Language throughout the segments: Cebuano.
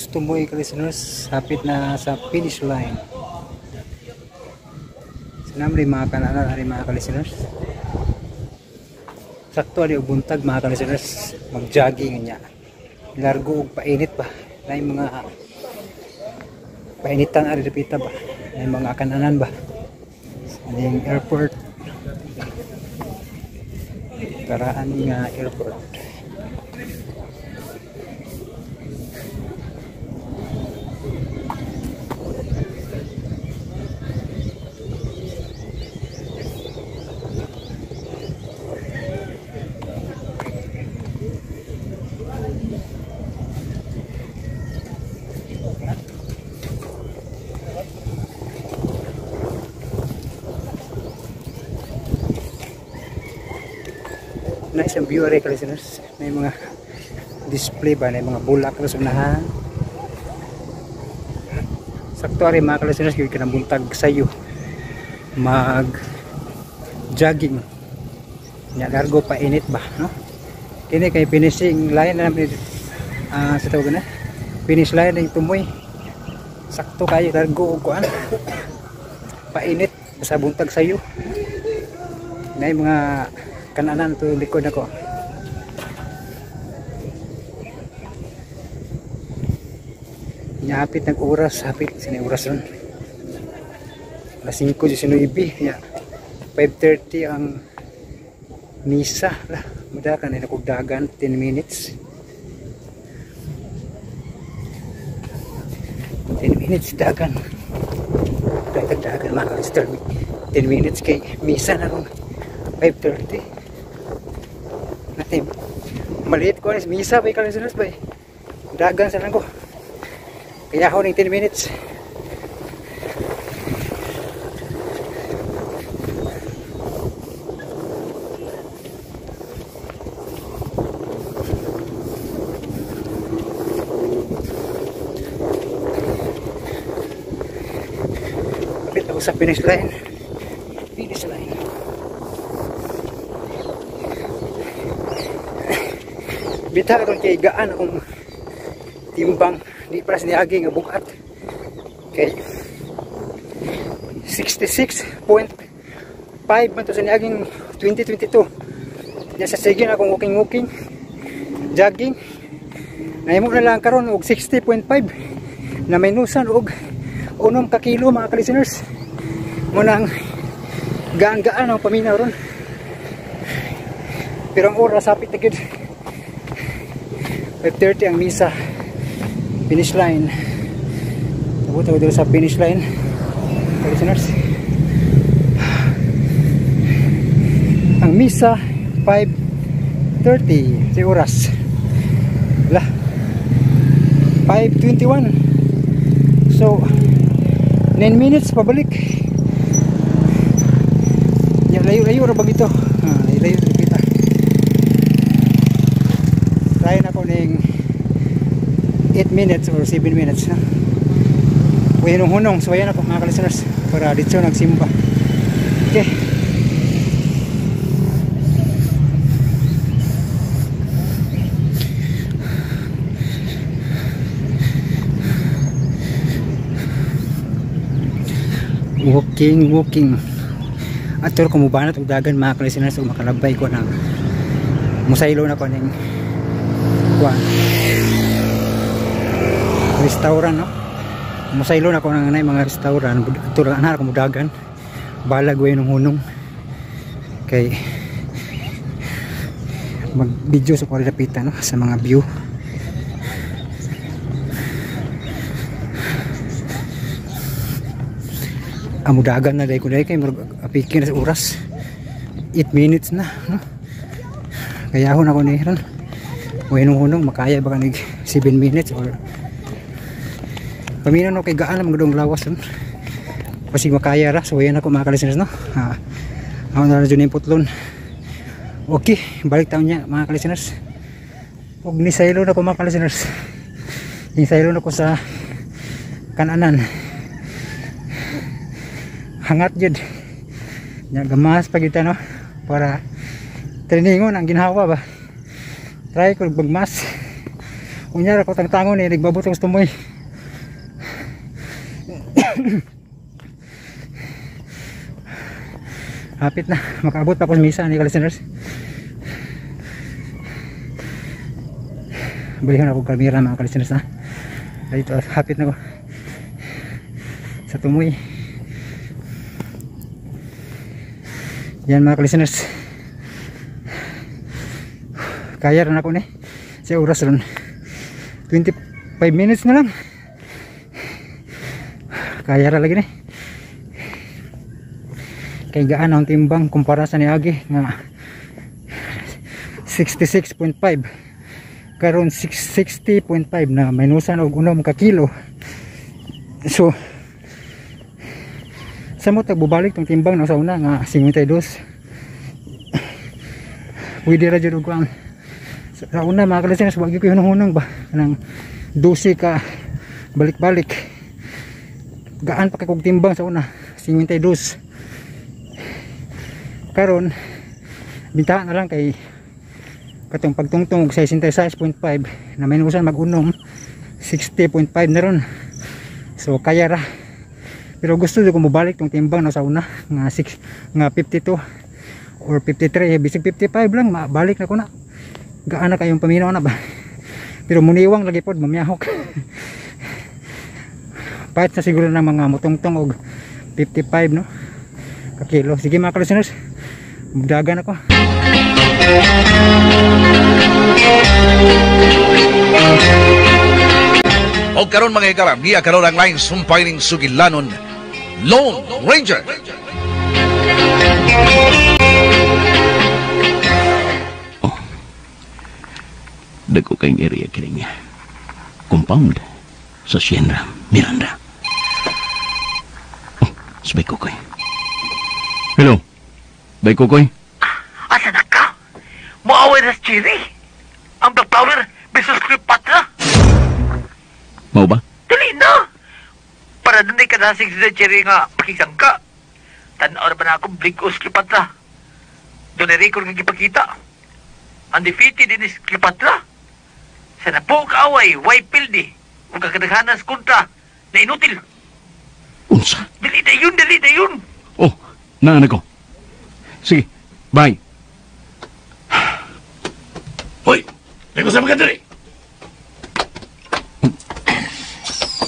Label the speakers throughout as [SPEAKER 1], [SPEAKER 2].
[SPEAKER 1] Tumoy, listeners, hapit na sa finish line. So namri mga kanalan ari, mga ka-listeners. Sakto ari og buntag, mga ka-listeners, mag-jogging niya. Largo og painit ba. Nay mga painitan ari dapita ba. Nay mga kananan ba. Aning airport. Karaan nga airport. Nice ang view ari, listeners. May mga display ba, may mga bulak sa unahan. Sakto ari, mga listeners, gyud kanang buntag sayo. Mag jogging. Nya largo pa init ba, no? Kini kay finishing line na sa tawag na. Finish line ning Tumoy. Sakto kayo largo og kuan. Painit sa buntag sayo. Nay mga kananan to likod ako. Nya hapit nag oras, hapit sini oras ron. Alas 5:19 nya 5:30 ang misa lah. Madakan na nakugdagan 10 minutes. 10 minutes dagan. Dagan mga ka-listener. 10 minutes kay misa na ron 5:30. Natin maliit ko is misa ba ka-listeners ba. Dagan sa lang ko. Kaya ako ng 10 minutes. Kapit ako sa finish line. Finish line. Bita karon kay gaan akong timbang, di para sa niagi nga bugat. Kay 66.5 man to sa niaging 2022. Nya sa sige na akong walking, jogging. Nahimo na lang karon og 60.5 na minusan og 6 ka kilo, mga ka-listeners. Mo nang gaan-gaan ang paminaw ron. Pero ang oras hapit na gyud. 5:30 ang misa. Finish line. Abot ako dito sa finish line, listeners. Ang misa 5:30 si oras. Lah. 5:21. So 9 minutes pabalik. Ya, layo-layo ra bag ito. Ah, layo-layo ra kita. Try na ko ning 8 minutes or 7 minutes na. Hunong-hunong, so ayan ako, mga ka-listeners, para dito nagsimba. Okay. Walking, walking. Ator ko mubanat og dagan, mga ka-listeners, ug makalabay ko ng musaylo na ko ning kuan restaurant, no? Musaylo na ko nang anay mga restaurant. Ato lang ana ko mudagan. Balag way nung hunong kay mag video sa kuan dapita, no, sa mga view. Amudagan na dahil ko dahil kay murag apikin na sa oras. 8 minutes na, no? Kaya ako na ko ni ron. Way nung hunong makaya baka nig 7 minutes or paminaw, no, kay gaan ang mga lawas ron. Basig makaya ra. So ayan ako, mga ka-listeners, no. Ha, ako na radyo na yung putlon. Okay, balik taon niya, mga ka-listeners. Ug ni saylo na ko, mga ka-listeners. Ni saylo na ko sa kananan. Hangat jud. Nya gamas pa kita, no, para trainingon ang ginhawa ba. Try ko magmas. Unya ra ko tangtangon ni nagbabutong sa tumoy. Hapit na makaabot pa ko sa misa ni ka-listeners. Balihan ako kamera mga ka-listeners ha. Dito hapit na ko sa tumoy. Yan mga ka-listeners, kaya rin ako ni sa oras ron 25 minutes na lang. Kaya ra lagi ni. Kay gaan ang timbang kumpara sa niagi nga 66.5, karon 60.5 na minusan og unom ka kilo. So sa mo tag bubalik tong timbang na sa una nga 52. Pwede ra jud og ang sa una mga ka-listeners, wag gyud ko hunong-hunong ba kanang 12 ka balik-balik. Gaan pa kay kog timbang sa una 52. Karon bintahan na lang kay katong pagtungtong og 66.5 na minusan mag-unom 60.5 na ron. So kaya ra. Pero gusto ko mobalik tong timbang na sa una nga 6 nga 52 or 53, bisag 55 lang mabalik na ko na. Gaan na kayong paminaw na ba. Pero muniwang lagi pod mamiyahok. Pahit na siguro ng mga mutungtong og 55 no kakilo. Sige mga ka-listeners, dagan ako.
[SPEAKER 2] O karon mga higala, niya karon ang line sumpay ning sugilanon, Lone Ranger.
[SPEAKER 3] Oh. Dagko kayong area kining compound sa Sierra Miranda. Oh, sabay Kokoy. Hello. Bay Kokoy.
[SPEAKER 4] Asa na ka? Muaway na si Chiri. Ang Black Power versus Cleopatra.
[SPEAKER 3] Mau ba?
[SPEAKER 4] Dali na! Para doon ay kadasig si Chiri nga pakisangka. Tanaw na ba na akong Bligos Cleopatra? Doon ay record nga gipakita. Undefeated din is Cleopatra. Sa napo kaaway, way pildi. Huwag kakadaghanas kontra na inutil.
[SPEAKER 3] Unsa?
[SPEAKER 4] Dali na yun, dali na yun.
[SPEAKER 3] Oh, naan ako. Sige, bye.
[SPEAKER 5] Hoy, nagusap ka dali.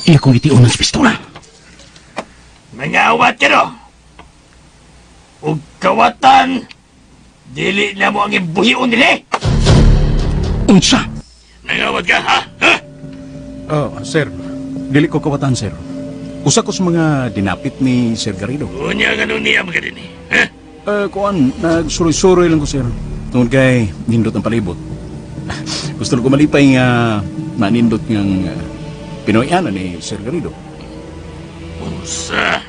[SPEAKER 3] Iya kong itiunan sa pistola.
[SPEAKER 5] Mangawat ka no? Ug kawatan, dili na mo ang ibuhion nila.
[SPEAKER 3] Unsa?
[SPEAKER 5] Nangawat ka, ha? Ha?
[SPEAKER 3] Oh, sir. Dili ko kawatan, sir. Usa ko sa mga dinapit ni Sir Garrido.
[SPEAKER 5] Unya nga nun niya mga din eh. Ha?
[SPEAKER 3] Kuan, nagsuroy-suroy lang ko, sir. Tungod kay nindot ang palibot. Gusto ko malipay nga nanindot ngang Pinoy-ana ni Sir Garrido.
[SPEAKER 5] Unsa?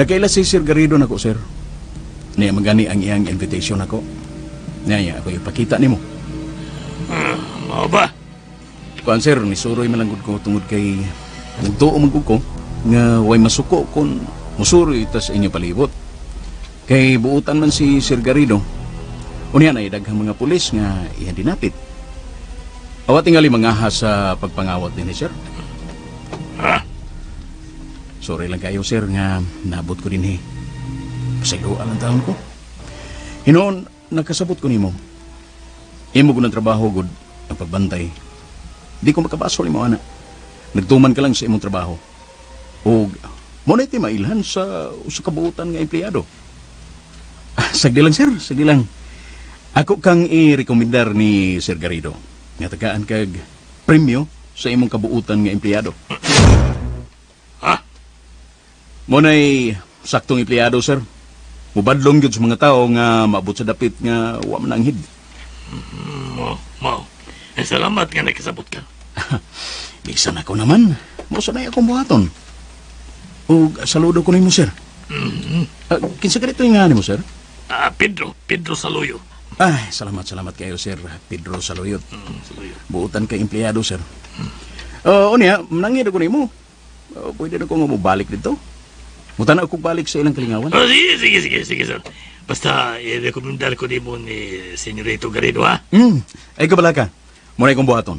[SPEAKER 3] Nagkaila si Sir Garrido nako, sir. Niya magani ang iyang invitation nako. Niya ako ipakita nimo.
[SPEAKER 5] Mao ba?
[SPEAKER 3] Kuan sir, nisuroy man lang gud ko tungod kay nagtuo man gud ko nga way masuko kon musuroy ta sa inyo palibot. Kay buutan man si Sir Garrido. Unya na daghang mga pulis nga iyang dinapit. Awa tingali mangaha sa pagpangawat din ni sir.
[SPEAKER 5] Ha?
[SPEAKER 3] Sorry lang kayo sir nga naabot ko din eh. Pasayloan ang taon ko. Hinoon, nakasabot ko nimo. Imo ko ng trabaho gud ang pagbantay. Di ko makabasol imo ana. Nagtuman ka lang sa imong trabaho. Og mo na iti mailhan sa usa ka buutan nga empleyado. Sagdi lang sir, sagdi lang. Ako kang i-rekomendar ni Sir Garrido. Nga tagaan kag premyo sa imong kabuutan nga empleyado.
[SPEAKER 5] Ha?
[SPEAKER 3] Mo na'y saktong empleyado, sir. Mubadlong gyud sa mga tao nga maabot sa dapit nga wa man anghid.
[SPEAKER 5] Mo. Eh, salamat nga nakasabot ka.
[SPEAKER 3] Bisan ako naman. Mo sanay akong buhaton. Og saludo ko nimo, sir. Kinsa ka dito nga nimo, sir?
[SPEAKER 5] Pedro Saloyo.
[SPEAKER 3] Ay, salamat kayo, Sir Pedro Saluyot.
[SPEAKER 5] Saloyo.
[SPEAKER 3] Buutan kay empleyado, sir. Unya, nangid ako nimo. Pwede na ko nga mobalik dito. Mutan ako balik sa ilang kalingawan.
[SPEAKER 5] Oh, sige, sir. Basta, i-rekomendar ko nimo ni Senyorito Garrido, ha?
[SPEAKER 3] Ay, kabala ka. Muna kong buhaton.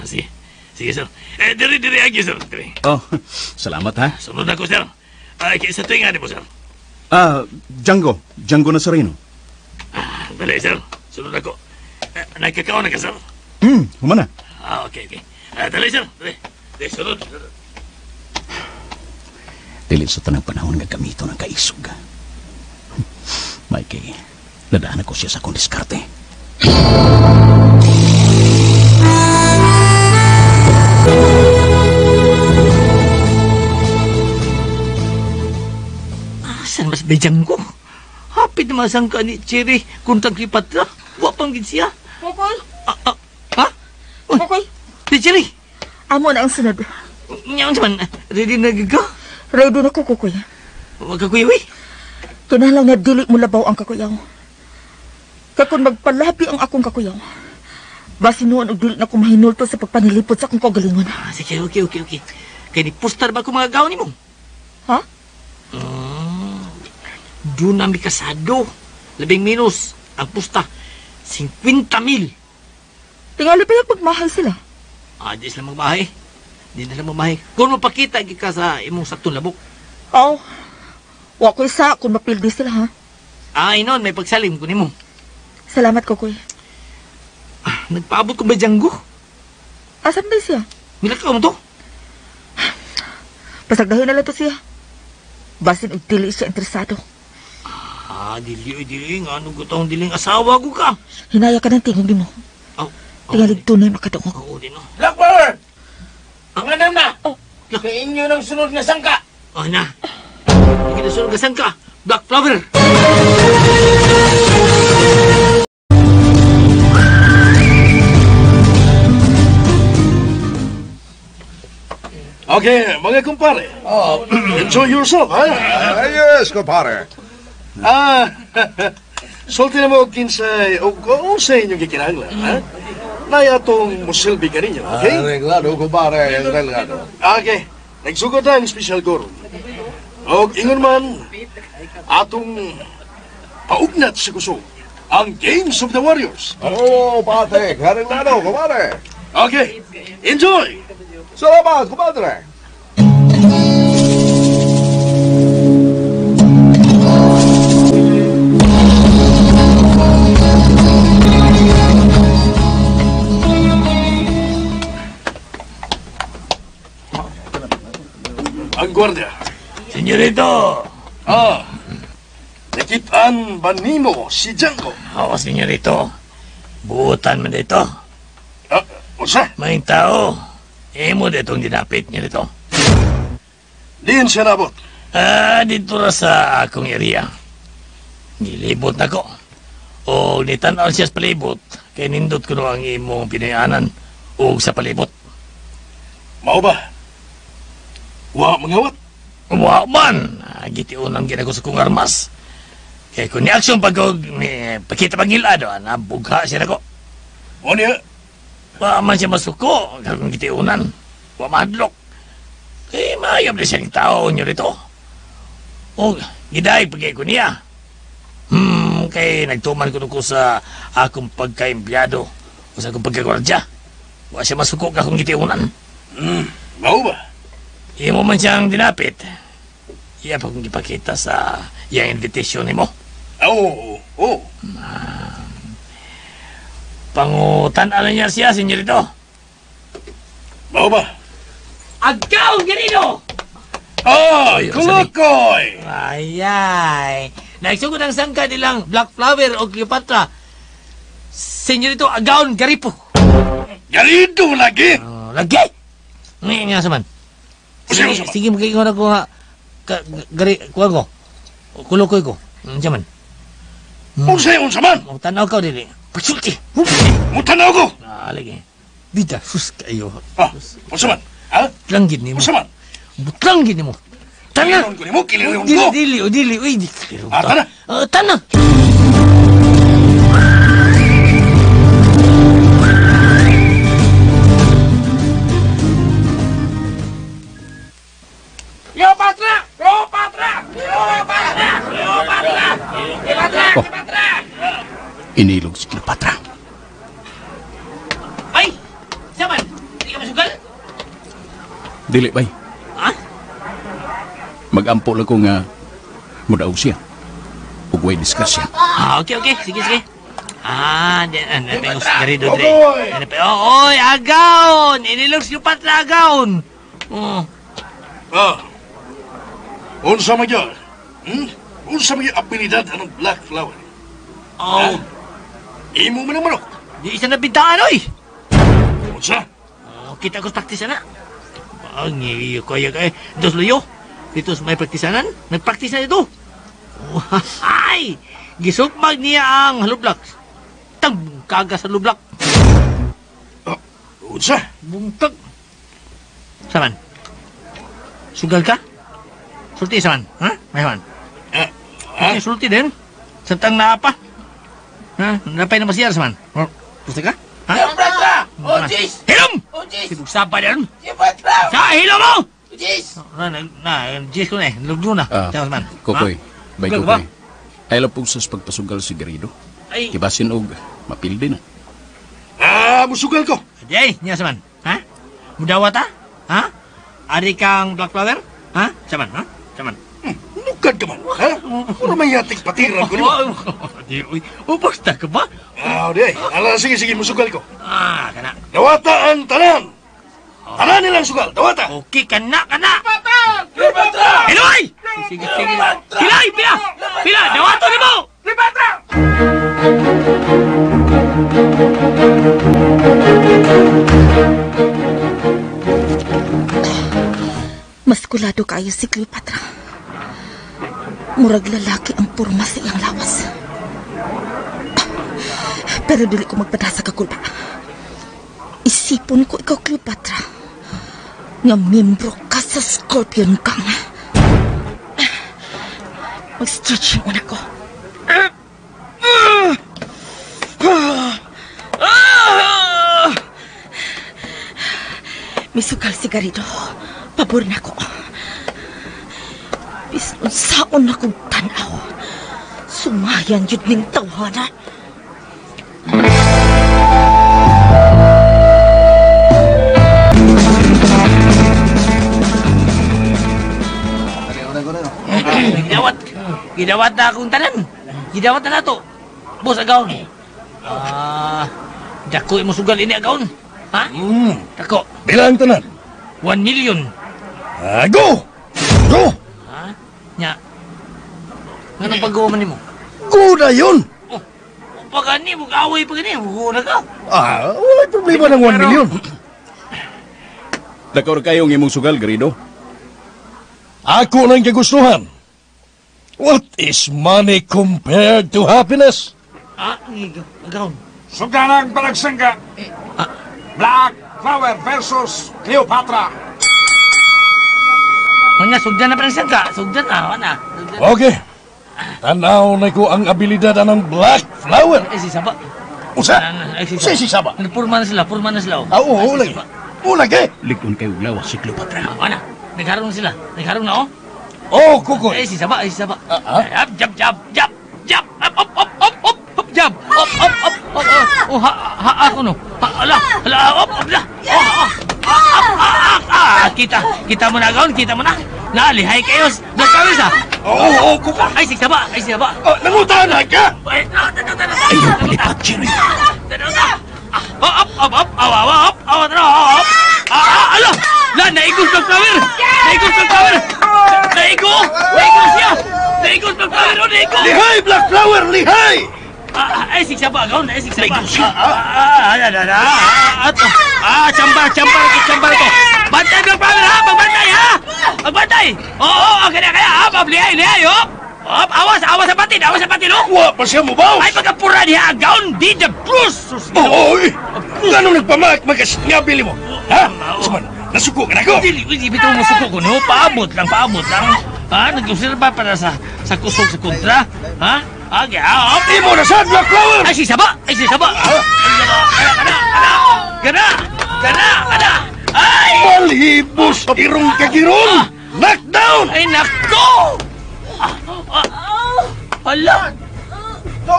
[SPEAKER 5] Sige. Sige, sir. Eh, diri agi, sir. Diri.
[SPEAKER 3] Oh, salamat ha.
[SPEAKER 5] Sunod ako, sir. Kaysa tuwing nga mo, sir.
[SPEAKER 3] Django. Django Nazareno.
[SPEAKER 5] Dali, sir. Sunod ako. Nagkakaon na ka, sir?
[SPEAKER 3] Humana.
[SPEAKER 5] Okay, okay. Dali, sir. Dali. Dali, sunod.
[SPEAKER 3] Dili sa tanang panahon nga gamito ng kaisog. Mikey, nadaan ako siya sa akong diskarte.
[SPEAKER 4] Asan mas bejang ko? Hapit na masangka ni Cherry kung tagkipatra. Wa pang gid siya.
[SPEAKER 6] Kokoy!
[SPEAKER 4] Ha?
[SPEAKER 6] Kokoy!
[SPEAKER 4] Di Cherry!
[SPEAKER 6] Amo na ang sunod.
[SPEAKER 4] Ngayon naman, ready na gid ka?
[SPEAKER 6] Ready na ko, Kokoy.
[SPEAKER 4] Huwag ka kuyaw eh.
[SPEAKER 6] Kinahanglan nga dili mo labaw ang kakuyaw. Kaya kung magpalabi ang akong kakuyaw, basin noon og dili na ko mahinulto sa pagpanilipod sa akong kaugalingon.
[SPEAKER 4] Sige, okay. Kaya ni postar ba ko mga gaw ni mo?
[SPEAKER 6] Ha?
[SPEAKER 4] Doon na mi kasado. Labing minus ang pusta. 50,000.
[SPEAKER 6] Tingali pa yung pagmahal sila.
[SPEAKER 4] Di sila magmahay. Di na sila magmahay. Kung mapakita ka sa imong saktong labok.
[SPEAKER 6] Oo. Wa ko isa kung mapildi sila, ha?
[SPEAKER 4] Inon, may pagsalim ko nimo.
[SPEAKER 6] Salamat, Kokoy.
[SPEAKER 4] Nagpaabot ko ba Django?
[SPEAKER 6] Asan ba siya?
[SPEAKER 4] Milakaw mo to?
[SPEAKER 6] Pasagdahin na lang to siya. Basin og dili siya interesado.
[SPEAKER 4] Dili, dili. Nga ano ko taong diling asawa ko ka.
[SPEAKER 6] Hinaya ka ng tingog mo.
[SPEAKER 4] Oh,
[SPEAKER 6] Tingalig tunay makadungog.
[SPEAKER 4] Oo, di no.
[SPEAKER 5] Blackbird! Ang anam na! Kay inyo ng sunod nga sangka!
[SPEAKER 4] Oh, na. Hindi na sunod nga sangka. Black Flower!
[SPEAKER 7] Okay, mga kumpare. Enjoy yourself, ha?
[SPEAKER 2] Yes, kumpare.
[SPEAKER 7] Sulti na mo kinsay o kung sa inyong gikinahanglan, ha? Naya itong musilbi ka ninyo, okay?
[SPEAKER 2] Arreglado, kumpare. Arreglado.
[SPEAKER 7] Okay. Nagsugod na ang special goal. Og ingon man, atong paugnat sa kusog ang Games of the Warriors.
[SPEAKER 2] Oh, pate. Arreglado, kumpare.
[SPEAKER 7] Okay. Enjoy!
[SPEAKER 2] Salamat, kumpare.
[SPEAKER 7] Ang gwardiya.
[SPEAKER 5] Senyorito!
[SPEAKER 7] Nakitaan ba nimo si Django?
[SPEAKER 5] Oo, senyorito. Buutan man dito.
[SPEAKER 7] Unsa?
[SPEAKER 5] May tao. Imo ditong dinapit niya dito.
[SPEAKER 7] Diin siya nabot?
[SPEAKER 5] Dito ra sa akong area. Gilibot na ko. O nitanaw siya sa palibot, kay nindot ko ang imong pinayanan o sa palibot.
[SPEAKER 7] Mao ba? Wa mangawat?
[SPEAKER 5] Wa man! Gitiun ang ginako sa kong armas. Kay kung ni-aksyon pag ni pakita pangilado, nabugha siya nako.
[SPEAKER 7] O niya?
[SPEAKER 5] Wa man siya masuko, kung gitiunan. Wa mahadlok. Kay maayab na siyang tao niyo rito. O, giday pagkay ko niya. Kay nagtuman ko ko sa akong pagka-empleyado o sa akong pagkagwardya. Wa siya masuko ka kung gitiunan.
[SPEAKER 7] Mao ba?
[SPEAKER 5] Imo man siyang dinapit. Iya pa kong ipakita sa iyang invitation nimo.
[SPEAKER 7] Oo, oo.
[SPEAKER 5] Pangutan-alan niya siya, senyorito.
[SPEAKER 7] Mao ba?
[SPEAKER 4] Agaw, ganino!
[SPEAKER 7] Ay, kulukoy!
[SPEAKER 4] Ayay! Nagsugod ang sangka nilang Black Flower o Cleopatra. Senyorito, agaon, garipo.
[SPEAKER 7] Garido lagi!
[SPEAKER 4] Lagi! Ngayon nga saman.
[SPEAKER 7] Sige,
[SPEAKER 4] Sige, magkaingon ako nga. Gari, kuha ko. Kulukoy ko. Unsa man.
[SPEAKER 7] Unsay, unsa man?
[SPEAKER 4] Tanaw ka, dili. Pagsulti!
[SPEAKER 7] Mutanaw ko!
[SPEAKER 4] Lagi. Bida, sus kayo.
[SPEAKER 7] Unsa man? Ha?
[SPEAKER 4] Butlangin nimo.
[SPEAKER 7] Unsa man?
[SPEAKER 4] Butlangin nimo. Tana!
[SPEAKER 7] Kiliron ko nimo, kiliron ko!
[SPEAKER 4] Dili, dili, uy, dili.
[SPEAKER 7] Tana!
[SPEAKER 4] Tana!
[SPEAKER 5] Cleopatra! Cleopatra! Cleopatra! Cleopatra! Cleopatra!
[SPEAKER 3] Oh. Inilog si Cleopatra. Dili, bay.
[SPEAKER 5] Ha?
[SPEAKER 3] Magampo lang ko nga mudaog siya. Ug way disgrasya.
[SPEAKER 5] Ah, okay, okay. Sige, sige. Ah, Garrido dire. Oy, agaon! Inilong si Cleopatra agaon. Oh.
[SPEAKER 7] Ah. Unsa man gyud? Unsa man gyud abilidad anong Black Flower?
[SPEAKER 5] Oh.
[SPEAKER 7] Imo man ang manok.
[SPEAKER 5] Di isa na bintaan, oy.
[SPEAKER 7] Unsa?
[SPEAKER 5] Oh, kita ko sa praktis na. Ang iyo kaya kay dos luyo. Dito sa may praktisanan, nagpraktis na dito. Oh, ay! Gisukmag niya ang halublak. Tang kaga sa lublak.
[SPEAKER 7] Oh, unsa?
[SPEAKER 5] Bungkag. Saman. Sugal ka? Sulti saman, ha? May man.
[SPEAKER 7] Ha?
[SPEAKER 5] Sulti din. Samtang naa pa. Ha? Napay na masiyar saman. Gusto ka? Ha?
[SPEAKER 8] Cleopatra! Oh, jeez!
[SPEAKER 5] Hilom!
[SPEAKER 8] Oh, jeez!
[SPEAKER 5] Sibog sapa din.
[SPEAKER 8] Cleopatra!
[SPEAKER 5] Sa hilom mo!
[SPEAKER 8] Jeez!
[SPEAKER 5] Na, jeez ko na eh. Luglo na. Saman.
[SPEAKER 3] Kokoy, bay
[SPEAKER 5] Sugal ka
[SPEAKER 3] Kokoy. Ay lang po sa pagpasugal si Garrido.
[SPEAKER 5] Ay.
[SPEAKER 3] Kibasin og mapildi na.
[SPEAKER 7] Ah, musugal ko.
[SPEAKER 5] Jay, niya saman. Ha? Mudawat ha? Ha? Ari kang Black Flower? Ha? Saman, ha? Saman.
[SPEAKER 7] Lukad ka man, ha? Puro may yating patiran ko nimo.
[SPEAKER 5] Di, uy. Ubos na ka ba?
[SPEAKER 7] Ah, di. Ala, sige, sige, musugal ko.
[SPEAKER 5] Ah, kana.
[SPEAKER 7] Dawata ang tanan. Tanan nilang sugal, dawata.
[SPEAKER 5] Okay, kana, kana.
[SPEAKER 8] Cleopatra!
[SPEAKER 5] Hiloy! Sige, sige. Hiloy, pila! Pila, dawato ni mo!
[SPEAKER 8] Cleopatra!
[SPEAKER 6] Maskulado kayo si Cleopatra. Murag lalaki ang porma sa iyang lawas. Pero dili ko magpadasa kakulpa. Isipon ko ikaw, Cleopatra, nga membro ka sa Scorpion Gang. Mag-stretch yung una ko. Misugal si Garrido. Pabor na ko. Bisan saon na kong tanaw. Sumayan yun ning tawhana.
[SPEAKER 5] Gidawat. Gidawat na akong tanan. Gidawat na nato. Boss, agaon. Ah, dako imo sugal ini agaon. Ha? Dako.
[SPEAKER 7] Bilang tanan?
[SPEAKER 5] 1 million.
[SPEAKER 7] Ah, go! Go!
[SPEAKER 5] Ha? Nya. Nganong pag-go man nimo?
[SPEAKER 7] Go na yun!
[SPEAKER 5] Oh, pag ani, mag-away pa gani, go na ka.
[SPEAKER 7] Ah, walay problema ng 1 million.
[SPEAKER 3] Dako ra kayo ang imong sugal, Garrido.
[SPEAKER 7] Ako lang kagustuhan. What is money compared to happiness?
[SPEAKER 5] Ah, agaon.
[SPEAKER 9] Sugalang palagsangga. Black Flower versus Cleopatra.
[SPEAKER 5] Mga sugdan na pa ng sangka. Sugdan na, wala.
[SPEAKER 7] Okay. Tanaw na ko ang abilidad ng Black Flower.
[SPEAKER 5] Ay, si Saba.
[SPEAKER 7] Usa?
[SPEAKER 5] Ay, si
[SPEAKER 7] Usa si Saba?
[SPEAKER 5] Purma na sila, purma na sila.
[SPEAKER 7] Ah, oo, lagi. Oo, lagi.
[SPEAKER 3] Likon kayo lawas si Cleopatra.
[SPEAKER 5] Wala. Nagharong sila. Nagharong na, oh.
[SPEAKER 7] Oh, kukoy.
[SPEAKER 5] Ay, si Saba, ay, si Saba. Jab, jab, jab, jab, jab. Up, up, up, up, up, up, jab. Up, up, up, up, up. Oh, ha, ha, ako no. Ha, ala, ala, up, up, la. Oh, ah, ah, ah, ah, kita, kita mo na, gaon, kita mo na. Nalihay kayo. Nagkawis, ah.
[SPEAKER 7] Oo, oo, kukoy.
[SPEAKER 5] Ay, si Saba, ay, si Saba.
[SPEAKER 7] Oh, nangutan na ka.
[SPEAKER 5] Ay, no, no, no, no, no.
[SPEAKER 3] Ayaw palipat, Jerry.
[SPEAKER 5] Up, up, up, up, up, up, up, up. Ah, ala. La, naigos ng flower. Naigos ng flower. Naigo. Naigo siya. Naigos ng flower, oh, naigo.
[SPEAKER 7] Lihay, Black Flower, lihay.
[SPEAKER 5] Ay, si Saba, gaon, ay, si Saba. Ah, ah, ah, chambar, chambar, chambar ko. Bantay, Black Flower, ha? Magbantay, ha? Magbantay. Oo, oh, kaya, kaya, ha? Lihay, lihay, hop. Hop, awas, awas sa patin, awas sa patin, oh.
[SPEAKER 7] Wa pa siya mubaw.
[SPEAKER 5] Ay, pagkapura niya, gaon, di the bruce.
[SPEAKER 7] Oo, oy. Ganong nagpamak, magasngabili mo. Ha? Suman, nasuko ka na ko.
[SPEAKER 5] Dili, dili, bitaw mo suko ko, no? Paabot lang, paabot lang. Ha? Nag-obserba para sa kusog sa kontra. Ha? Okay, ah, op.
[SPEAKER 7] Imo na sad, Black Flower!
[SPEAKER 5] Ay, si Saba! Ay, si Saba! Gana, gana, gana! Gana, gana! Ay!
[SPEAKER 7] Malhibos! Irong kagiron! Knockdown!
[SPEAKER 5] Ay, nako! Hala!
[SPEAKER 9] 2,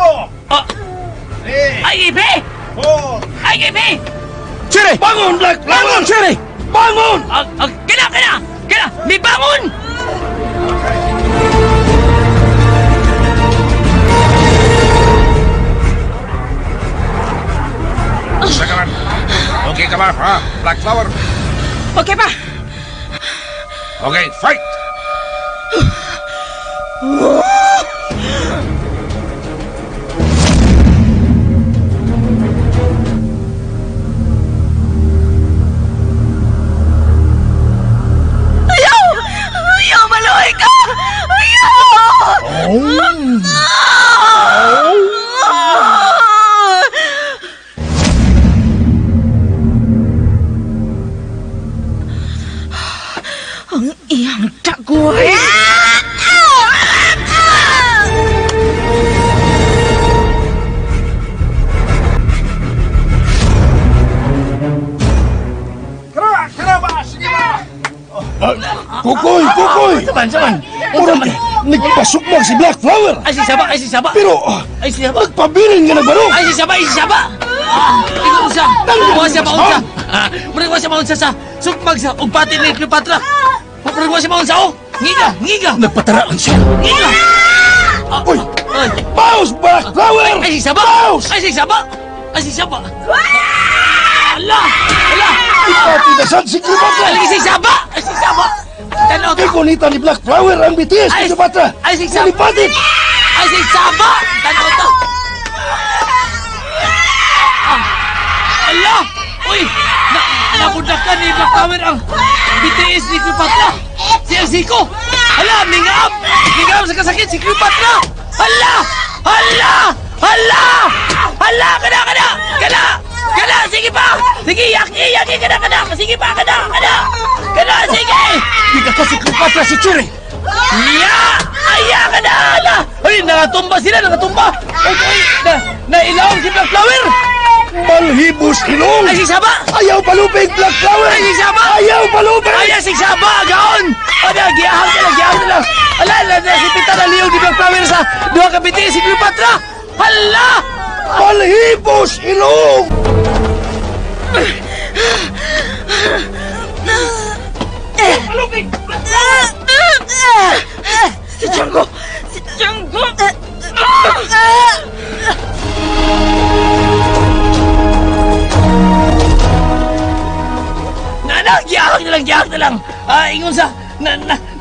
[SPEAKER 9] 3,
[SPEAKER 5] Ay, ibi!
[SPEAKER 9] 4,
[SPEAKER 5] Ay, ibi!
[SPEAKER 3] Cherry!
[SPEAKER 7] Bangon, Black Flower!
[SPEAKER 3] Bangon, Cherry!
[SPEAKER 7] Bangon!
[SPEAKER 5] Ang kina! Kana, kana! Kana! Mibangon!
[SPEAKER 2] Sakaran. Okay ka ba, ha? Black Flower?
[SPEAKER 6] Okay pa.
[SPEAKER 2] Okay, fight!
[SPEAKER 6] Ayaw! Ayaw, maluhay ka! Ayaw! Ang iyang tagoy!
[SPEAKER 7] Kukoy! Kukoy!
[SPEAKER 5] Saman!
[SPEAKER 7] Murag, nagpasukmag si Black Flower!
[SPEAKER 5] Ay, si Saba! Ay, si Saba!
[SPEAKER 7] Pero,
[SPEAKER 5] ay, si Saba!
[SPEAKER 7] Nagpabilin nga nagbarong!
[SPEAKER 5] Ay, si Saba! Ay, si Saba! Ikaw usa! Wa siya maunsa! Murag wa siya maunsa sa sukmag sa ugpati ni Cleopatra! Murag wa siya maunsa, oh! Ngiga! Ngiga!
[SPEAKER 7] Nagpataraan siya!
[SPEAKER 5] Ngiga!
[SPEAKER 7] Uy! Paus, Black Flower!
[SPEAKER 5] Ay, si Saba!
[SPEAKER 7] Paus!
[SPEAKER 5] Ay, si Saba! Ay, si Saba! Ala! Ala!
[SPEAKER 7] Ipatinasan si Cleopatra!
[SPEAKER 5] Ay, si Saba! Ay, si Saba! Tanaw
[SPEAKER 7] ta! Gigunita ni Black Flower ang BTS ni Cleopatra!
[SPEAKER 5] Ay, si Saba!
[SPEAKER 7] Nalipatit!
[SPEAKER 5] Ay, si Saba! Tanaw ta! Ala! Uy! Nabudakan ni Black Flower ang BTS ni Cleopatra! Si Siko! Ala! Mingam! Mingam sa kasakit si Cleopatra! Ala! Ala! Ala! Ala! Kana! Kana! Kana! Kana! Sige pa! Sige! Yaki! Yaki! Kana! Kana! Sige pa! Kana! Kana! Kana! Sige!
[SPEAKER 7] Bigaka si Cleopatra si Chiri!
[SPEAKER 5] Ya! Aya! Kana! Ala! Ay! Nakatumba sila! Nakatumba! Ay! Nailawang si Black Flower!
[SPEAKER 7] Malhibos ilong!
[SPEAKER 5] Ay, si Saba!
[SPEAKER 7] Ayaw palupig, Black Flower!
[SPEAKER 5] Ay, si Saba!
[SPEAKER 7] Ayaw palupig!
[SPEAKER 5] Ay, si Saba! Gaon! Ano, giyahang sila, giyahang sila! Ala, ala, si Pita na liyong ni Black Flower sa duha ka BTS, si Cleopatra! Hala!
[SPEAKER 7] Malhibos ilong!
[SPEAKER 5] Palupig!
[SPEAKER 6] Si Django! Si Django!
[SPEAKER 5] Nana, giyahak na lang, ingon sa,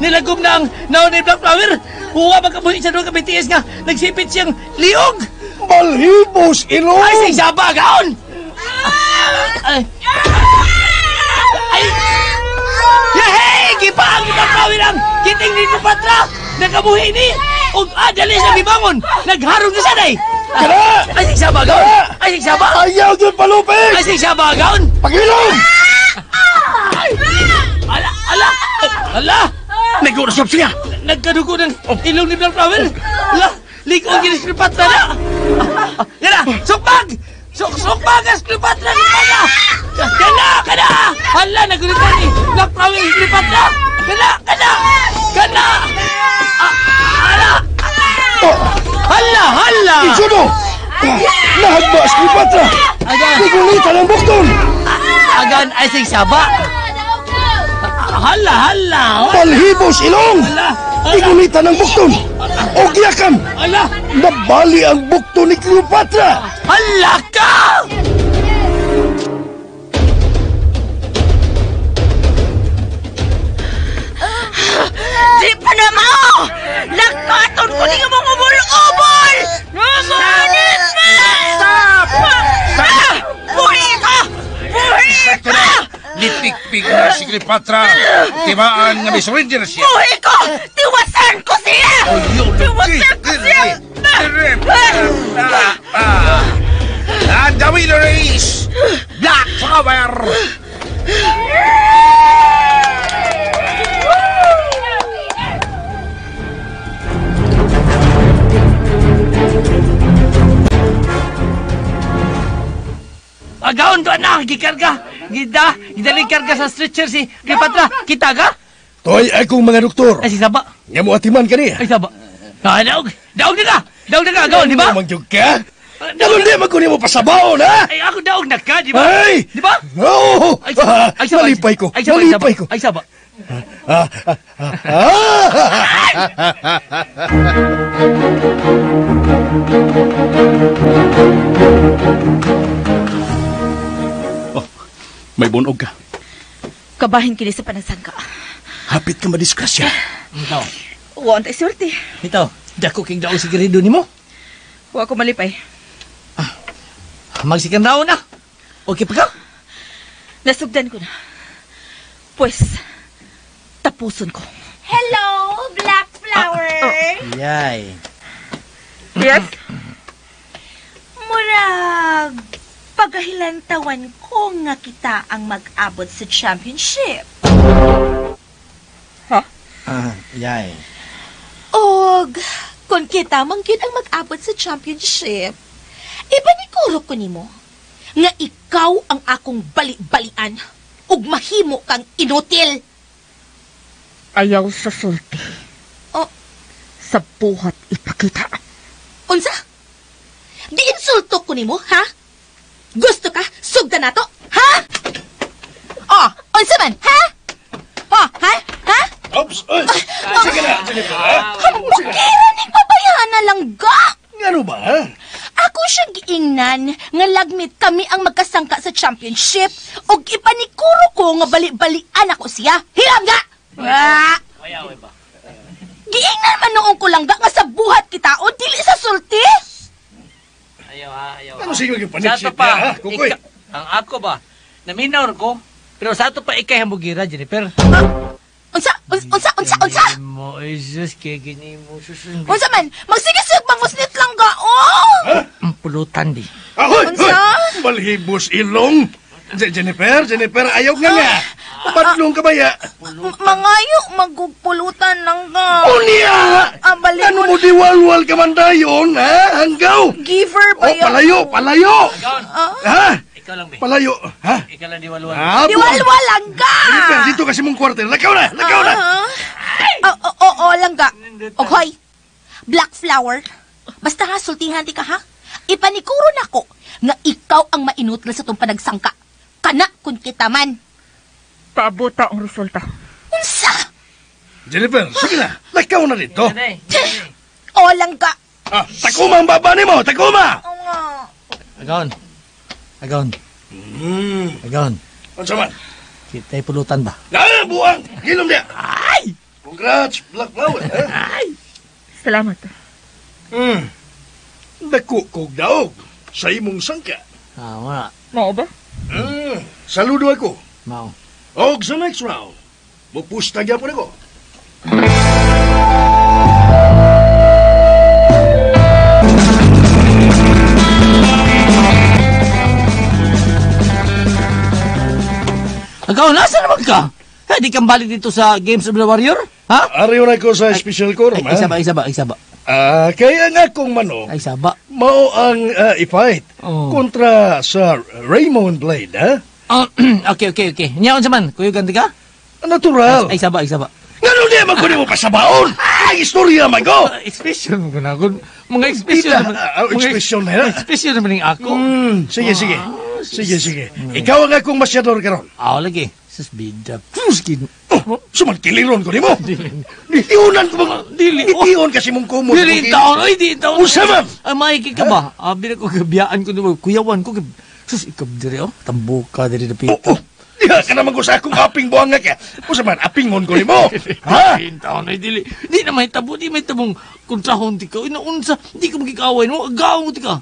[SPEAKER 5] nilagom na ang naon ni Black Flower. Huwa magkabuhi sa doon ka BTS nga, nagsipit siyang liog.
[SPEAKER 7] Malhibos ilong!
[SPEAKER 5] Ay, si Saba, gaon! Ay! Ay! Yehey! Gipaang ni Black Flower ang kiting ni Cleopatra! Nakabuhi ni! Og dali sa bibangon! Nagharong na sanay!
[SPEAKER 7] Kana!
[SPEAKER 5] Ay, si Saba, gaon! Ay, si Saba!
[SPEAKER 7] Ayaw doon palupig!
[SPEAKER 5] Ay, si Saba, gaon!
[SPEAKER 7] Pagilong!
[SPEAKER 5] Ala! Ala! Ala!
[SPEAKER 3] Nag-uusap siya!
[SPEAKER 5] Nagkadugo ng ilong ni Black Flower! Ala! Likong ginis Cleopatra na! Kana! Sukbag! Sukbag ang Cleopatra! Sukbag! Kana! Kana! Ala! Nagunitan ni Black Flower ni Cleopatra! Kana! Kana! Kana! Ala! Hala! Hala!
[SPEAKER 7] Isuno! Nahagba si Cleopatra! Gigulitan ang bukton!
[SPEAKER 5] Agan ay sing saba! Hala! Hala!
[SPEAKER 7] Palhibos ilong! Gigulitan ang bukton! O giyakan!
[SPEAKER 5] Hala!
[SPEAKER 7] Nabali ang bukton ni Cleopatra!
[SPEAKER 5] Hala ka!
[SPEAKER 6] Di pa na mao! Lakaton ko niyo mong umul-umul! Stop!
[SPEAKER 2] Stop!
[SPEAKER 6] Buhi ka! Buhi ka!
[SPEAKER 2] Nipikpik na si Cleopatra. Tibaan nga may surrender siya.
[SPEAKER 6] Buhi ko! Tiwasan ko siya! Tiwasan ko siya!
[SPEAKER 2] And the winner is Black Flower!
[SPEAKER 5] Agaon doon na, gikarga. Gidali karga sa stretcher si Cleopatra. Kita ka?
[SPEAKER 7] Toy, akong mga doktor.
[SPEAKER 5] Ay, si Saba.
[SPEAKER 7] Nga mo atiman ka niya.
[SPEAKER 5] Ay, Saba. Ah, daog. Daog na ka. Daog na ka, agaon, di ba?
[SPEAKER 7] Magyog ka? Daog di man ko pasabaon, ha?
[SPEAKER 5] Ay, ako daog na ka, di ba?
[SPEAKER 7] Ay!
[SPEAKER 5] Di ba?
[SPEAKER 7] Oo!
[SPEAKER 5] Ay, Saba.
[SPEAKER 7] Nalipay ko.
[SPEAKER 5] Ay, Saba.
[SPEAKER 7] Nalipay ko.
[SPEAKER 5] Ay, Saba.
[SPEAKER 3] Oh, may bunog ka.
[SPEAKER 6] Kabahin kini sa panagsangka.
[SPEAKER 3] Hapit ka madisgrasya.
[SPEAKER 5] Ito.
[SPEAKER 6] Wa ang swerte.
[SPEAKER 5] Ito, dako king daog si Gerido nimo.
[SPEAKER 6] Wa ko malipay.
[SPEAKER 5] Magsikan raon na. Okay pa ka?
[SPEAKER 6] Nasugdan ko na. Pues, tapuson ko.
[SPEAKER 10] Hello, Black Flower!
[SPEAKER 5] Yay.
[SPEAKER 6] Yes?
[SPEAKER 10] Murag, pagahilantawan ko nga kita ang mag-abot sa championship.
[SPEAKER 6] Ha?
[SPEAKER 5] Yay.
[SPEAKER 10] Og, kung kita man gyud ang mag-abot sa championship, ipanikuro ko nimo nga ikaw ang akong bali-balian ug mahimo kang inutil.
[SPEAKER 6] Ayaw sa sulti.
[SPEAKER 10] Oh.
[SPEAKER 6] Sa buhat ipakita.
[SPEAKER 10] Unsa? Giinsulto ko nimo, ha? Gusto ka? Sugdan nato, ha? Oh, unsa man, ha? Oh, ha? Ha?
[SPEAKER 7] Oops! Ay! Sige na, Jennifer, ha?
[SPEAKER 10] Bukira ning pabayaan na lang ga!
[SPEAKER 7] Ngano ba, ha?
[SPEAKER 10] Ako siya giingnan nga lagmit kami ang magkasangka sa championship ug ipanikuro ko nga bali-balian ako siya. Hiram ga! Ah! Giingnan man noong ko lang ga nga sa buhat kita o dili sa sulti.
[SPEAKER 4] Ayaw ha, ayaw.
[SPEAKER 7] Ano sige yung panitsit
[SPEAKER 4] Sa ato pa,
[SPEAKER 7] niya, ha? Kukoy.
[SPEAKER 4] Ang ako ba, naminaw ko, pero sa ato pa ikay hambugira, Jennifer.
[SPEAKER 10] Unsa? Unsa? Unsa? Unsa?
[SPEAKER 4] Mo, Jesus, kaya gini mo, susun.
[SPEAKER 10] Unsa man? Magsigisig mangusnit lang ga, oh!
[SPEAKER 4] Ang pulutan di.
[SPEAKER 7] Ahoy!
[SPEAKER 10] Unsa?
[SPEAKER 7] Hoy! Balhibos ilong! Jennifer, Jennifer, ayaw nga nga! Badlong ka ba ya?
[SPEAKER 10] Mangayo, magugpulutan lang ga.
[SPEAKER 7] O niya!
[SPEAKER 10] Ah, balik
[SPEAKER 7] Ano mo diwalwal ka man dayon, ha? Hanggaw!
[SPEAKER 10] Giver ba
[SPEAKER 7] Oh, palayo, palayo! Ha?
[SPEAKER 4] Ikaw lang, be.
[SPEAKER 7] Palayo, ha?
[SPEAKER 4] Ikaw lang diwalwal.
[SPEAKER 7] Ah, buang.
[SPEAKER 10] Diwalwal lang ga!
[SPEAKER 7] Jennifer, dito kasi mong kwarter. Lakaw na! Lakaw na!
[SPEAKER 10] Oo, lang ga. Okoy, Black Flower, basta ha, sultihan di ka ha. Ipanikuro na ko nga ikaw ang mainutla sa itong panagsangka. Kana kung kita man.
[SPEAKER 6] Paabota ang resulta.
[SPEAKER 10] Unsa?
[SPEAKER 7] Jennifer, sige na. Lakaw na dito.
[SPEAKER 10] O lang ga.
[SPEAKER 7] Ah, takuma ang baba nimo! Takuma!
[SPEAKER 10] Oo nga.
[SPEAKER 4] Agaon. Agaon. Agaon.
[SPEAKER 7] Unsa man?
[SPEAKER 4] Kita'y pulutan ba?
[SPEAKER 7] Ah, buang! Gilom niya! Ay! Congrats, Black Flower, ha?
[SPEAKER 6] Salamat.
[SPEAKER 7] Dako kog daog sa imong sangka.
[SPEAKER 4] Ah, wala.
[SPEAKER 6] Mao ba?
[SPEAKER 7] Saludo ako.
[SPEAKER 4] Mao.
[SPEAKER 7] Og sa next round, mupusta gyapon ako.
[SPEAKER 4] Agaon, nasa naman ka? Eh, di kang balik dito sa Games of the Warrior? Ha?
[SPEAKER 7] Ariyo na ko sa special quorum,
[SPEAKER 4] Ay,
[SPEAKER 7] ha?
[SPEAKER 4] isa ba, isa ba, isa ba?
[SPEAKER 7] Ah, kaya nga kong manok,
[SPEAKER 4] Ay, saba.
[SPEAKER 7] mao ang i-fight
[SPEAKER 4] Oh.
[SPEAKER 7] kontra sa Raymond Blade, ha?
[SPEAKER 4] Okay, okay, okay. Niyaon sa man, kuyo ganti ka?
[SPEAKER 7] Natural.
[SPEAKER 4] Ay, saba, ay, saba.
[SPEAKER 7] Ngano niya man kunin mo pasabaon? Ay, istorya man ko!
[SPEAKER 4] Expression mo ko na. Mga expression naman.
[SPEAKER 7] Expression na yan.
[SPEAKER 4] Expression naman yung ako.
[SPEAKER 7] Sige, sige. Sige, sige. Ikaw ang akong masyador karon.
[SPEAKER 4] Ah, lagi. Sus, bida. Puskin.
[SPEAKER 7] Oh, sumagkiliron ko nimo. Nitiunan ko bang...
[SPEAKER 4] Dili.
[SPEAKER 7] Nitiun kasi mong kumot.
[SPEAKER 4] Dili taon. Ay, di taon.
[SPEAKER 7] Usa man!
[SPEAKER 4] Ay, maiki ka ba? Abi na ko, gabiyaan ko naman. Kuyawan ko. Sus, ikaw diri, oh. Tambuka diri na pito.
[SPEAKER 7] Oh, oh. Diha ka naman ko sa akong aping buwang nga ka. Usa man, apingon ko nimo. Ha?
[SPEAKER 4] Dili taon ay dili. Di na may tabo, di may tabong kontrahon ti ka. Inaunsa, di ka magkikaway no. Agaw mo ti ka.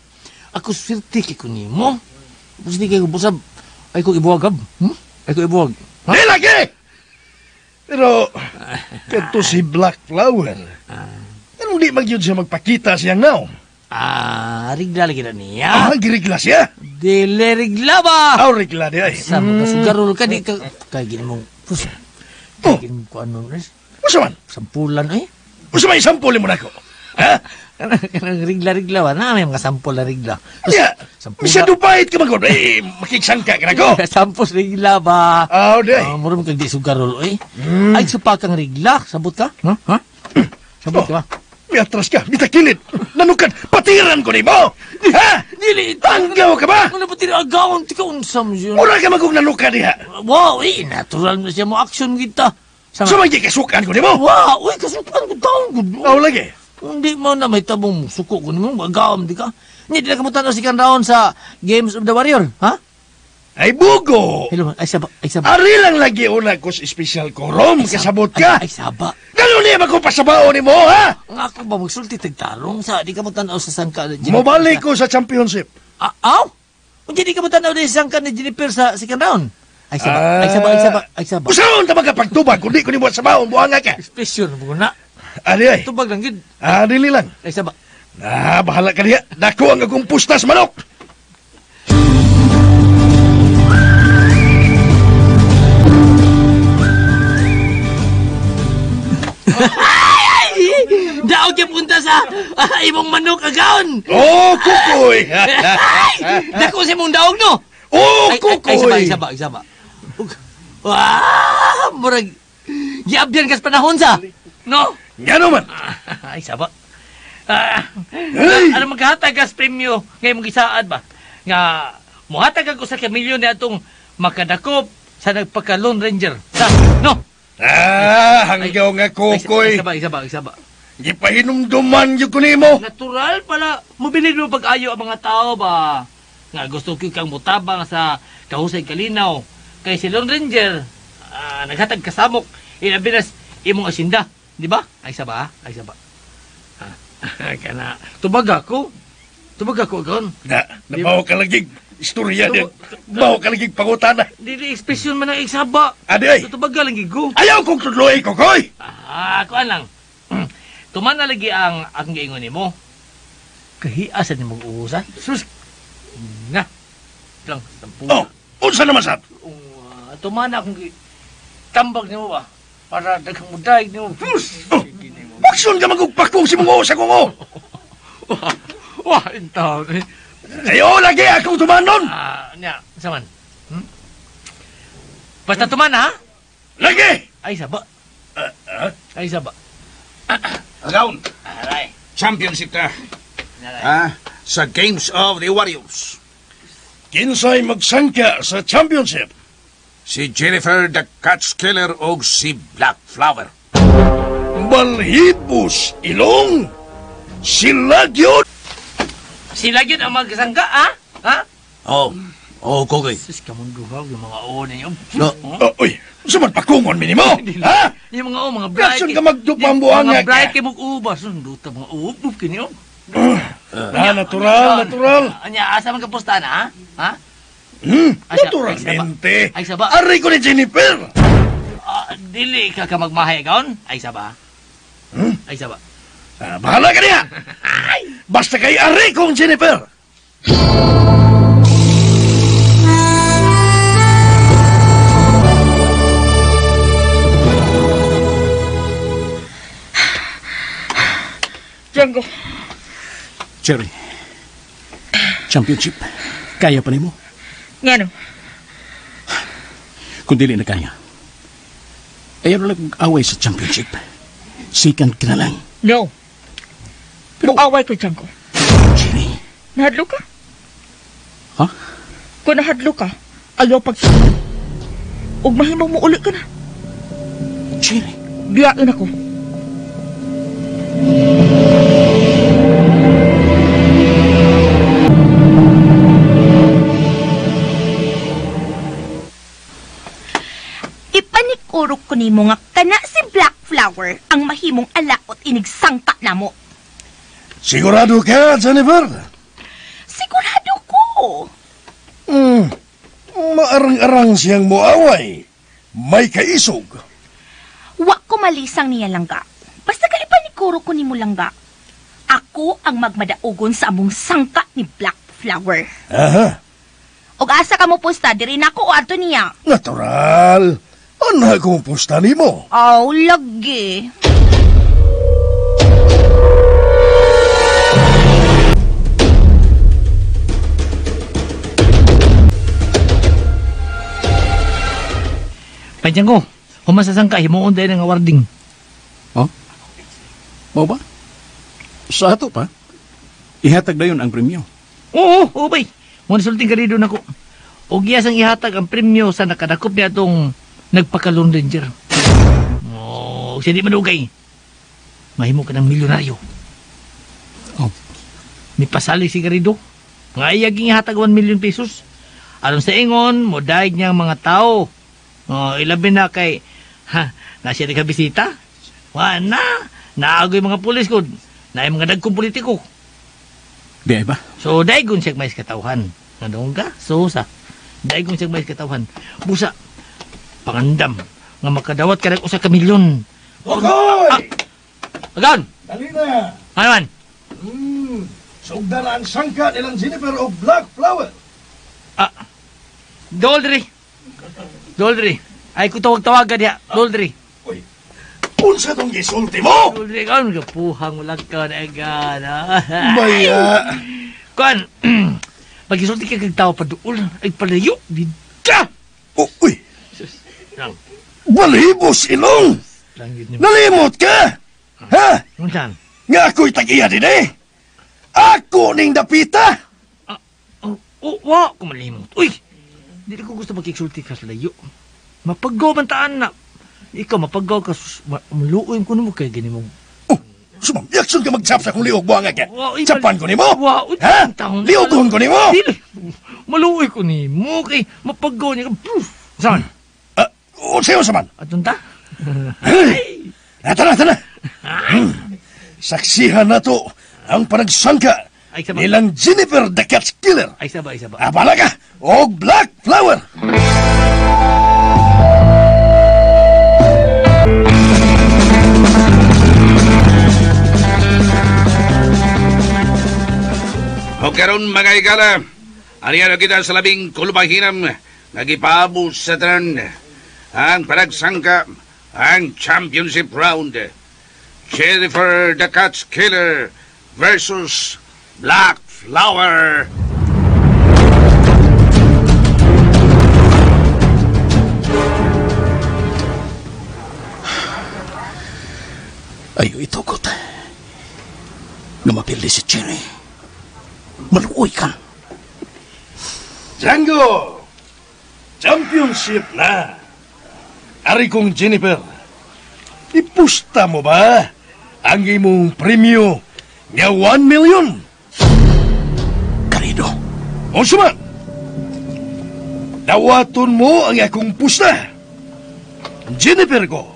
[SPEAKER 4] Ako swerte kay ko nimo. Tapos di kayo busab. Ay ko ibuwag, ab. Ay ko ibuwag.
[SPEAKER 7] Di lagi! Pero, kanto si Black Flower. Anong di magyud siya magpakita siyang now?
[SPEAKER 4] Ah, rigla lagi na niya.
[SPEAKER 7] Ah, girigla siya.
[SPEAKER 4] Dili rigla ba?
[SPEAKER 7] Ah, rigla di ay.
[SPEAKER 4] Sa mga sugarol ka, di ka. Kaya gini mong, pus. Kaya gini mong kuano, eh.
[SPEAKER 7] Usa man?
[SPEAKER 4] Sampulan, eh.
[SPEAKER 7] Usa man, isampulin mo na ako. Ha?
[SPEAKER 4] Kanang rigla-rigla ba? Na, may mga sampol na rigla.
[SPEAKER 7] Niya,
[SPEAKER 4] Sampula.
[SPEAKER 7] Bisa dupait ka magod. Eh, makiksangka ka na ko.
[SPEAKER 4] Sampos rigla ba?
[SPEAKER 7] Ah, di ay.
[SPEAKER 4] Muro mo kag di sugarol, eh. Ay, supa kang rigla. Sabot ka? Ha? Ha? Sabot ka ba?
[SPEAKER 7] Miatras ka, mitakilid. Nanukan, patiran ko nimo. Ha?
[SPEAKER 4] Dili,
[SPEAKER 7] Tanggaw ka ba?
[SPEAKER 4] Ano ba tinagawon? Tika, unsam yun.
[SPEAKER 7] Mura ka magong nanuka diha.
[SPEAKER 4] Wow, eh, natural na siya mo action kita.
[SPEAKER 7] Sa man gikasukan ko nimo?
[SPEAKER 5] Wa, uy kasukan ko taon gud.
[SPEAKER 7] Aw lagi.
[SPEAKER 5] Hindi mo na may tabong suko ko nimo, magawam di ka. Hindi na kamutan si round sa Games of the Warrior, ha?
[SPEAKER 7] Ay bugo.
[SPEAKER 5] Hello, ay saba, ay saba.
[SPEAKER 7] Ari lang lagi una ko sa special korom, kasabot ka.
[SPEAKER 5] Ay, saba.
[SPEAKER 7] Gano'n niya magpasabao ni mo, ha?
[SPEAKER 5] Ang ako ba magsulti tagtarong sa di ka mo tanaw sa sangka ni Jennifer.
[SPEAKER 7] Mobalik ko sa championship.
[SPEAKER 5] Ah, aw? Unsa di ka mo tanaw sa sangka ni Jennifer sa second round? Ay saba, ay saba, ay saba, ay saba.
[SPEAKER 7] Usaon ta magkapagtubag kung di ko nimo sabaon buanga ka.
[SPEAKER 5] Special mo na.
[SPEAKER 7] Ani ay.
[SPEAKER 5] Tubag lang gid.
[SPEAKER 7] Ah, dili lang.
[SPEAKER 5] Ay saba.
[SPEAKER 7] Ah, bahala ka diha. Dako ang akong pustas manok.
[SPEAKER 5] Daog yung punta sa imong manok agaon.
[SPEAKER 7] Oh, kukoy.
[SPEAKER 5] Dako sa imong daog no.
[SPEAKER 7] Oh, kukoy.
[SPEAKER 5] Ay, ay, saba, ay, saba, ay, saba. Wah, murag giabyan kas panahon sa. No?
[SPEAKER 7] Ngano man?
[SPEAKER 5] Ay, saba. Ano maghatag kas premyo ngay mong gisaad ba? Nga mohatag ako sa kamilyon ni atong makadakop sa nagpaka Lone Ranger. Sa, no?
[SPEAKER 7] Ah, hanggaw nga kukoy.
[SPEAKER 5] Ay, saba, ay saba, ay saba.
[SPEAKER 7] Gipahinumduman yun ko nimo.
[SPEAKER 5] Natural pala. Mobilid mo pag-ayo ang mga tao ba? Nga gusto ko kang mutabang sa kahusay kalinaw. Kay si Lone Ranger, naghatag kasamok. Inabinas imong asinda. Di ba? Ay saba, ay saba. Kana, tubag ako. Tubag ako, agon.
[SPEAKER 7] Na, nabaw ka lagig. Istorya niya. Bawa ka lagig pangutana.
[SPEAKER 5] Dili, ekspresyon man ang iksaba.
[SPEAKER 7] Adi ay.
[SPEAKER 5] Tubag ka lang gigo.
[SPEAKER 7] Ayaw kong tudloy, kukoy!
[SPEAKER 5] Ah, kuan lang. Tuman na lagi ang akong giingon nimo. Kahiasan nimo uusan. Sus. Na. Lang sampu.
[SPEAKER 7] Oh, unsa naman sab?
[SPEAKER 5] Tuman na akong tambag nimo ba? Para daghang mudaig nimo. Sus.
[SPEAKER 7] Oh, aksyon ka magugpakong si mong usa ko.
[SPEAKER 5] Wah, intaw.
[SPEAKER 7] Ayo lagi akong tumanon.
[SPEAKER 5] Nya, unsa man? Basta tuman ha?
[SPEAKER 7] Lagi.
[SPEAKER 5] Ay saba. Ay saba.
[SPEAKER 9] Agaon.
[SPEAKER 5] Aray.
[SPEAKER 9] Championship ta. Ah, sa Games of the Warriors.
[SPEAKER 7] Kinsay magsangka sa championship?
[SPEAKER 9] Si Jennifer the Catch Killer o si Black Flower.
[SPEAKER 7] Balhibos ilong. Sila gyud.
[SPEAKER 5] Sila gyud ang magsangka, ha? Ha?
[SPEAKER 3] Oh. Oh, kokoy.
[SPEAKER 5] Sus, kamunduhaw yung mga o ninyo.
[SPEAKER 3] No.
[SPEAKER 7] Oh, uy, sumat pakungon minimo. Ha?
[SPEAKER 5] Yung mga o, mga bright.
[SPEAKER 7] Reaksyon ka magdupambuang
[SPEAKER 5] nga. Mga bright kay mong ubas. Sunduta mga ubo kini o.
[SPEAKER 7] Natural, natural.
[SPEAKER 5] Anya, asa man kapusta na, ha? Ha?
[SPEAKER 7] Naturalmente.
[SPEAKER 5] Ay, saba.
[SPEAKER 7] Aray ko ni Jennifer.
[SPEAKER 5] Dili ka ka magmahay kaon? Ay, saba. Ay, saba.
[SPEAKER 7] Bahala ka niya. Basta kay aray kong Jennifer.
[SPEAKER 6] Django.
[SPEAKER 3] Cherry. Championship. Kaya pa nimo?
[SPEAKER 6] Ngano?
[SPEAKER 3] Kung dili na kaya. Ayaw na lang away sa championship. Sikan ka na lang.
[SPEAKER 6] No. Pero away ko, Django.
[SPEAKER 3] Cherry.
[SPEAKER 6] Nahadlo ka?
[SPEAKER 3] Ha?
[SPEAKER 6] Kung nahadlo ka, ayaw pag... Ug mahimong mo uli ka na.
[SPEAKER 3] Cherry.
[SPEAKER 6] Biyain ako.
[SPEAKER 10] Ipanikurok ko nimo nga kana si Black Flower ang mahimong alaot inigsangka namo.
[SPEAKER 7] Sigurado ka, Jennifer?
[SPEAKER 10] Sigurado ko.
[SPEAKER 7] Maarang-arang siyang muaway. May kaisog.
[SPEAKER 10] Wa ko malisang niya langga. Basta ka ipanikuro ko nimo langga. Ako ang magmadaugon sa among sangka ni Black Flower.
[SPEAKER 7] Aha.
[SPEAKER 10] Og asa ka mo pusta, diri na ko o adto niya.
[SPEAKER 7] Natural. Ano akong pusta nimo?
[SPEAKER 10] Aw, lagi.
[SPEAKER 5] Panjang ko, humasasang ka, himuon dahil ng awarding.
[SPEAKER 3] Oh? Mau ba? Sa ato pa? Ihatag na yun ang premyo.
[SPEAKER 5] Oo, oo bay. Muna sulting ka rito na ko. O giyasang ihatag ang premyo sa nakadakop niya itong nagpaka-Lone Ranger. sa di madugay, mahimo ka ng milyonaryo.
[SPEAKER 3] Oh.
[SPEAKER 5] May pasali si Garrido. Nga iya gihatag 1 million pesos. Aron sa ingon, modaig niya ang mga tao. Oh, ilabi na kay ha, na siya nagkabisita. Wa na, naagoy mga pulis ko. Na mga dagkong politiko.
[SPEAKER 3] Di ay ba?
[SPEAKER 5] So, daigon siya mais katawhan. Nga ka? So, sa. Daigon siya mais katawhan. Busa, pangandam nga makadawat ka ng usa ka milyon.
[SPEAKER 7] Okoy!
[SPEAKER 5] Ah, Agon!
[SPEAKER 7] Dali na!
[SPEAKER 5] Ano man?
[SPEAKER 7] Sugda na ang sangka nilang Jennifer o Black Flower.
[SPEAKER 5] Ah, Doldri. Doldri. Ay, ko tawag-tawagan diha. Doldri.
[SPEAKER 7] Uy, unsa tong gisulti mo?
[SPEAKER 5] Doldri, kaon gapuhang ulag ka na gana.
[SPEAKER 7] Baya.
[SPEAKER 5] Kuan, magisulti ka kag tawo paduol, ay palayo, dida.
[SPEAKER 7] Oh, uy.
[SPEAKER 5] Sus, lang.
[SPEAKER 7] Balibos ilong.
[SPEAKER 5] Lang yun ni.
[SPEAKER 7] Nalimot ka? Ha?
[SPEAKER 5] Unsan?
[SPEAKER 7] Nga ako'y tag-iya din eh. Ako ning dapita.
[SPEAKER 5] Oh, oh, wa ko malimot. Uy, dili ko gusto makigsulti ka sa layo. Mapaggaw man taan na. Ikaw, mapaggaw ka, maluoy ko nimo kay gani mong.
[SPEAKER 7] Oh, sumam, yakson ka mag-chap sa akong liog buanga ka.
[SPEAKER 5] Wa, uy,
[SPEAKER 7] Chapan ko nimo?
[SPEAKER 5] Wa, uy,
[SPEAKER 7] Ha?
[SPEAKER 5] taon.
[SPEAKER 7] Liogon ko nimo?
[SPEAKER 5] Dili. Maluoy ko nimo kay mapaggaw niya ka. Puf! Saan?
[SPEAKER 7] Ah, sayo sa man.
[SPEAKER 5] Atun ta?
[SPEAKER 7] Hey! Tara, tara. Saksihan na to ang panagsangka
[SPEAKER 5] Ay, sama.
[SPEAKER 7] nilang Jennifer the Catch Killer.
[SPEAKER 5] Ay, saba, ay, saba.
[SPEAKER 7] Abala ka og Black Flower.
[SPEAKER 9] O karon mga higala, ariyan na kita sa labing kulubahinam nga gipaabot sa tanan ang panagsangka, ang championship round. Jennifer the Catch Killer versus Black Flower.
[SPEAKER 3] Ayo itugot. Nga mapildi si Cherry. Maluoy ka.
[SPEAKER 7] Django! Championship na! Ari kong Jennifer, ipusta mo ba ang imong premyo nga 1 million?
[SPEAKER 3] Garrido.
[SPEAKER 7] O suman, dawaton mo ang akong pusta. Jennifer ko,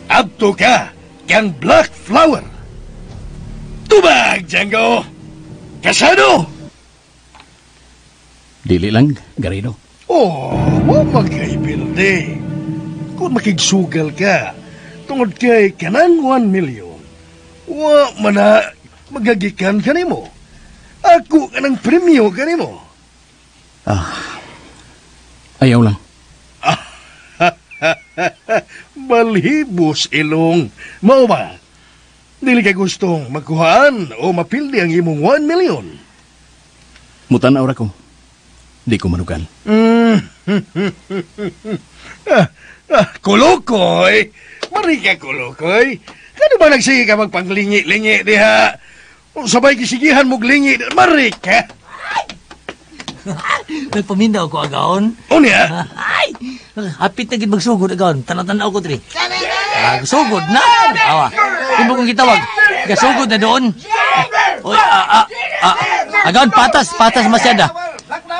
[SPEAKER 7] adto ka kang Black Flower. Tubag, Django! Kasado!
[SPEAKER 3] Dili lang, Garrido.
[SPEAKER 7] Oh, wa magkaipildi. Kung makigsugal ka, tungod kay kanang 1 million, wa man na magagikan kanimo. Ako kanang premyo kanimo.
[SPEAKER 3] Ah, ayaw lang.
[SPEAKER 7] Balhibos ilong. Mao ba? Dili ka gustong magkuhaan o mapildi ang imong 1 million.
[SPEAKER 3] Mutan-aw ra ko. Di ko manugal.
[SPEAKER 7] Kulukoy! Marika kulukoy! Kano ba nagsige ka magpanglingi-lingi diha? Sabay gisigihan mong lingi, marika!
[SPEAKER 5] Nagpamindaw ko agaon.
[SPEAKER 7] Unya?
[SPEAKER 5] Ay! Hapit na gid magsugod agaon. Tanaw-tanaw ko diri. Ah, sugod na. Awa. Imo kong gitawag. Gasugod na doon. Oy, agaon patas, patas masyada.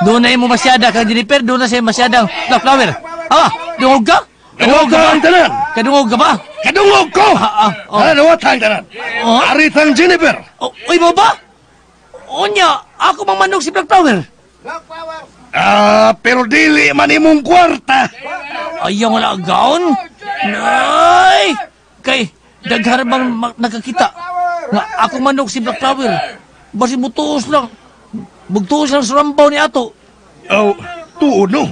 [SPEAKER 5] Doon na imo masyada kang Jennifer, doon na siya masyada Black Flower. Awa, dungog ka?
[SPEAKER 7] Dungog ka ang tanan.
[SPEAKER 5] Kadungog ka ba?
[SPEAKER 7] Kadungog ko.
[SPEAKER 5] Oh.
[SPEAKER 7] Ha, dawat ang tanan.
[SPEAKER 5] Oh.
[SPEAKER 7] Aritang Jennifer.
[SPEAKER 5] Oh, oy, mo ba? Unya, ako mang manok si Black Flower.
[SPEAKER 7] Ah, pero dili man imong kwarta.
[SPEAKER 5] Ayaw wala agaon. Nay! Kay daghar bang nakakita nga ako manok si Black Flower. Basi mutuos lang. Mugtuos lang sa rambaw ni ato.
[SPEAKER 7] Oh, tuod no.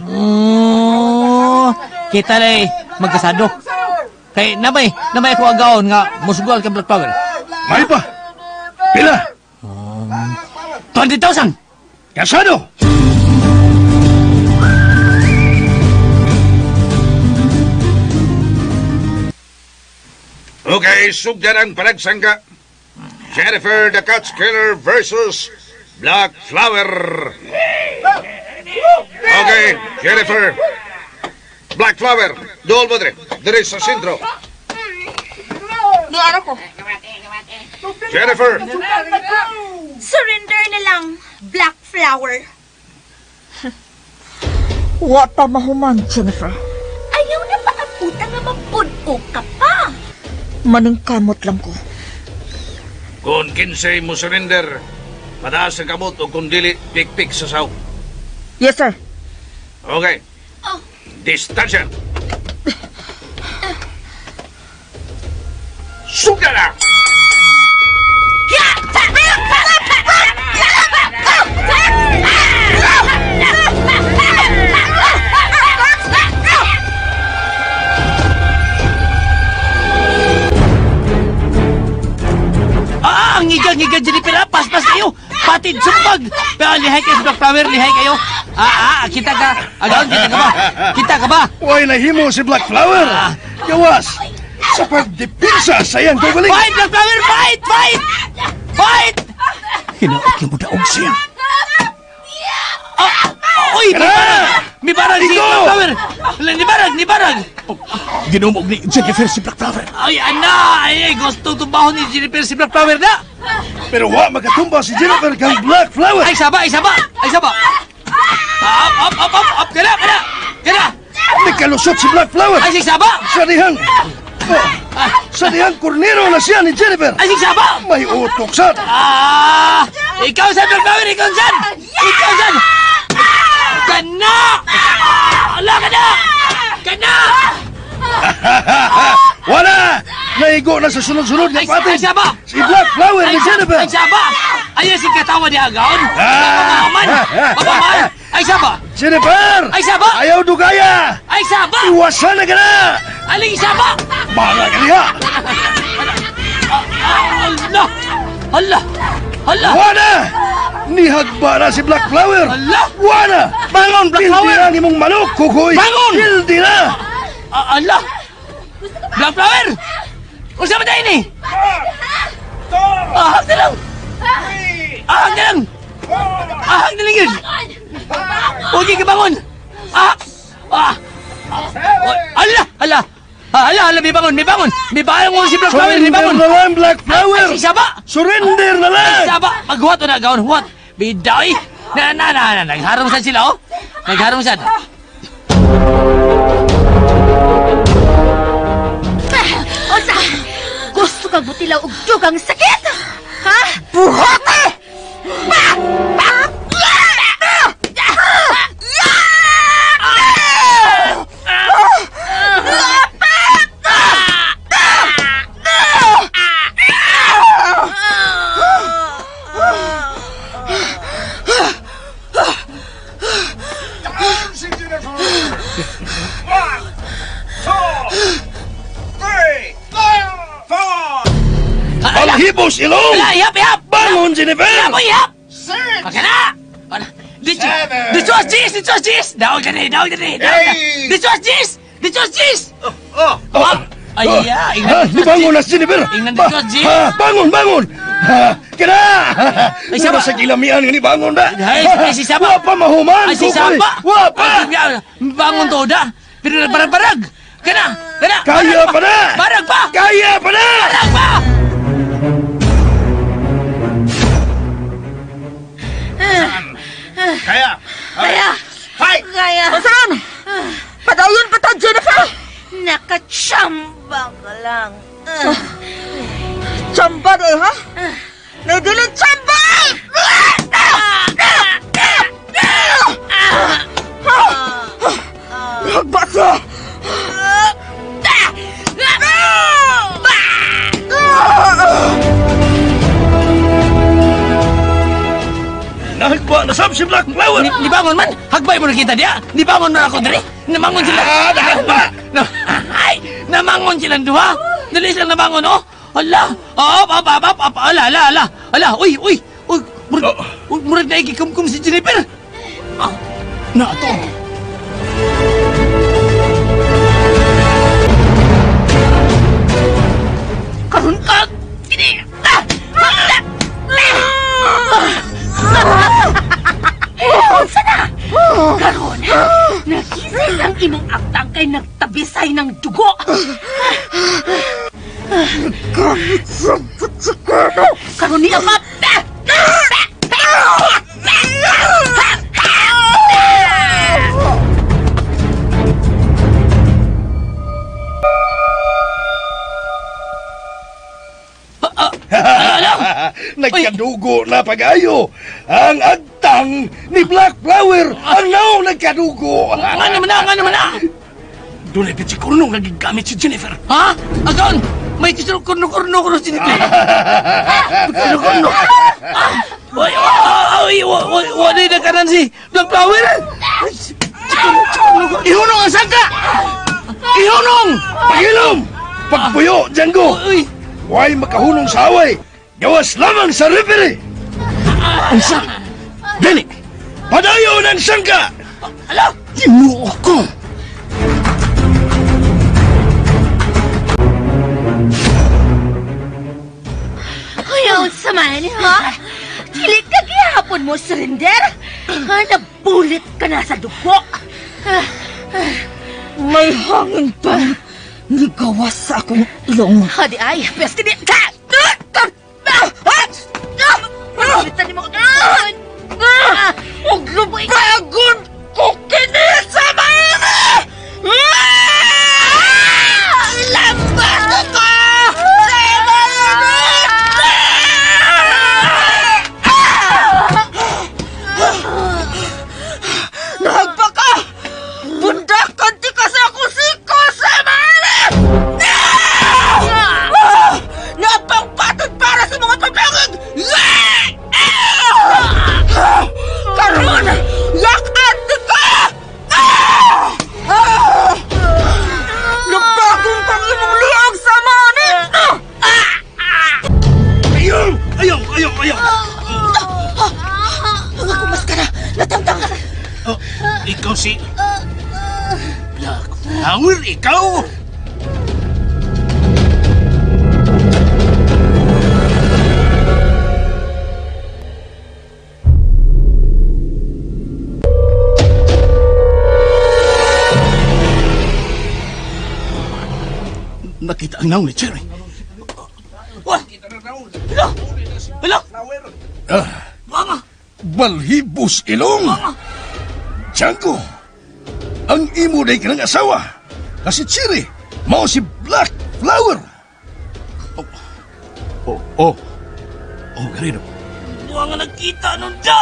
[SPEAKER 5] Kita lay magkasado. Kay namay ako agaon nga musugal kang Black Flower.
[SPEAKER 7] May pa. Pila?
[SPEAKER 5] 20,000.
[SPEAKER 7] Kasado.
[SPEAKER 9] Okay, sugdan ang panagsangka. Jennifer the Catch Killer versus Black Flower. Okay, Jennifer. Black Flower, dool mo dire. Dire sa sentro.
[SPEAKER 6] Niara ko.
[SPEAKER 9] Jennifer!
[SPEAKER 10] Surrender na lang, Black Flower.
[SPEAKER 6] Wa pa mahuman, Jennifer.
[SPEAKER 10] Ayaw na paaputa nga mapuno ka pa.
[SPEAKER 6] Maningkamot lang ko.
[SPEAKER 9] Kung kinsay mo surrender, padaas ang kamot o kung dili, pikpik sa saw.
[SPEAKER 6] Yes, sir.
[SPEAKER 9] Okay.
[SPEAKER 10] Oh.
[SPEAKER 9] Distansya. Suga na!
[SPEAKER 5] Ah, ang ngiga-ngiga Jennifer, paspas kayo. Patid sumbag. Pero lihay kayo sa Black Flower, lihay kayo. Kita ka. Agaon, kita ka ba? Kita ka ba?
[SPEAKER 7] Way nahimo si Black Flower. Gawas sa pagdipinsa sa iyang kaugalingon.
[SPEAKER 5] Fight, Black Flower! Fight! Fight! Fight!
[SPEAKER 3] Hinaot mo daog siya.
[SPEAKER 5] Uy! May barag si Black Flower! Ni barag!
[SPEAKER 3] Ginumog ni Jennifer si Black Flower.
[SPEAKER 5] Ay, ana! Ay, gusto tumbahon ni Jennifer si Black Flower na!
[SPEAKER 7] Pero wa makatumba si Jennifer kang Black Flower!
[SPEAKER 5] Ay, saba! Ay, saba! Ay, saba! Up, up, up, up! Up! Kana! Kana! Kana!
[SPEAKER 7] Nagkalusot si Black Flower!
[SPEAKER 5] Ay, si saba!
[SPEAKER 7] Sa dihang... Sa dihang kornero na siya ni Jennifer!
[SPEAKER 5] Ay, si saba!
[SPEAKER 7] May utok sad!
[SPEAKER 5] Ah! Ikaw sa Black Flower! Ikaw sad! Ikaw sad! Kana! Ala, kana! Kana!
[SPEAKER 7] Wala! Naigo na sa sunod-sunod nga patid!
[SPEAKER 5] Ay, saba!
[SPEAKER 7] Si Black Flower ni Jennifer!
[SPEAKER 5] Ay, saba! Ay, si katawa ni Agaon! Papaman! Papaman! Ay, saba!
[SPEAKER 7] Jennifer!
[SPEAKER 5] Ay, saba!
[SPEAKER 7] Ayaw dugaya!
[SPEAKER 5] Ay, saba!
[SPEAKER 7] Iwasan na ka na!
[SPEAKER 5] Aling saba!
[SPEAKER 7] Banga ka niya!
[SPEAKER 5] Allah! Allah! Allah!
[SPEAKER 7] Wala! Nihagba na si Black Flower!
[SPEAKER 5] Allah!
[SPEAKER 7] Wala!
[SPEAKER 5] Bangon, Black Flower!
[SPEAKER 7] Pildi na ang imong manok, kukoy!
[SPEAKER 5] Bangon!
[SPEAKER 7] Pildi na!
[SPEAKER 5] Allah! Black Flower! Unsa ba tayo ni? Ahag na lang! Ahag na lang! Ahag na lang yun! Huwag ka bangon! Ah! Ah! Allah! Allah! Ala, ala, may bangon, may bangon! May bangon si Black Flower, may bangon!
[SPEAKER 7] Surrender na lang, Black Flower!
[SPEAKER 5] Ay, si Saba!
[SPEAKER 7] Surrender na lang!
[SPEAKER 5] Ay, Saba! Maghuwat o na, gawon, huwat! Biday! Na, na, na, na, nagharong saan sila, oh! Nagharong saan!
[SPEAKER 10] Osa! Gusto kang butilaw og dugang sakit! Ha?
[SPEAKER 6] Buhati!
[SPEAKER 10] Ba! Ba!
[SPEAKER 7] Balhibos ilong!
[SPEAKER 5] Ala, ihap, ihap!
[SPEAKER 7] Bangon, Jennifer!
[SPEAKER 5] Ihap, ihap! Six! Pagka na! Diyos, Jis! Diyos, Jis! Daog na ni, daog na ni! Diyos, Jis! Diyos, Jis!
[SPEAKER 7] Oh!
[SPEAKER 5] Ay, ya!
[SPEAKER 7] Bangon na si Jennifer!
[SPEAKER 5] Ingnan Diyos, Jis!
[SPEAKER 7] Bangon, bangon! Kana!
[SPEAKER 5] Ay, saba!
[SPEAKER 7] Sa kilamian nga ni bangon na!
[SPEAKER 5] Ay, si Saba!
[SPEAKER 7] Wa pa mahuman!
[SPEAKER 5] Ay, si Saba!
[SPEAKER 7] Wa pa!
[SPEAKER 5] Bangon to da! Pero barag-barag! Kana! Kana!
[SPEAKER 7] Kaya pa na!
[SPEAKER 5] Barag pa!
[SPEAKER 7] Kaya pa na!
[SPEAKER 5] Barag pa!
[SPEAKER 9] Kaya!
[SPEAKER 10] Kaya!
[SPEAKER 9] Fight!
[SPEAKER 10] Kaya!
[SPEAKER 6] Saan? Padayon pa ta, Jennifer!
[SPEAKER 10] Nakachamba ka lang.
[SPEAKER 6] Chamba na eh, ha? Nadiling chamba! Hagba siya!
[SPEAKER 7] Nahagba na sab si Black Flower!
[SPEAKER 5] Ni bangon man! Hagbay mo na kita diya! Ni bangon man ako diri! Namangon sila!
[SPEAKER 7] Ah, nahagba!
[SPEAKER 5] Ay! Namangon silang duha! Dali silang namangon, oh! Ala! Op, op, op, op, op! Ala, ala, ala! Ala! Uy, uy! Uy! Murag na ikikumkum si Jennifer!
[SPEAKER 3] Na ato!
[SPEAKER 5] Karon ka! Kini!
[SPEAKER 10] Unsa na? Karon, nagising ang imong agtang kay nagtabisay ng dugo.
[SPEAKER 6] Gigamit siya putsikero.
[SPEAKER 10] Karon niya ma...
[SPEAKER 7] Nagkadugo na pag-ayo. Ang agtang ni Black Flower ang naong nagkadugo.
[SPEAKER 5] Nga naman na, nga naman na!
[SPEAKER 3] Doon ay pitsikurno nga gigamit si Jennifer.
[SPEAKER 5] Ha? Agaon! May kurno-kurno ko si Jennifer. Kurno-kurno. Oy, oy, oy, wala na kanan si Black Flower.
[SPEAKER 3] Ihunong ang sangka! Ihunong!
[SPEAKER 7] Pagilom! Pagpuyo, Django! Huwag makahunong sa away! Gawas lamang sa referee!
[SPEAKER 3] Unsa? Dili!
[SPEAKER 7] Padayon ang sangka!
[SPEAKER 5] Ala!
[SPEAKER 3] Ginoo ko!
[SPEAKER 10] Ayaw sa man, ha? Dili ka gihapon mo, surrender? Ha? Nabulit ka na sa dugo.
[SPEAKER 6] May hangin pa. Nigawas sa akong ilong.
[SPEAKER 10] Hadi ay, peste di...
[SPEAKER 6] Ug lubagon ko kini sa mga! Lambas ko! Sa mga! Nahagpa ka! Bundakan ti ka sa akong siko sa mga! Napangpatod para sa mga pabangag! Karon! Yakan ka! Nagbagon kang imong liog sa manit!
[SPEAKER 7] Ayaw! Ayaw! Ayaw! Ayaw!
[SPEAKER 6] Ang akong maskara! Natamtang!
[SPEAKER 3] Oh, ikaw si... Black Flower, ikaw! Nakita ang naong ni Cherry.
[SPEAKER 5] Wah! Hala! Hala!
[SPEAKER 7] Ah, balhibos ilong! Django! Ang imo day ka ng asawa! Kasi Cherry, mao si Black Flower!
[SPEAKER 3] Oh, oh, oh, oh, Garrido.
[SPEAKER 5] Buwa nga nagkita nun siya!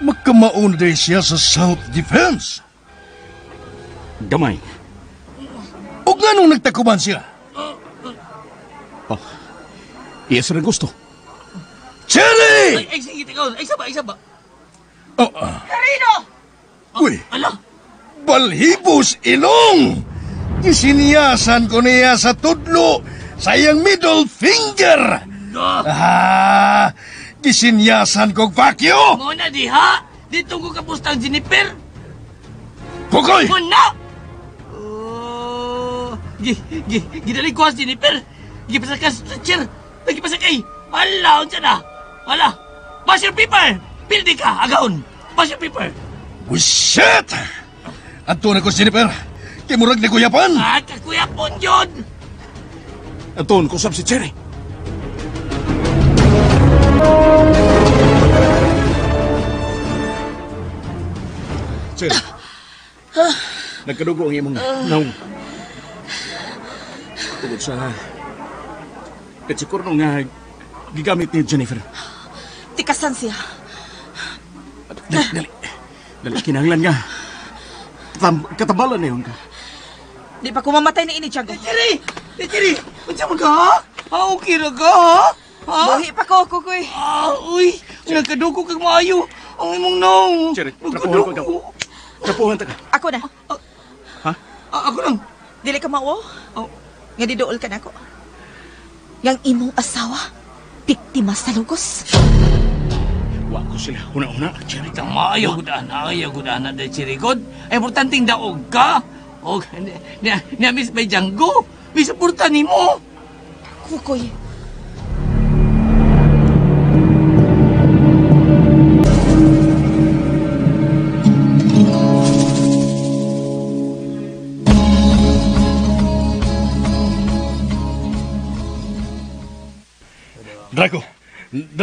[SPEAKER 7] Magkamaon day siya sa self-defense.
[SPEAKER 3] Gamay.
[SPEAKER 7] O nga nung nagtakuban siya?
[SPEAKER 3] Oh, iya sir gusto.
[SPEAKER 7] Cherry!
[SPEAKER 5] Ay, ay, sige, ikaw. Ay, saba, ay, saba.
[SPEAKER 7] Oh,
[SPEAKER 6] Garrido!
[SPEAKER 7] Uy!
[SPEAKER 5] Ala!
[SPEAKER 7] Balhibos ilong! Isiniyasan ko niya sa tudlo sa iyang middle finger! Ah! Gisinyasan kog vakyo!
[SPEAKER 5] Muna diha! Dito ko kapustang Jennifer!
[SPEAKER 7] Kukoy!
[SPEAKER 5] Muna! Gidali ko ang Jennifer! Gipasakay sa stretcher! Nagipasakay! Hala! Unsa na! Hala! Pass your paper! Pildi ka! Agaon! Pass your paper!
[SPEAKER 7] Oh, shit! Anto na ko, Jennifer! Kimurag ni Kuyapan!
[SPEAKER 5] Ah! Kakuyapon yun!
[SPEAKER 3] Anton, kusap si Cherry! Cherry! Nagkadugo ang imong naong. Tungod sa pitsikurno nga gigamit ni Jennifer.
[SPEAKER 6] Tikasan siya.
[SPEAKER 3] Dali, dali. Dali, kinahanglan nga. Katabalan na yun ka.
[SPEAKER 6] Di pa kumamatay na ini, Tiago.
[SPEAKER 5] Cherry! Cherry! Unsa man ka, ha? Ah, okay na ka, ha? Ha?
[SPEAKER 6] Buhi pa ko, Kukoy.
[SPEAKER 5] Ah, uy! Nagkadugo kag maayo. Ang imong naong.
[SPEAKER 3] Cherry, trapuhan ko. Trapuhan ta ka.
[SPEAKER 6] Ako na.
[SPEAKER 3] Ha?
[SPEAKER 5] Ako lang.
[SPEAKER 6] Dili ka mauo? Oh. Nga diduol ka na ako. Yang imong asawa, biktima sa lugos.
[SPEAKER 3] Wa ko sila. Una-una, Cherry.
[SPEAKER 5] Kang maayo gudana, ayaw gudana de Cherry God. Ay, importanteng daog ka. O, niya miss may Django. May suporta nimo.
[SPEAKER 6] Kukoy.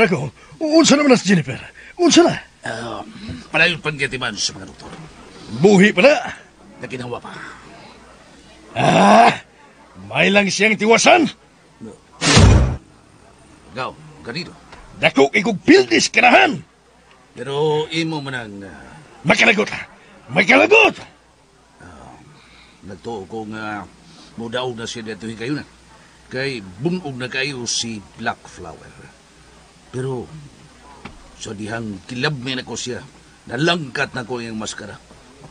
[SPEAKER 7] Draco, unsa naman na si Jennifer? Unsa na?
[SPEAKER 9] Palayon panggatiman sa mga doktor.
[SPEAKER 7] Buhi pa na.
[SPEAKER 9] Naginawa pa.
[SPEAKER 7] Ah! May lang siyang tiwasan.
[SPEAKER 9] No. Gaw, ganito.
[SPEAKER 7] Dako kay kog pildis kanahan.
[SPEAKER 9] Pero imo manang...
[SPEAKER 7] Makalagot! Makalagot!
[SPEAKER 9] Nagtuo ko nga mudaog na siya dito kayo na. Kay bungog na kayo si Black Flower. Pero sa dihang kilabmin ako siya, nalangkat na ko iyang maskara.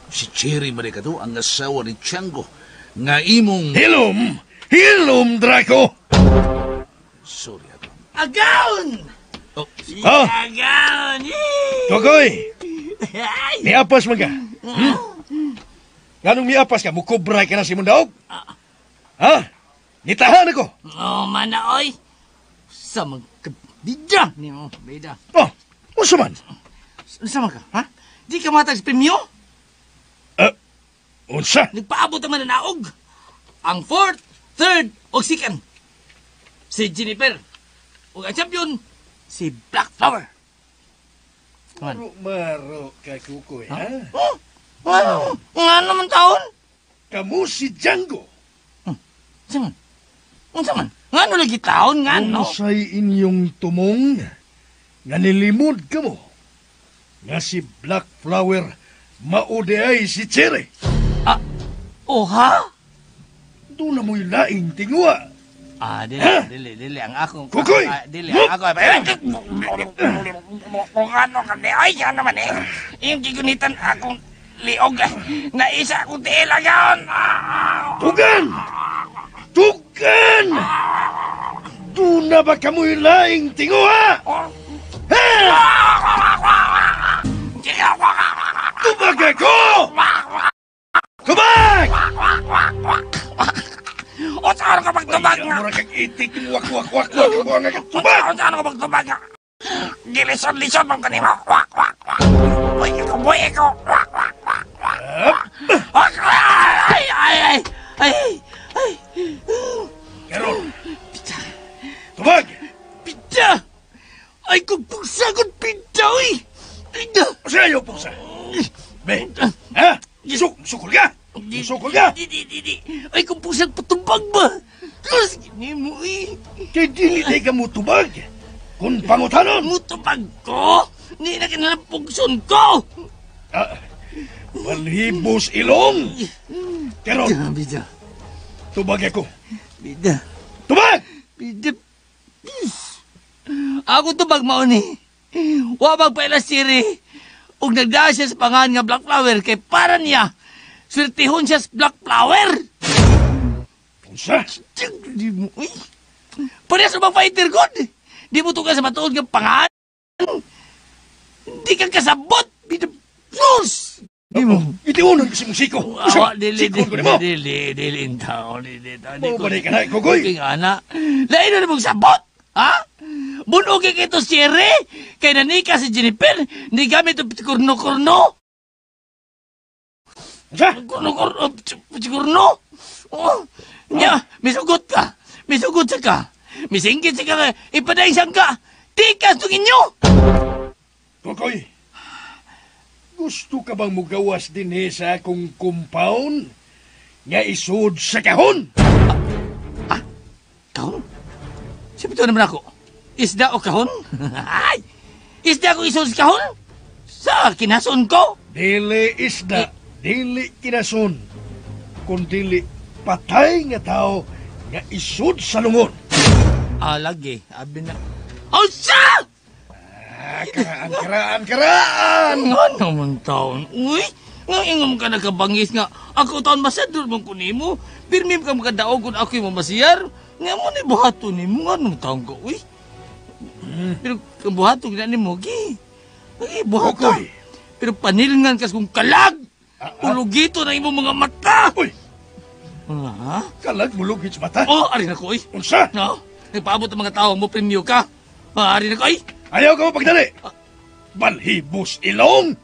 [SPEAKER 9] Si Cherry Maricato, ang asawa ni Chango, nga imong...
[SPEAKER 7] Hilom! Hilom, Draco!
[SPEAKER 9] Sorry ako.
[SPEAKER 5] Agaon!
[SPEAKER 9] Oh.
[SPEAKER 7] Oh.
[SPEAKER 5] Agaon!
[SPEAKER 7] Kokoy! Miapas man ka. Hmm? Ganong miapas ka, mukubray ka na si Mundaog? Ha? Nitahan ako!
[SPEAKER 5] Oh, mana, oy! Sa magkabida ni mo, bida.
[SPEAKER 7] Oh, unsa man?
[SPEAKER 5] Unsa man ka, ha? Di ka matag sa premyo?
[SPEAKER 7] Unsa?
[SPEAKER 5] Nagpaabot ang mananaog. Ang fourth, third, o second. Si Jennifer. O ang champion, si Black Flower.
[SPEAKER 7] Maro-maro ka, Kukoy, ha?
[SPEAKER 5] Oh, oh, nga naman taon?
[SPEAKER 7] Kamu si Django.
[SPEAKER 5] Unsa man? Unsa man? Nga ano lagi taon, nga no?
[SPEAKER 7] Unsay inyong tumong nga nilimod ka mo nga si Black Flower maudi ay si Cherry.
[SPEAKER 5] Ah, oh ha?
[SPEAKER 7] Doon na mo'y laing tingwa.
[SPEAKER 5] Ah, dili,
[SPEAKER 7] Ha?
[SPEAKER 5] dili, dili. Ang akong...
[SPEAKER 7] Kukoy!
[SPEAKER 5] Ah, dili, ang ako... Kung ano kami, ay, ano man eh. Yung gigunitan akong liog. Naisa akong tiil agaon.
[SPEAKER 7] Tugan! Tugan! Doon na ba kamoy laing tinguha? Ha? Tubag ako! Tubag!
[SPEAKER 5] O saan ka magtubag nga?
[SPEAKER 7] Mura kang itik, wak, wak, wak, wak, wak, wak, tubag!
[SPEAKER 5] O saan ka magtubag nga? Gilison-lison mong kanimo. Wak, wak, wak. Buhay ako, buhay ako. Wak, wak, wak, wak. Ay, ay, ay, ay, ay.
[SPEAKER 7] Karon. Tubag!
[SPEAKER 5] Pita! Ay, kung pugsagot, pita, uy! Pita!
[SPEAKER 7] Sa'yo, pugsa! Be, ha? Sukol ka! Sukol ka!
[SPEAKER 5] Di, di, di, di. Ay, kung pusag patubag ba? Diyos, gini mo, eh.
[SPEAKER 7] Kay dili day ka mutubag. Kung pangutanon.
[SPEAKER 5] Mutubag ko? Hindi na kinalang pugson ko!
[SPEAKER 7] Ah, balhibos ilong! Karon,
[SPEAKER 5] Bida.
[SPEAKER 7] Tubag ako.
[SPEAKER 5] Bida.
[SPEAKER 7] Tubag!
[SPEAKER 5] Bida. Ako tubag mauni. Wa magpaila siri. Ug nagdaan siya sa pangan nga Black Flower kay para niya swertihon siya sa Black Flower.
[SPEAKER 7] Unsa?
[SPEAKER 5] Di mo, uy. Parehas sa mga fighter god. Di mo tugas sa matuod nga pangan. Di ka kasabot. Bida. Diyos! Di mo.
[SPEAKER 7] Itiunon kasi mong siko.
[SPEAKER 5] Awa, dili,
[SPEAKER 7] Sikon ko nimo.
[SPEAKER 5] dili, dili, tao, dili, tao.
[SPEAKER 7] Mo ba ka na, Kukoy?
[SPEAKER 5] King ana. Lain na mong sabot, ha? Bunog kay ito siyere, kay nanika si Jennifer, ni gamit ang kurno-kurno.
[SPEAKER 7] Unsa?
[SPEAKER 5] Kurno-kurno, kurno. Oh, nya, misugot ka. Misugot sa ka. Misingkit sa ka, ipadaing siyang ka. Tikas itong inyo.
[SPEAKER 7] Kukoy, gusto ka bang mugawas din eh sa akong compound? Nga isod sa kahon?
[SPEAKER 5] Ah, kahon? Siyempre ito naman ako. Isda o kahon? Ay! Isda ko isod sa kahon? Sa kinason ko?
[SPEAKER 7] Dili isda, dili kinason. Kung dili patay nga tao nga isod sa lungon.
[SPEAKER 5] Ah, lagi. Abi na. Oh, siya!
[SPEAKER 7] Ah, karaan, karaan, karaan!
[SPEAKER 5] Nga naman taon. Uy, nga ingom ka nagkabangis nga. Ako taon masadol mong kunimo. Pirmi ka makadaog kung ako'y mamasiyar. Nga mo ni buhato ni mo. Nga naman taon ko, uy. Pero kung buhato gina ni mo, gi. Gi, buhato.
[SPEAKER 7] Okoy.
[SPEAKER 5] Pero panilngan kas kung kalag. Ulugito na imong mga mata.
[SPEAKER 7] Uy!
[SPEAKER 5] Ha?
[SPEAKER 7] Kalag mulugit sa mata?
[SPEAKER 5] Oh, ari na ko, uy.
[SPEAKER 7] Unsa?
[SPEAKER 5] No? Nagpaabot ang mga tao mo, premyo ka. Ah, ari na ko, uy.
[SPEAKER 7] Ayaw ka mo pagdali! Balhibos ilong!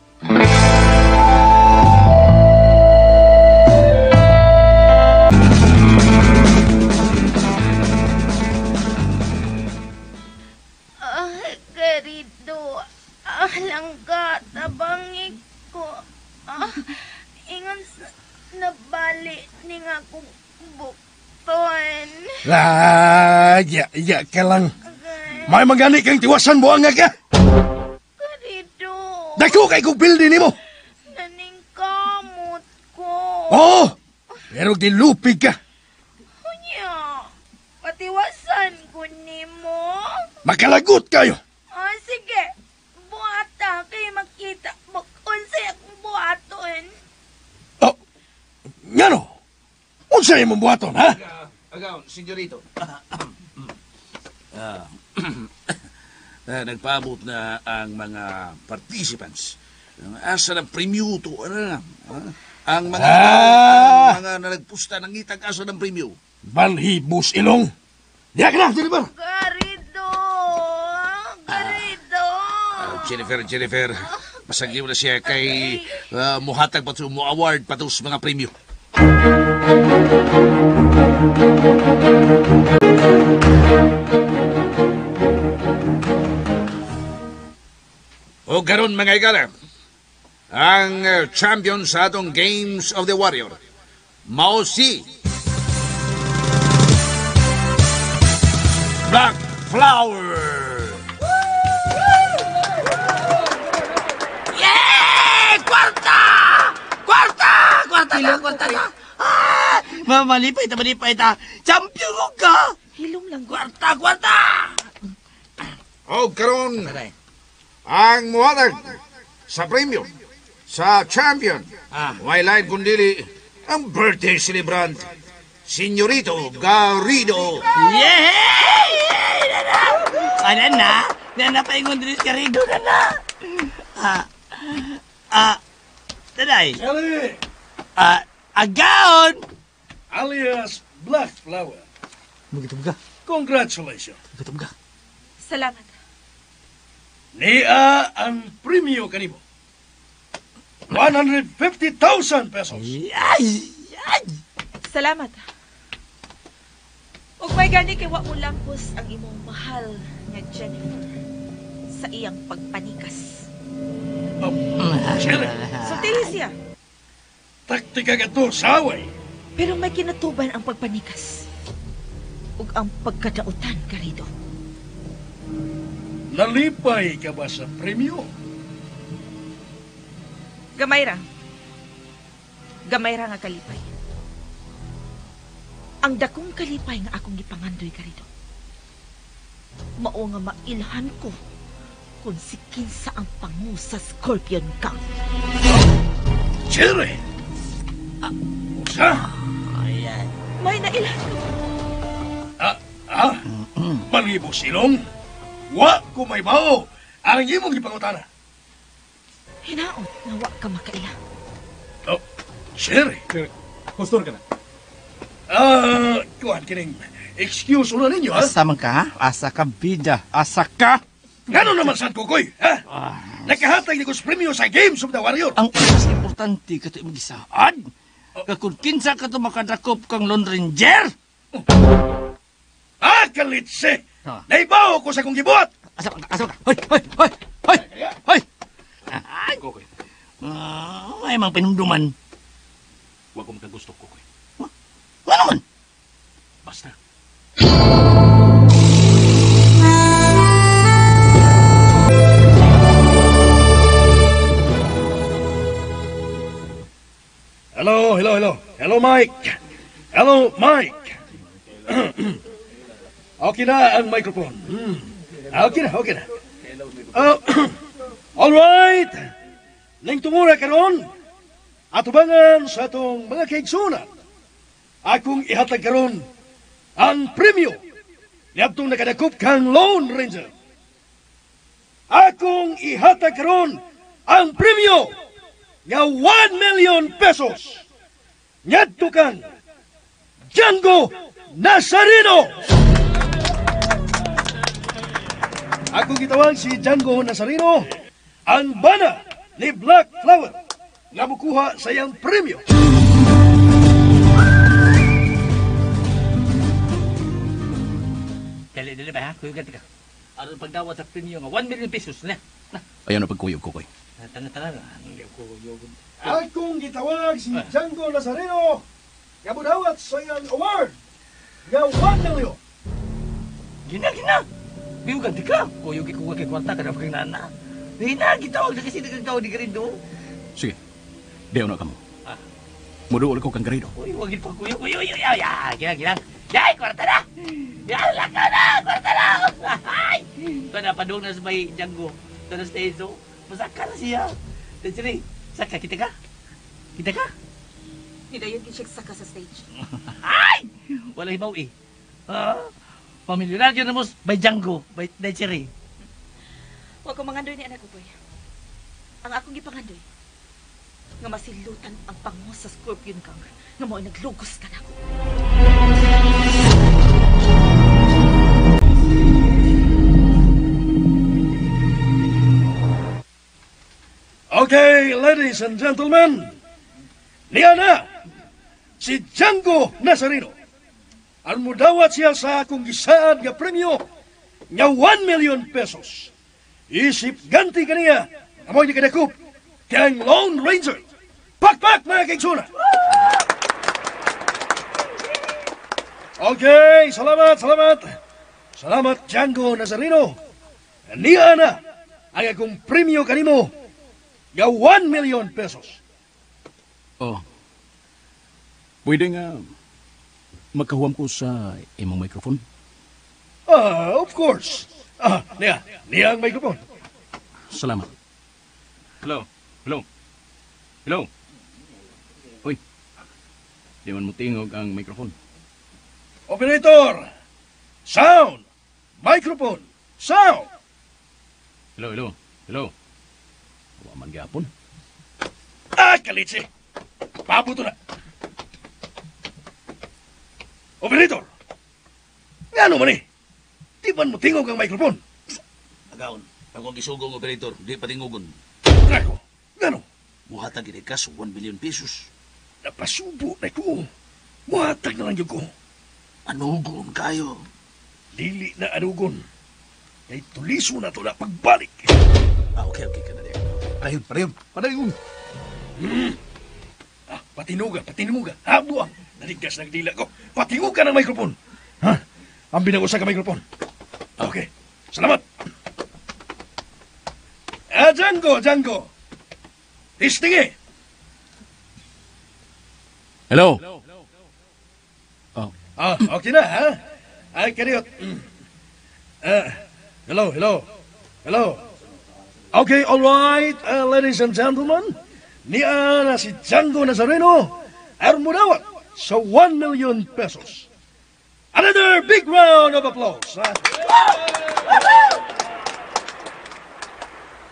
[SPEAKER 11] Ingon nabali ni nga akong bukton.
[SPEAKER 7] Ah, ya, ya ka lang. May magani kang tiwasan buang nga ka.
[SPEAKER 11] Garrido.
[SPEAKER 7] Dako kay kong bildi nimo.
[SPEAKER 11] Naningkamot ko.
[SPEAKER 7] Oo, pero gilupig ka.
[SPEAKER 11] Unya, patiwasan ko nimo.
[SPEAKER 7] Makalagot kayo.
[SPEAKER 11] Ah, sige. Buhata kay makita mo unsay akong buhaton.
[SPEAKER 7] Oh, ngano? Unsay imong buhaton, ha?
[SPEAKER 9] Agaw, senyorito. Nagpaabot na ang mga participants. Asa ng premyo to? Ano na? Ang mga ang mga nagpusta ng ngitag asa ng premyo.
[SPEAKER 7] Balhibus ilong. Diya ka na, Jennifer.
[SPEAKER 11] Garrido. Garrido.
[SPEAKER 9] Jennifer, pasagyo na siya kay muhatag pa to, mu-award pa to sa mga premyo. O karon mga igala, ang champion sa atong Games of the Warrior, mao si Black Flower.
[SPEAKER 8] Yeah! Kwarta! Kwarta! Kwarta na, kwarta na! Ah! Malipay ta, malipay ta! Champion ko ka!
[SPEAKER 10] Hilom lang.
[SPEAKER 8] Kwarta, kwarta!
[SPEAKER 9] O karon, ang muhatag sa premyo sa champion, way lain kundili ang birthday celebrant, Senyorito Garrido.
[SPEAKER 8] Yeah! Ano na? Nana paingon din si Garrido na na. Tanay.
[SPEAKER 7] Sally.
[SPEAKER 8] Agaon.
[SPEAKER 7] Alias Black Flower.
[SPEAKER 8] Magitong ka.
[SPEAKER 7] Congratulations.
[SPEAKER 8] Magitong ka.
[SPEAKER 10] Salamat.
[SPEAKER 7] Niya ang premyo kanimo. 150,000 pesos.
[SPEAKER 8] Ay! Ay!
[SPEAKER 10] Salamat. Ug may gani kay wa mo lampos ang imong mahal nga Jennifer sa iyang pagpanikas.
[SPEAKER 7] Sherry.
[SPEAKER 10] Sultihi siya.
[SPEAKER 7] Taktika ka to sa away.
[SPEAKER 10] Pero may kinatuban ang pagpanikas ug ang pagkadautan, Garrido.
[SPEAKER 7] Nalipay ka ba sa premyo?
[SPEAKER 10] Gamay ra. Gamay ra nga kalipay. Ang dakong kalipay nga akong gipangandoy, Garrido, mao nga mailhan ko kung si kinsa ang pangu sa Scorpion Gang.
[SPEAKER 7] Cherry! Usa?
[SPEAKER 8] Ayan.
[SPEAKER 10] May nailhan ko.
[SPEAKER 7] Malibo silong? Wa ko may bao ang imong gipangutana.
[SPEAKER 10] Hinaot na wa ka makaila.
[SPEAKER 7] Oh, Cherry.
[SPEAKER 3] Kustor ka na.
[SPEAKER 7] Kuan kining excuse una ninyo, ha?
[SPEAKER 8] Asa man ka, ha? Asa ka, bida. Asa ka?
[SPEAKER 7] Ngano naman sad kukoy, ha? Nakahatag ni ko sa premyo sa Games of the Warrior.
[SPEAKER 8] Ang mas importante kato imong gisaad. Kung kinsa ka to makadakop kang Lone Ranger.
[SPEAKER 7] Ah, kalitse! Naibaw ko sa kong gibuhat!
[SPEAKER 8] Asa ka? Asa ka? Hoy! Hoy! Hoy! Hoy! Hoy! Ay!
[SPEAKER 3] Kokoy.
[SPEAKER 8] May mang pinumduman.
[SPEAKER 3] Wa ko makagusto, Kokoy.
[SPEAKER 8] Ano man?
[SPEAKER 3] Basta.
[SPEAKER 7] Hello, hello, hello. Hello, Mike. Hello, Mike. Okay na ang microphone. Okay na, okay na. All right. Ning tungura karon, atubangan sa atong mga kaigsunan. Akong ihatag karon ang premyo niadtong nakadakop kang Lone Ranger. Akong ihatag karon ang premyo nga 1 million pesos ngadto kang Django Nazareno. Akong gitawag si Django Nazareno, ang bana ni Black Flower nga mukuha sa iyang premyo.
[SPEAKER 8] Dali, dali ba ha? Kuya ka. Aron pagdawat sa premyo nga 1 million pesos na.
[SPEAKER 3] Ayaw na pagkuyog ko, Koy.
[SPEAKER 8] Tana-tana. Hindi ko kuyog.
[SPEAKER 7] Akong gitawag si Django Nazareno nga mudawat sa iyang award nga 1 million.
[SPEAKER 8] Gina, gina. Biyo ka, di ka. Kuyog ko kay kwarta ka na kang nana. Gina, gitawag na kasi nagkagtawag ni Garido.
[SPEAKER 3] Sige. Diyaw na ka mo. Muduol ko kang Garido.
[SPEAKER 8] Uy, wagin pa kuyog. Uy, uy, uy, uy. Gina, gina. Yay, kwarta na! Yay, laka na! Kwarta na! Ay! Ito na, padung na sa may Django. Ito na sa Ezo. Masaka na siya. Desiree, saka, kita ka? Kita ka?
[SPEAKER 6] Nidayon gid siya saka sa stage.
[SPEAKER 8] Ay! Wala hibaw eh. Pamilyonaryo na mo by Django, by Desiree.
[SPEAKER 6] Wa ko mangandoy ni anak ko, boy. Ang akong gipangandoy, nga masilutan ang pango sa Scorpion Gang nga mao'y naglugos ka nako.
[SPEAKER 7] Okay, ladies and gentlemen, niya na si Django Nazareno. Ang mudawat siya sa akong gisaad nga premyo nga 1 million pesos. Isip ganti kaniya, amoy ni kadakop, kang Lone Ranger. Pakpak mga kaigsoona! Okay, salamat, salamat. Salamat Django Nazareno. Niya na ang akong premyo kanimo nga 1 million pesos.
[SPEAKER 3] Oh. Pwede nga magkahuam ko sa imong microphone?
[SPEAKER 7] Of course. Niya ang microphone.
[SPEAKER 3] Salamat. Hello. Hello. Hello. Uy. Di man mo tingog ang microphone.
[SPEAKER 7] Operator! Sound! Microphone! Sound!
[SPEAKER 3] Hello, hello. Hello. Wa man gyapon.
[SPEAKER 7] Kalitsi! Pabuto na! Operator! Ngano man eh? Di man mo tingog ang microphone?
[SPEAKER 9] Agaon, ako ang gisugong operator, di pa tingogon.
[SPEAKER 7] Nako, ngano?
[SPEAKER 9] Muhatag gini ka sa 1 million pesos.
[SPEAKER 7] Napasubo na ko. Muhatag na lang yun ko.
[SPEAKER 9] Anugon kayo.
[SPEAKER 7] Dili na anugon. Kay tuliso na to na pagbalik.
[SPEAKER 9] Okay, okay ka na diyan. Padayon, padayon, padayon.
[SPEAKER 7] Patinuga, patinuga. Habuang. Naligtas ng dila ko. Patinuga ng microphone. Ha? Ang binag-usa ka microphone. Okay. Salamat. Django, Django. Testing eh.
[SPEAKER 3] Hello. Oh.
[SPEAKER 7] Okay na, ha? Ay, kaniot. Hello, hello. Hello. Okay, all right, ladies and gentlemen. Niya na si Django Nazareno armudawat sa 1 million pesos. Another big round of applause.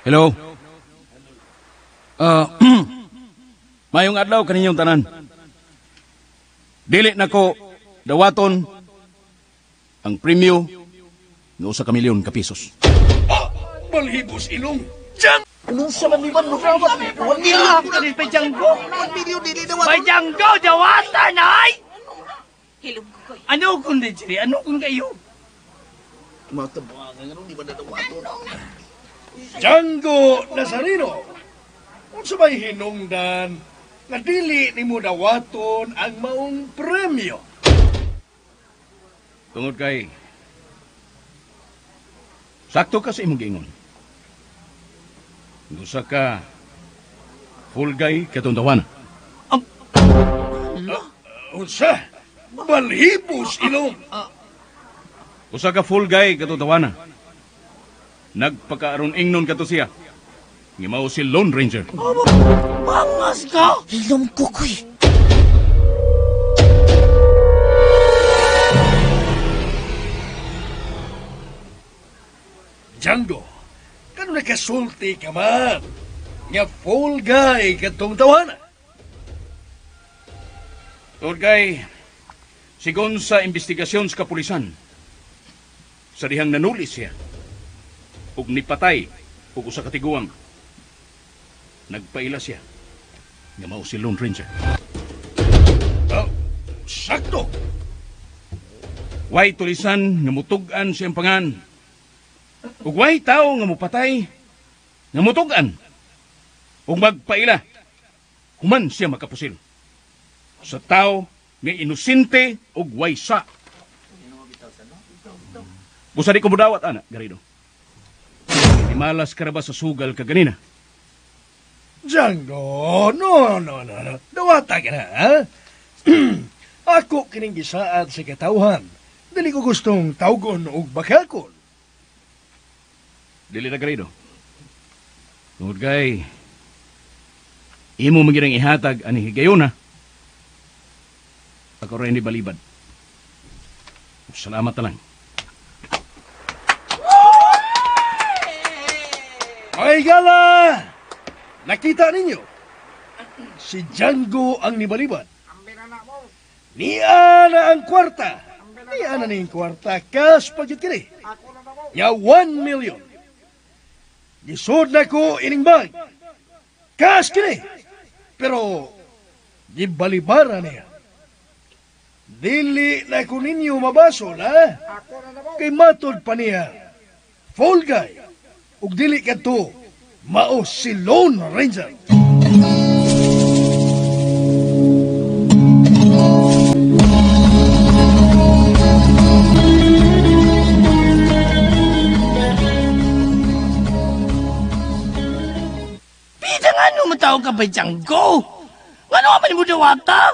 [SPEAKER 3] Hello. Mayong adlaw kaninyong tanan. Dili nako dawaton ang premyo nga 1 milyon ka pesos.
[SPEAKER 7] Balhibos ilong. Diyan!
[SPEAKER 8] Unsa man ni man mudawat? 1 million kani Django.
[SPEAKER 12] 1 million dili dawat.
[SPEAKER 8] Bay Django dawatan ay.
[SPEAKER 6] Hilom ko koy.
[SPEAKER 8] Ano kun di Chiri? Ano kun kayo?
[SPEAKER 12] Matabangan ngano di man dadawaton.
[SPEAKER 7] Django Nazareno. Unsa may hinungdan nga dili nimo dawaton ang maong premyo?
[SPEAKER 3] Tungod kay sakto ka sa imong giingon. Usa ka full guy katong tawana.
[SPEAKER 7] Unsa? Balhibos ilong.
[SPEAKER 3] Usa ka full guy katong tawana. Nagpakaaron ingnon kato siya. Nga mao si Lone Ranger.
[SPEAKER 8] Bangas ka!
[SPEAKER 6] Hilom ko koy.
[SPEAKER 7] Django, kano nakasulti ka man? Nga full guy katong tawana.
[SPEAKER 3] Full guy, sigon sa investigasyon sa kapulisan, sa dihang nanuli siya, ug nipatay ug usa ka tiguang. Nagpaila siya nga mao si Lone Ranger.
[SPEAKER 7] Oh, sakto!
[SPEAKER 3] Way tulisan nga mutug-an siyang pangan. Ug way tawo nga mupatay, nga mutug-an, ug magpaila, human siya makapusil. Sa tao nga inosente ug way sa. Busa di ko mudawat, ana, Garrido. Malas ka ra ba sa sugal ka ganina?
[SPEAKER 7] Django, no. Dawata ka na, ha? Ako kining gisaad sa katawhan. Dili ko gustong tawgon og bakakon.
[SPEAKER 3] Dili na, Garrido. Tungod kay imo magirang ihatag ani higayona. Ako rin ni balibad. Salamat na lang.
[SPEAKER 7] Ay, gala! Nakita ninyo? Si Django ang nibalibad. Niya na ang kwarta. Niya na ning kwarta. Cash pagyud kini. Ya 1 million. Gisod na ko ining bag. Cash kini. Pero gibalibara niya. Dili na ko ninyo mabasol, ha? Kay matod pa niya. Fall guy. Ug dili kadto mao si Lone Ranger.
[SPEAKER 8] Pita nga no matawag ka ba, Django? Ano ka man mo dawata?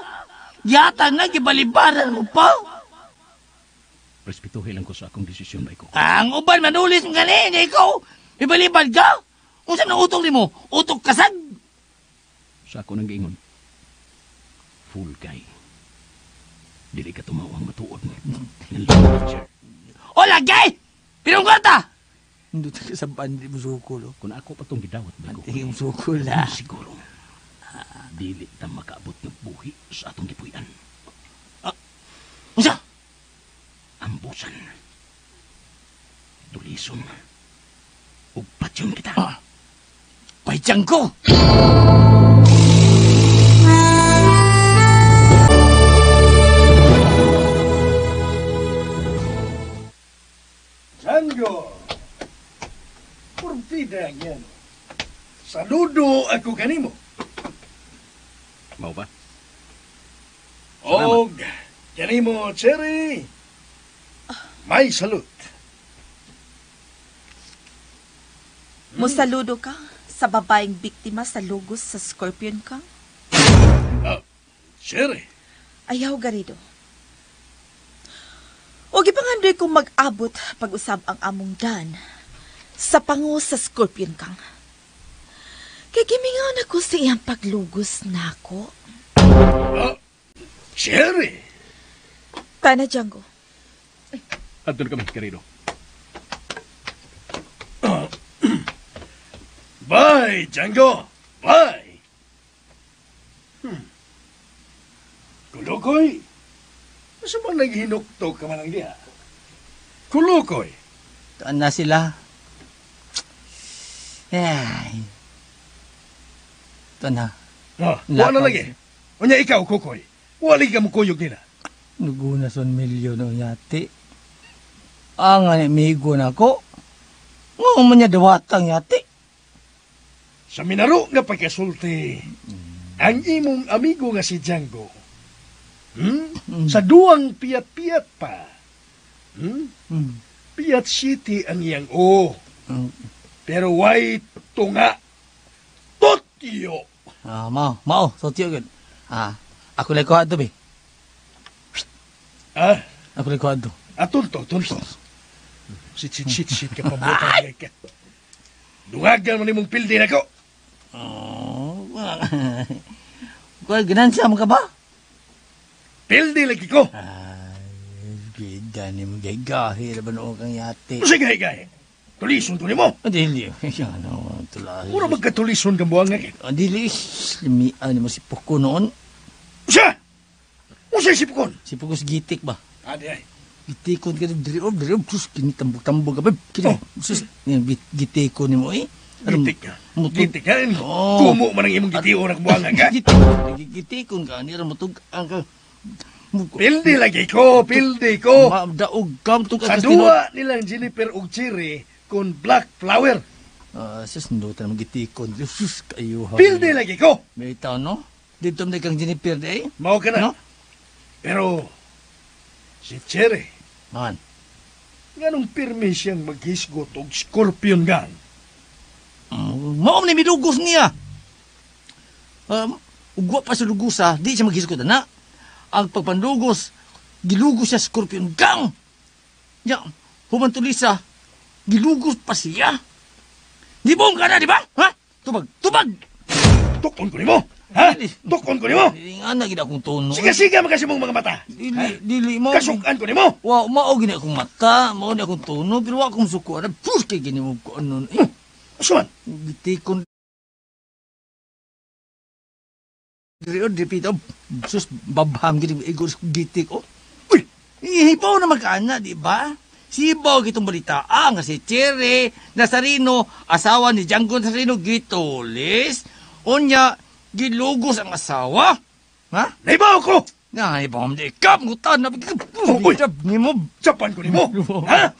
[SPEAKER 8] Yata nga, gibalibaran mo pa.
[SPEAKER 3] Respetuhin lang ko sa akong desisyon, Michael.
[SPEAKER 8] Ang uban, manulis mo ganin, ikaw. Ibalibad ka? Unsa nang utok nimo? Utok kasag?
[SPEAKER 3] Sa ako nang giingon. Full guy. Dili ka tumaw ang matuod.
[SPEAKER 8] O lagay! Pinong kwarta!
[SPEAKER 13] Hindi ka sa bandi mo sukol.
[SPEAKER 3] Kung ako pa itong gidawat,
[SPEAKER 13] Antingin mo sukol, ha?
[SPEAKER 3] Siguro, dili ta makaabot ng buhi sa atong gipuy-an.
[SPEAKER 8] Unsa?
[SPEAKER 3] Ambusan. Tulison. Ug patyon kita.
[SPEAKER 8] Bay Django!
[SPEAKER 7] Django! Portida yan. Saludo ako kanimo.
[SPEAKER 3] Mao ba?
[SPEAKER 7] Og kanimo, Cherry. May salute.
[SPEAKER 10] Musaludo ka sa babaeng biktima sa lugos sa Scorpion Kang?
[SPEAKER 7] Cherry.
[SPEAKER 10] Ayaw, Garrido. O gipangandoy kong mag-abot pag-usab ang among dan sa pango sa Scorpion Kang. Kay gimingaw na ko sa iyang paglugos nako.
[SPEAKER 7] Cherry!
[SPEAKER 10] Tana, Django.
[SPEAKER 3] Adto na kami, Garrido.
[SPEAKER 7] Bye, Django! Bye! Kulukoy! Masa bang naghinukto ka man ang diha? Kulukoy!
[SPEAKER 13] Tuan na sila. Ay. Tuan na.
[SPEAKER 7] Wala na lagi. Unya ikaw, Kukoy. Wali ka mo kuyog nila.
[SPEAKER 13] Nuguna son milyon o yati. Ang amigo na ko. Nga man niya dawatang yati.
[SPEAKER 7] Sa minaro nga pagkasulti, ang imong amigo nga si Django, sa duwang piyat-piyat pa, Piat City ang iyang o. Pero way tunga. Totyo!
[SPEAKER 13] Mao, totyo gud. Ako lang kuha be. Ako lang kuha do.
[SPEAKER 7] Tunto. Sit ka pabutan ka. Dungagan mo nimong pildi na ko.
[SPEAKER 13] Kuya, ginansya mo ka ba?
[SPEAKER 7] Pildi lagi ko.
[SPEAKER 13] Ay, gida ni mo gagahi na ba noong kang yati?
[SPEAKER 7] Sige, gahi. Tulison to ni mo.
[SPEAKER 13] Dili. Ano, tulay.
[SPEAKER 7] Mura magkatulison kang buwang nga.
[SPEAKER 13] Dili. Limian mo si Puko noon.
[SPEAKER 7] Usa! Usa si Pukon?
[SPEAKER 13] Si Puko si Gitik ba?
[SPEAKER 7] Adi ay.
[SPEAKER 13] Gitikon ka diri diri sus kini tambog-tambog ka ba? Kini sus gitikon nimo eh.
[SPEAKER 7] Gitik ka. Gitik ka. Kumo man ang imong gitio na buwang nga.
[SPEAKER 13] Gitikon ka ni ra mutug ang ka.
[SPEAKER 7] Pildi lagi ko, pildi ko.
[SPEAKER 13] Daog ka mutug
[SPEAKER 7] sa duwa nilang Jennifer ug Cherry, Gitikon Black Flower.
[SPEAKER 13] Sus, ndutan naman gitikon. Sus, kayo ha.
[SPEAKER 7] Pildi lagi ko.
[SPEAKER 13] May tao, no? Dito na kang Jennifer, eh?
[SPEAKER 7] Mao ka na.
[SPEAKER 13] No?
[SPEAKER 7] Pero, si Cherry.
[SPEAKER 13] Man.
[SPEAKER 7] Nganong pirmi siyang maghisgot og Scorpion Gang?
[SPEAKER 13] Mao ni midugos niya. Ugwa pa sa lugusa, di siya maghisgot na. Ang pagpandugos, gilugos siya Scorpion Gang. Ya, human tulisa, gilugos pa siya. Di buong ka na, di ba? Ha? Tubag, tubag!
[SPEAKER 7] Tukon ko nimo! Ha? Tukon ko nimo!
[SPEAKER 13] Dili nga na gid akong tono.
[SPEAKER 7] Siga-siga makasi mong mga mata.
[SPEAKER 13] Dili, dili mo.
[SPEAKER 7] Kasukan ko nimo!
[SPEAKER 13] Wa, mao gini akong mata, mao ni akong tono, pero wa akong suko. Ano, pus kay gini mo ko ano. Eh.
[SPEAKER 7] Asuan?
[SPEAKER 13] Gitikon. Dili, oh, dili, oh, sus, babham gini, igor gitik, oh.
[SPEAKER 7] Uy!
[SPEAKER 13] Ihipaw na magkaana, di ba? Sibaw kitong balita. Ah, nga si Cherry Nazareno, asawa ni Django Nazareno, gitulis. Unya, gilugos ang asawa. Ha?
[SPEAKER 7] Naibaw ko!
[SPEAKER 13] Naibaw mo, ikaw, ngutan na.
[SPEAKER 7] Uy!
[SPEAKER 13] Nimo.
[SPEAKER 7] Chapan ko nimo. Ha?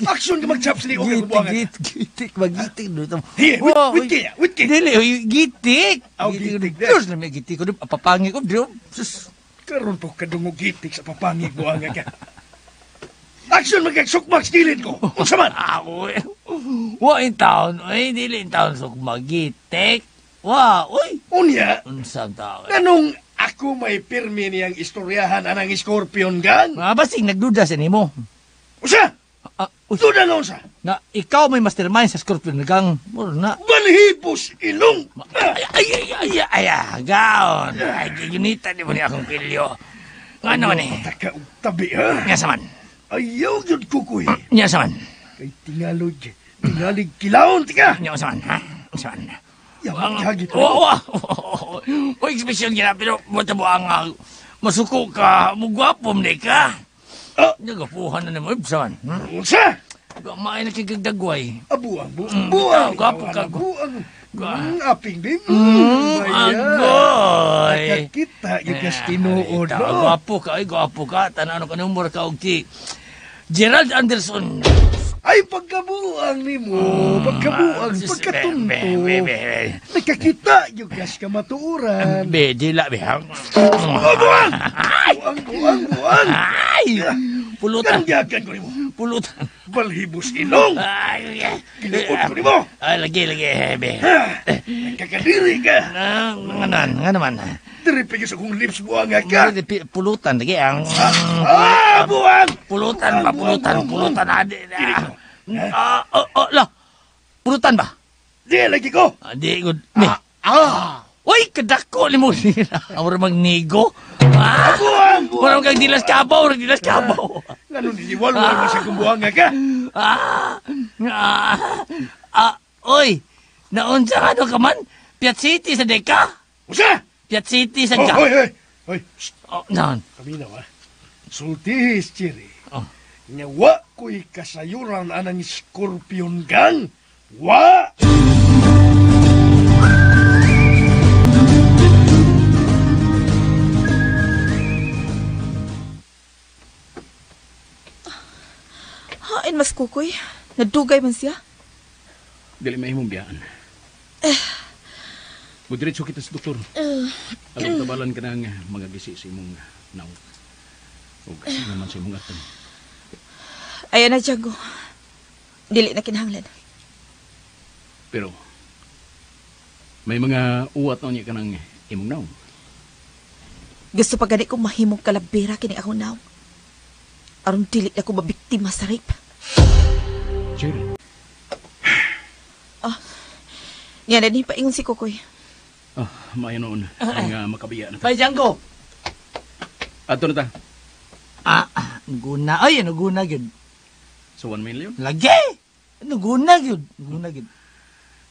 [SPEAKER 7] Aksyon ka mag-chap sa liog ang buwangan.
[SPEAKER 13] Gitik, magitik.
[SPEAKER 7] Hiye, wit kaya, wit kaya.
[SPEAKER 13] Dili, gitik.
[SPEAKER 7] Aw, gitik.
[SPEAKER 13] Diyos na may gitik ko. Papangi ko, Diyos.
[SPEAKER 7] Karon po kadungog gitik sa papangig buwangan ka. Aksyon magagsukmak sa gilid ko. Unsa man?
[SPEAKER 13] Ako eh. Wa in town. Ay, dili in town sukmak. Gitik. Wa, uy.
[SPEAKER 7] Unya.
[SPEAKER 13] Unsa taon?
[SPEAKER 7] Anong ako may pirmi niyang istoryahan anang Scorpion Gang?
[SPEAKER 13] Mga basing nagduda sa nimo.
[SPEAKER 7] Unsa? Duda nga unsa?
[SPEAKER 13] Na ikaw may mastermind sa Scorpion Gang. Muro na.
[SPEAKER 7] Balhibos ilong.
[SPEAKER 13] Ay, ay, ay, ay, ay, ay, gaon. Ay, giginita di mo niya akong pilyo. Nga naman eh.
[SPEAKER 7] Pataka og tabi ha.
[SPEAKER 13] Nga saman.
[SPEAKER 7] Ayaw yun kukoy.
[SPEAKER 13] Nya saman.
[SPEAKER 7] Kay tingalog, tingalig kilaon tika.
[SPEAKER 13] Nya saman, ha? Saman.
[SPEAKER 7] Yaman kagit.
[SPEAKER 13] Wa, wa. O ekspresyon gina, pero buta mo ang masuko ka, mugwapo mo ka. Nagapuhan na naman, saman.
[SPEAKER 7] Unsa?
[SPEAKER 13] Maay na kagagdagway.
[SPEAKER 7] Abuang, buang.
[SPEAKER 13] Gwapo ka.
[SPEAKER 7] Buang. Aping bim.
[SPEAKER 13] Agoy.
[SPEAKER 7] Nakakita yung kas tinuod.
[SPEAKER 13] Gwapo ka, ay gwapo ka. Tanano ka numero ka og ti Gerald Anderson.
[SPEAKER 7] Ay, pagkabuang ni mo, pagkabuang, pagkatunto. Nakakita yung kas kamatuoran.
[SPEAKER 13] Be, dila, be.
[SPEAKER 7] Oh, buang! Buang, buang, buang!
[SPEAKER 13] Ay! Pulutan.
[SPEAKER 7] Kanyagan ko nimo.
[SPEAKER 13] Pulutan.
[SPEAKER 7] Balhibos ilong.
[SPEAKER 13] Ay,
[SPEAKER 7] Giluod ko nimo.
[SPEAKER 13] Ay, lagi, lagi, be.
[SPEAKER 7] Nagkakadiri ka.
[SPEAKER 13] Nga naman, nga naman.
[SPEAKER 7] Diri sa akong lips, buang ka.
[SPEAKER 13] Pulutan, lagi ang...
[SPEAKER 7] Ah, buang!
[SPEAKER 13] Pulutan ba, pulutan, pulutan. La, pulutan ba?
[SPEAKER 7] Di, lagi ko.
[SPEAKER 13] Di, good. Ah! Uy, kadako ni mo nila. Amor magnigo. Ah!
[SPEAKER 7] Buang!
[SPEAKER 13] Mura kang dilas kabaw, mura dilas kabaw.
[SPEAKER 7] Ngano niniwalwal mo sa akong buanga ka?
[SPEAKER 13] Uy, naunsa ka no ka man? Piat City sa deka?
[SPEAKER 7] Unsa?
[SPEAKER 13] Piat City sa deka.
[SPEAKER 7] Hoy, hoy, hoy.
[SPEAKER 13] Oh, naon?
[SPEAKER 7] Kami na, ha? Sultihis, Chiri.
[SPEAKER 13] Oh.
[SPEAKER 7] Nga wa ko'y kasayuran anang Scorpion Gang. Wa!
[SPEAKER 6] Hain mas kukoy. Nadugay man siya.
[SPEAKER 3] Dili mahimong biyaan. Mudiretso kita sa doktor. Atong tabalan ka ng mga gisi sa imong naong. O kasi naman sa imong atan.
[SPEAKER 6] Ayan na, Django. Dili na kinahanglan.
[SPEAKER 3] Pero, may mga uwat na niya ka ng imong naong.
[SPEAKER 6] Gusto pa gani kong mahimong kalabera kini akong naong. Aron dili na ko mabiktima sa rape.
[SPEAKER 3] Jerry.
[SPEAKER 6] Ah, niya na din paingon si Kukoy.
[SPEAKER 3] Ah, maayo noon. Ang makabiya na ta.
[SPEAKER 13] Bay, Django!
[SPEAKER 3] Ato na ta.
[SPEAKER 13] Ah, naguna. Ay, naguna gyud.
[SPEAKER 3] Sa 1 million?
[SPEAKER 13] Lagi! Naguna gyud. Naguna gyud.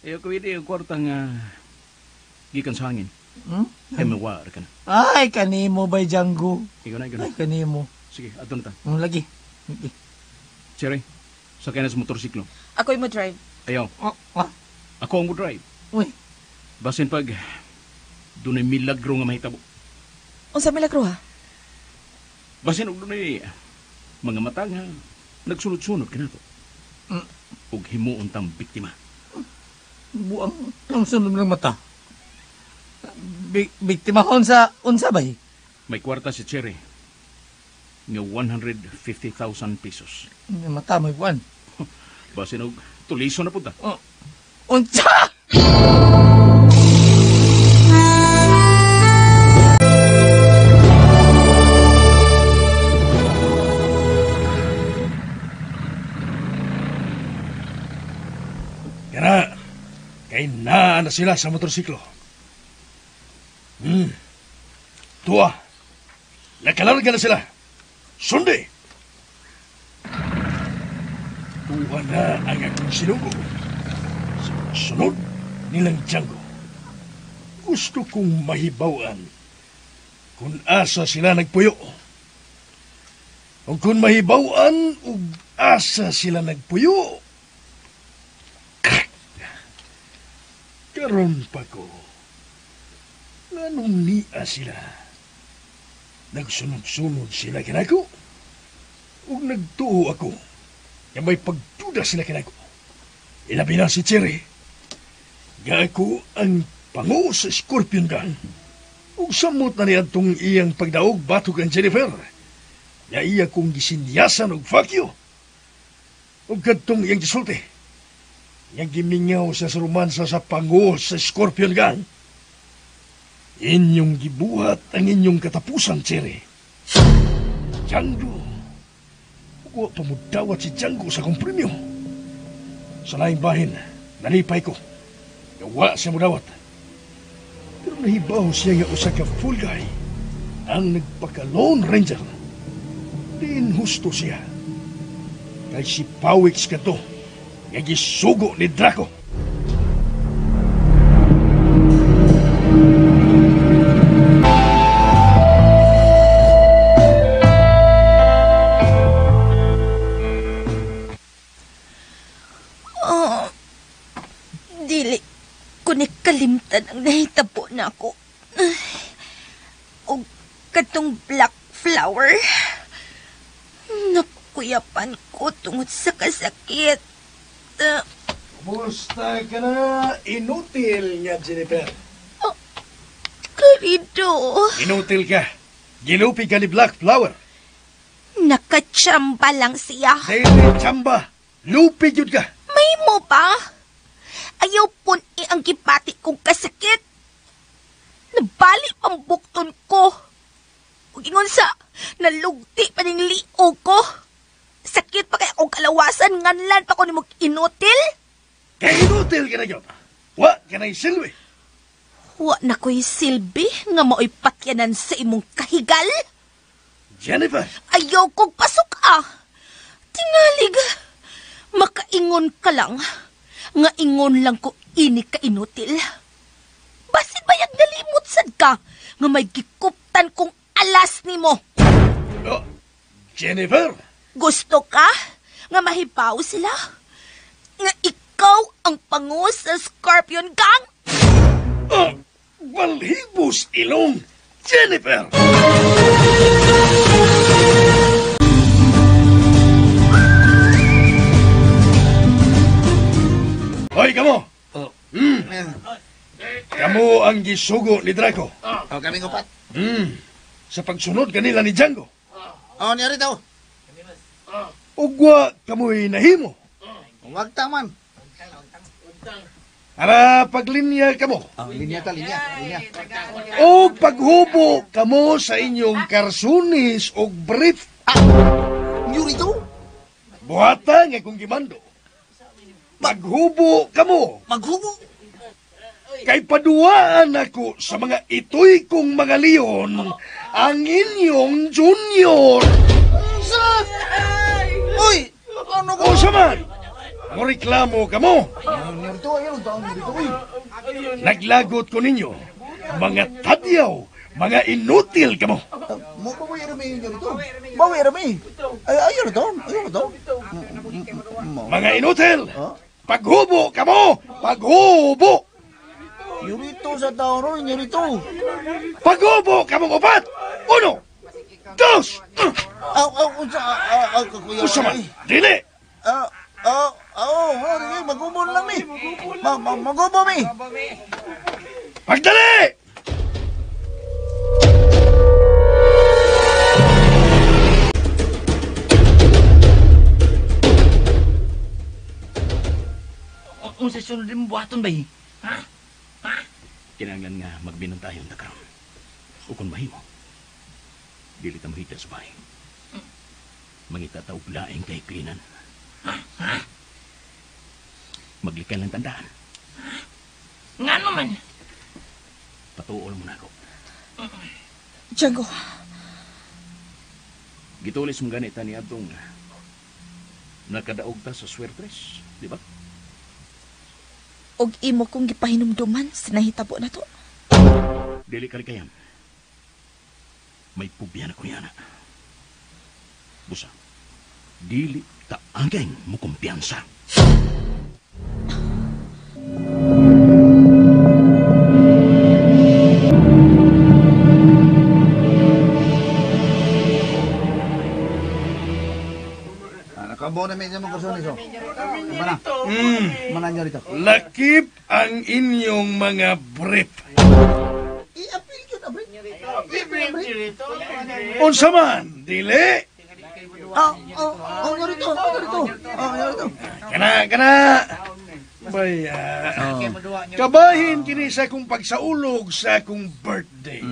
[SPEAKER 3] Ayaw ko hindi ang kwartang gikan sa hangin.
[SPEAKER 13] Hmm?
[SPEAKER 3] Ay, mawar ka na.
[SPEAKER 13] Ay, kanimo, Bay Django.
[SPEAKER 3] Ikaw na, ikaw na.
[SPEAKER 13] Ay, kanimo.
[SPEAKER 3] Sige, ato na ta.
[SPEAKER 13] Lagi.
[SPEAKER 3] Cherry, sakay na sa motorsiklo.
[SPEAKER 6] Ako'y mo drive.
[SPEAKER 3] Ayaw.
[SPEAKER 13] Oh, ah?
[SPEAKER 3] Ako ang mo drive.
[SPEAKER 13] Uy.
[SPEAKER 3] Basin pag dunay milagro nga mahitabo.
[SPEAKER 6] Unsa milagro ha?
[SPEAKER 3] Basin og dunay mga mata nga nagsunod-sunod kanato. Ug himuon tang biktima.
[SPEAKER 13] Buang ang sunod ng mata. Biktimahon sa unsa bay?
[SPEAKER 3] May kwarta si Cherry nga 150,000 pesos.
[SPEAKER 13] Mata may buwan.
[SPEAKER 3] Basin og tuliso na pud ta.
[SPEAKER 13] Oh. Unsa?
[SPEAKER 7] Kana, kay naa na sila sa motorsiklo. Tuwa, nakalarga na sila. Sundi! Tuwa na ang akong sinugo. Sa sunod nilang Django. Gusto kong mahibawan kung asa sila nagpuyo. O kung mahibawan ug asa sila nagpuyo, karon pa ko, nganong niya sila. Nagsunod-sunod sila kinako. Ug nagtuo ako nga may pagduda sila kinako. Ilabi na si Cherry. Nga ako ang pangu sa Scorpion Gang. Ug samot na niya itong iyang pagdaog batok ang Jennifer. Nga iya kong gisinyasan og fuck you. Ug kadtong iyang gisulti. Nga gimingaw sa romansa sa pangu sa Scorpion Gang. Inyong gibuhat ang inyong katapusan, Cherry. Django. Wa pa mo dawat si Django sa akong premyo. Sa laing bahin, nalipay ko. Gawa siya mo dawat. Pero nahibaw siya nga usa ka full guy ang nagpaka-Lone Ranger. Diin husto siya. Kay si Pawix ka to, nga gisugo ni Draco.
[SPEAKER 11] Dili ko ni kalimtan ang nahitabo na ako. O katong black flower. Nakuyapan ko tungod sa kasakit.
[SPEAKER 7] Kumusta ka na, inutil nga, Jennifer?
[SPEAKER 11] Oh, querido.
[SPEAKER 7] Inutil ka. Gilupi ka ni Black Flower.
[SPEAKER 11] Nakachamba lang siya.
[SPEAKER 7] Dili chamba. Lupi yun ka.
[SPEAKER 11] May mo ba? Ayaw pun ang gipati kong kasakit. Nabali pang bukton ko. Ug ingon sa, nalugti pa ning liog ko. Sakit pa kay akong kalawasan, nganlan pa ko nimo inutil.
[SPEAKER 7] Kay inutil ka na yun. Wa ka na'y silbi.
[SPEAKER 11] Wa na ko'y silbi nga mao'y patyanan sa imong kahigal.
[SPEAKER 7] Jennifer!
[SPEAKER 11] Ayaw kong pasok ah. Tingalig, makaingon ka lang. Nga ingon lang ko ini ka inutil. Basin bayag nalimot sad ka nga may gikuptan kong alas nimo.
[SPEAKER 7] Oh, Jennifer!
[SPEAKER 11] Gusto ka nga mahibaw sila? Nga ikaw ang pangu sa Scorpion Gang?
[SPEAKER 7] Oh, balhibos ilong, Jennifer! Hoy, kamo!
[SPEAKER 13] Oh.
[SPEAKER 7] Kamo ang gisugo ni Draco.
[SPEAKER 12] Oh, kami upat.
[SPEAKER 7] Sa pagsunod kanila ni Django.
[SPEAKER 12] Oh, niya rito.
[SPEAKER 7] Ugwa kamoy nahimo.
[SPEAKER 12] Huwag taman.
[SPEAKER 7] Ara, paglinya kamo.
[SPEAKER 12] Oh, linya ta, linya. Linya.
[SPEAKER 7] O paghubo kamo sa inyong karsunis o brief.
[SPEAKER 12] Ah, niyo rito?
[SPEAKER 7] Buhata nga kung gimando. Maghubo kamo.
[SPEAKER 12] Maghubo?
[SPEAKER 7] Kay paduaan ako sa mga itoy kong mga leon ang inyong junior.
[SPEAKER 12] Sa? Uy! Ano ko?
[SPEAKER 7] O saman! Moreklamo kamo. Naglagot ko ninyo. Mga tadyaw, mga inutil kamo. Mga inutil! Paghubo kamo! Paghubo!
[SPEAKER 12] Yurito sa tao ron, yurito.
[SPEAKER 7] Paghubo kamong upat! 1, 2! Usa man! Dili!
[SPEAKER 12] Oh, oh, sige, magubo na lang mi. Magubo mi.
[SPEAKER 7] Pagdali!
[SPEAKER 13] Unsa sunod mo buhaton bay? Ha? Ha?
[SPEAKER 3] Kinahanglan nga magbinantayon ta karon. O kung mahimo, dili ta mahita sa bahay. Mangita ta og laing kay klinan.
[SPEAKER 13] Ha? Ha?
[SPEAKER 3] Maglikan lang tandaan.
[SPEAKER 13] Ngano man?
[SPEAKER 3] Patuol mo na ako.
[SPEAKER 6] Django.
[SPEAKER 3] Gitulis mo ganita ni atong nakadaog ta sa swertres, di ba?
[SPEAKER 6] Og imo kong gipahinumduman sa nahitabo na to.
[SPEAKER 3] Dili kalikayan. May pubya na kuya na. Busa, dili ta angay mo kumpiyansa.
[SPEAKER 12] Nakabo na medyo mga kurso nito. Mana? Mana nyo rito?
[SPEAKER 7] Lakip ang inyong mga brief.
[SPEAKER 12] I-appeal yun, brief.
[SPEAKER 7] Unsa man, dili?
[SPEAKER 12] Oh, nyo rito, nyo rito. Oh, nyo rito.
[SPEAKER 7] Kana, kana. Baya. Kabahin kini sa akong pagsaulog sa akong birthday.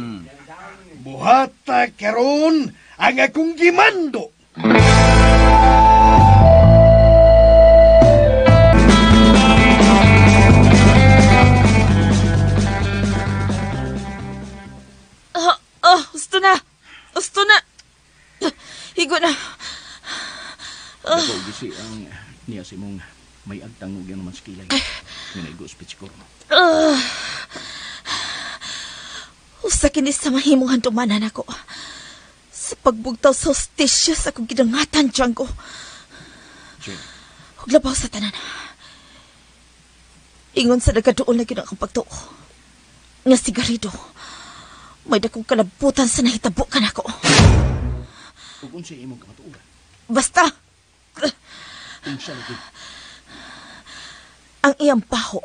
[SPEAKER 7] Buhata karon ang akong gimando.
[SPEAKER 6] Gusto na. Gusto na. Higo na.
[SPEAKER 3] Dako gisi ang niya si mong may agtang ug naman sa kilay. Nga naigo sa pitsikor.
[SPEAKER 6] Usa kini sa mahimong handumanan ako. Sa pagbugtaw sa hostisya sa akong gidangatan, Django. Ug labaw sa tanan. Ingon sa nagaduol na gyud ang akong pagtuo. Nga si Garrido, may dakong kalabutan sa nahitabo ka nako.
[SPEAKER 3] Ug unsay imong kamatuoran?
[SPEAKER 6] Basta!
[SPEAKER 3] Unsa lagi?
[SPEAKER 6] Ang iyang baho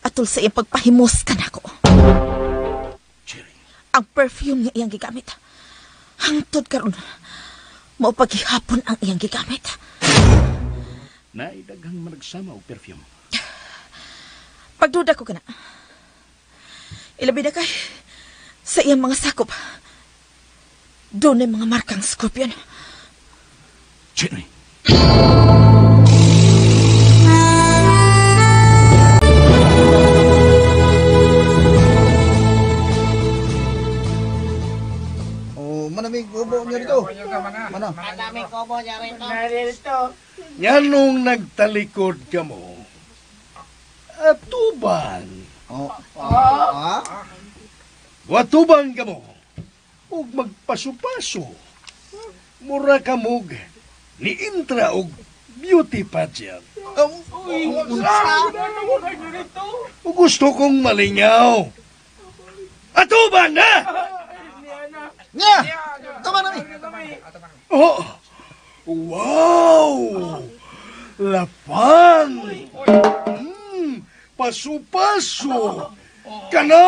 [SPEAKER 6] atol sa iyang pagpahimos ka nako.
[SPEAKER 3] Cherry.
[SPEAKER 6] Ang perfume nga iyang gigamit. Hangtod karon, mao paghihapon ang iyang gigamit.
[SPEAKER 3] Naidaghang managsama og perfume.
[SPEAKER 6] Pagduda ko kana. Ilabi na kay sa iyang mga sakop. Doon ay mga markang scorpion.
[SPEAKER 3] Cherry.
[SPEAKER 12] Oh, manamig ubo niya rito. Mana?
[SPEAKER 14] Manamig ubo niya rito.
[SPEAKER 7] Nganong nagtalikod ka mo? Atubang.
[SPEAKER 12] Oh. Ah?
[SPEAKER 7] Watubang ka mo. Ug magpaso-paso. Mura ka mog niintra og beauty pageant. Ug gusto kong malingaw. Atubang na!
[SPEAKER 12] Nya! Tama na mi.
[SPEAKER 7] Oh! Wow! Lapang! Paso-paso! Kana!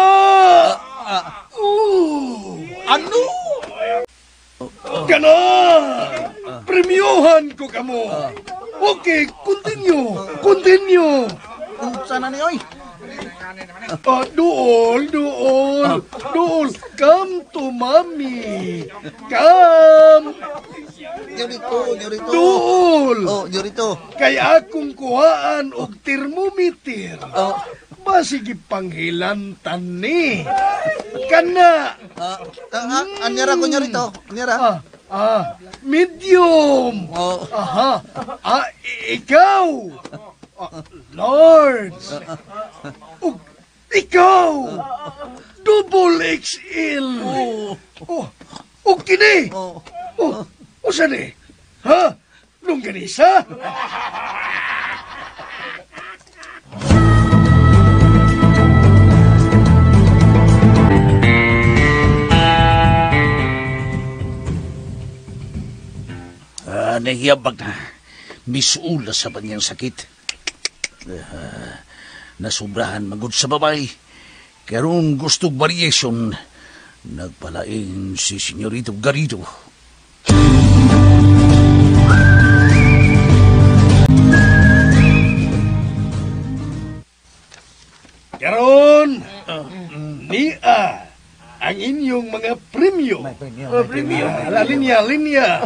[SPEAKER 12] Ano?
[SPEAKER 7] Kana! Premiohan ko kamo! Okay, continue! Continue!
[SPEAKER 12] Unsa na ni oy?
[SPEAKER 7] Duol, duol, duol. Come to mommy. Come.
[SPEAKER 12] Nyorito, nyorito.
[SPEAKER 7] Duol.
[SPEAKER 12] Oh, nyorito.
[SPEAKER 7] Kay akong kuhaan og thermometer.
[SPEAKER 12] Oh.
[SPEAKER 7] Basig panghilantan ni. Kana.
[SPEAKER 12] Anyara ko nyorito. Anyara.
[SPEAKER 7] Medium.
[SPEAKER 12] Oh.
[SPEAKER 7] Aha. Ikaw. Large. Ug ikaw. Double XL. Oh. Oh, kini.
[SPEAKER 12] Oh.
[SPEAKER 7] Oh, usa ni? Ha? Longganisa?
[SPEAKER 5] Nahiyabag na.
[SPEAKER 9] Misuula sa banyang sakit. Nasubrahan magud sa babay. Karon gustog variation. Nagpalain si Senyorito Garrido.
[SPEAKER 7] Karon, niya ang inyong mga premyo.
[SPEAKER 12] May premyo.
[SPEAKER 7] Oh, premyo. Ala, linya, linya.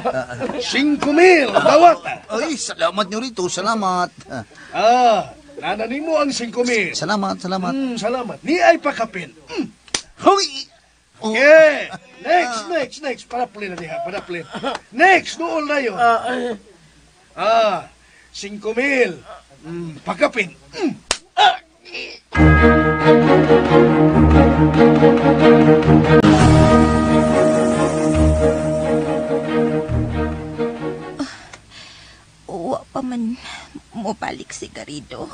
[SPEAKER 7] 5,000 bawat.
[SPEAKER 12] Ay, salamat nyo rito. Salamat.
[SPEAKER 7] Ah, nananin mo ang 5,000.
[SPEAKER 12] Salamat, salamat.
[SPEAKER 7] Salamat. Ni ay pakapin.
[SPEAKER 12] Hoy!
[SPEAKER 7] Okay. Next, next, next. Paraplin na diha, paraplin. Next, doon na yun. Ah, 5,000. Pakapin.
[SPEAKER 11] Wa pa man mobalik si Garrido.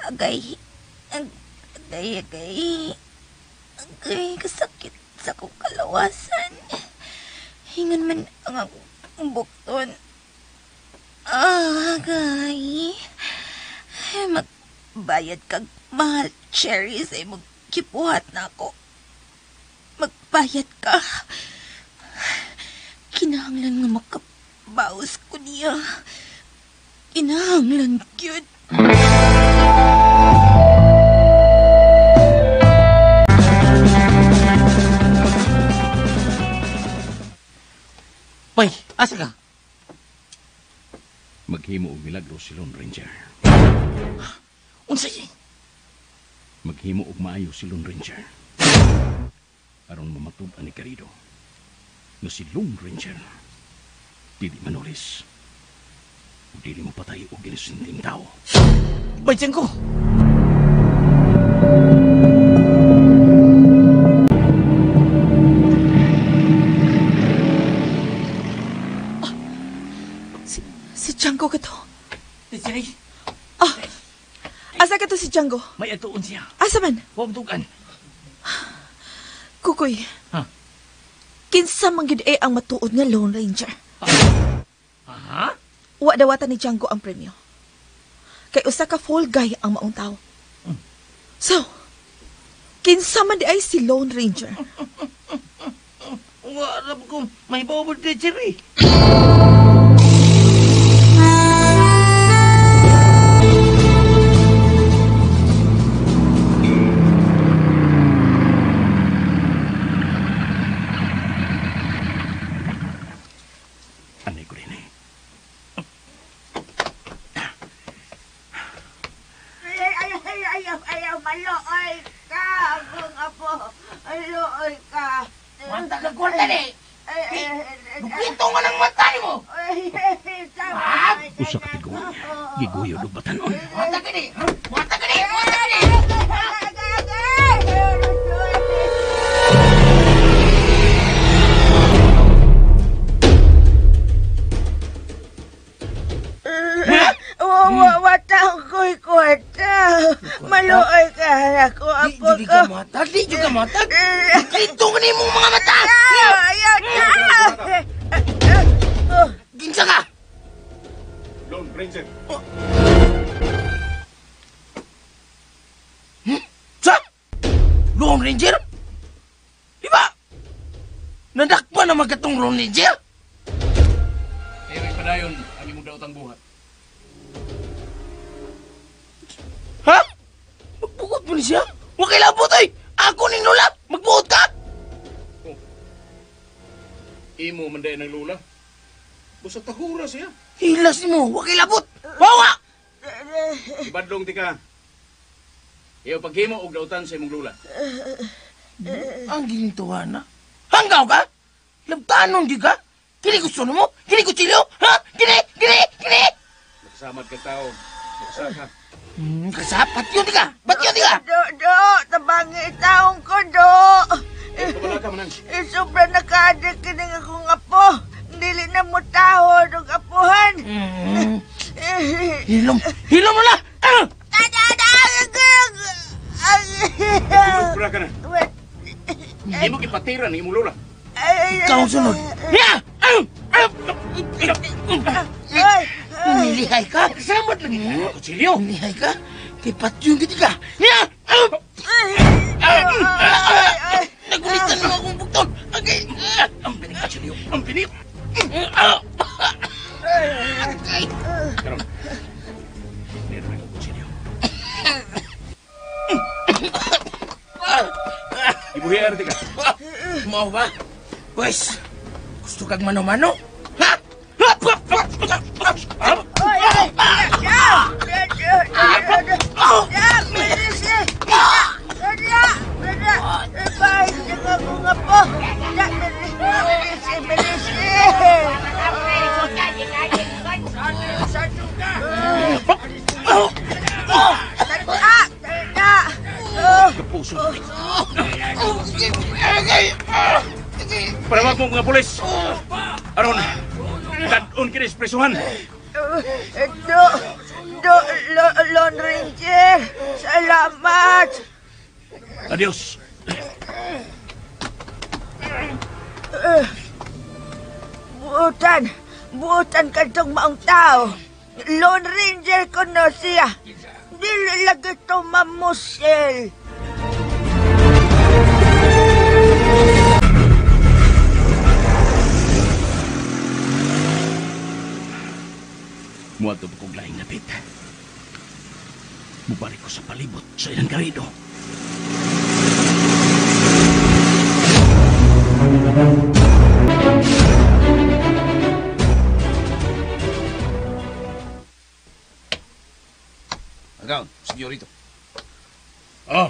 [SPEAKER 11] Agay, agay, agay. Agay, kasakit sa akong kalawasan. Hingan man ang akong bukton. Agay. Magbayad kag mahal, Cherry, sa imong gibuhat na ako. Magbayad ka. Kinahanglan nga makabaos ko niya. Kinahanglan gyud.
[SPEAKER 13] Bay, asa ka?
[SPEAKER 3] Maghimo og milagro si Lone Ranger.
[SPEAKER 13] Unsa ye?
[SPEAKER 3] Maghimo og maayo si Lone Ranger. Aron mamatud-an ni Garrido nga si Lone Ranger dili manulis. Ug dili mopatay og inosenteng tawo.
[SPEAKER 13] Bay, Janggo.
[SPEAKER 6] Si Django ka to.
[SPEAKER 13] Si
[SPEAKER 6] Ah, asa ka to si Django?
[SPEAKER 13] May atuon siya.
[SPEAKER 6] Asa man?
[SPEAKER 13] Huwag dugan.
[SPEAKER 6] Kukoy.
[SPEAKER 13] Ha?
[SPEAKER 6] Kinsa man gyud ang matuod nga Lone Ranger?
[SPEAKER 13] Ha?
[SPEAKER 6] Wa dawatan ni Django ang premyo. Kay usa ka fall guy ang maong tawo. So, kinsa man di ay si Lone Ranger?
[SPEAKER 13] Wa ra ko may bawod ni Jerry.
[SPEAKER 3] Anay ko rin eh.
[SPEAKER 14] Ay, ay, ay, ay, ay, maluoy ka, akong apo. Maluoy ka.
[SPEAKER 13] Mata ka, kwarta ni! Lupito nga ng mata ni mo!
[SPEAKER 3] Usa ka tigo, giguyod og batanon.
[SPEAKER 13] Mata ka ni! Mata ka ni! Mata ka ni!
[SPEAKER 14] Watang ko'y kwarta. Maluoy ka, anak ko, apo
[SPEAKER 13] Di
[SPEAKER 14] ko.
[SPEAKER 13] ka matag, di ka matag. Kaito ka ni mong mga mata!
[SPEAKER 14] Ayaw na!
[SPEAKER 13] Ginsa ka!
[SPEAKER 3] Lone Ranger.
[SPEAKER 13] Sa? Lone Ranger? Di ba? Nadakpan na magkatong Lone Ranger?
[SPEAKER 3] Pero ipadayon ang imong daotang buhat.
[SPEAKER 13] Ha? Magbuot mo ni siya? Huwag kay labot ay! Ako ning lula! Magbuot ka!
[SPEAKER 3] Oh. Imo man dahil ng lula. Busa tahura siya.
[SPEAKER 13] Hilas mo! Huwag kay labot! Bawa!
[SPEAKER 3] Ibadlong ti ka. Iyo paghimo og dautan sa imong lula.
[SPEAKER 13] Ang ginintuhan na. Hanggaw ka? Labtanon di ka? Kini gusto mo? Kini kutsilyo? Ha? Kini! Kini! Kini!
[SPEAKER 3] Nakasamad ka tao. Nakasaka.
[SPEAKER 13] Kasapat yun di ka! Ba't yun di ka?
[SPEAKER 14] Do, do! Tabangi taong ko, do!
[SPEAKER 3] Wala ka manang.
[SPEAKER 14] Sobra na kaadik kining akong apo. Dili na mo tahod og apuhan.
[SPEAKER 13] Hilom! Hilom mo na! Ah!
[SPEAKER 3] Sobra ka na. Imo gipatiran imong lula.
[SPEAKER 13] Ikaw ang sunod. Ya! Ah! Ah!
[SPEAKER 14] Ay!
[SPEAKER 13] Nilihay ka? Samot lagi ka. Kutsilyo. Nilihay ka? Kay patyon gid ka. Nagulitan mo akong bukton. Okay. Ang binig, kutsilyo. Ang binig.
[SPEAKER 3] Karon. Nilihay ka, kutsilyo. Ibuhi, arte ka.
[SPEAKER 13] Mao ba? Pwes, gusto kag mano-mano? Ha?
[SPEAKER 3] Kapuso. Parawag mo mga pulis. Aron, dadon kini sa presuhan.
[SPEAKER 14] Lone Ranger, salamat.
[SPEAKER 3] Adios.
[SPEAKER 14] Buutan ka itong maong tao. Lone Ranger ko na siya. Dili lagi ito mamusil.
[SPEAKER 3] Muadto pa kong laing lapit. Mubalik ko sa palibot sa ilang karido.
[SPEAKER 9] Agaw, senyorito.
[SPEAKER 7] Oh,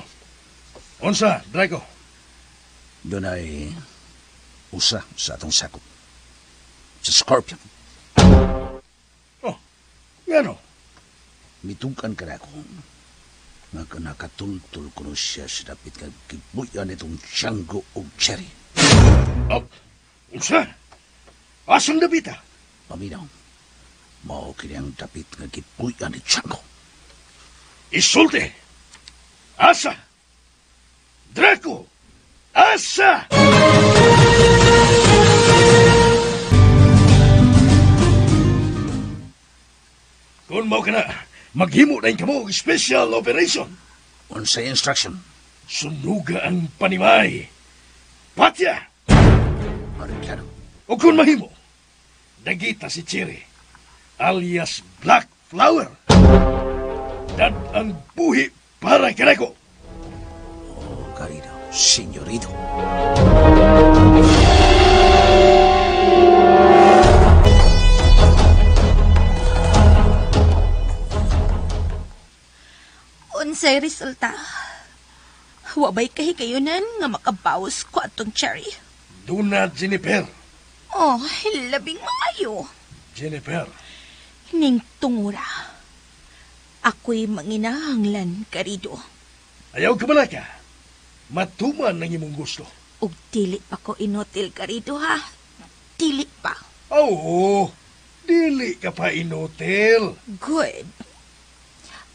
[SPEAKER 7] unsa, Draco?
[SPEAKER 9] Doon ay usa sa atong sakop. Sa Scorpion.
[SPEAKER 7] Oh, ngano?
[SPEAKER 9] Mitukan ka na ako. Nga nakatultul ko siya sa dapit kag gibuyan itong Django o Cherry.
[SPEAKER 7] Oh, unsa? Asang dapita?
[SPEAKER 9] Paminaw, mao kini ang dapit nga gibuyan ni Django.
[SPEAKER 7] Isulte! Asa! Draco! Asa! Kung mao ka na, maghimo na kamo og special operation.
[SPEAKER 9] Unsay instruction?
[SPEAKER 7] Sunuga ang panimay. Patya!
[SPEAKER 9] Klaro.
[SPEAKER 7] O kung mahimo, dagita si Cherry, alias Black Flower. Dad ang buhi para kanako.
[SPEAKER 9] Oh, querido, señorito.
[SPEAKER 11] Unsay resulta? Wa bay kahigayunan nga makabawas ko atong Cherry.
[SPEAKER 7] Duna, Jennifer.
[SPEAKER 11] Oh, labing maayo.
[SPEAKER 7] Jennifer.
[SPEAKER 11] Ning tungura. Ako'y manginahanglan, karido.
[SPEAKER 7] Ayaw ka malaka. Matuman ang imong gusto.
[SPEAKER 11] Ug dili pa ko inutil, karido, ha? Dili pa.
[SPEAKER 7] Oo, dili ka pa inutil.
[SPEAKER 11] Good.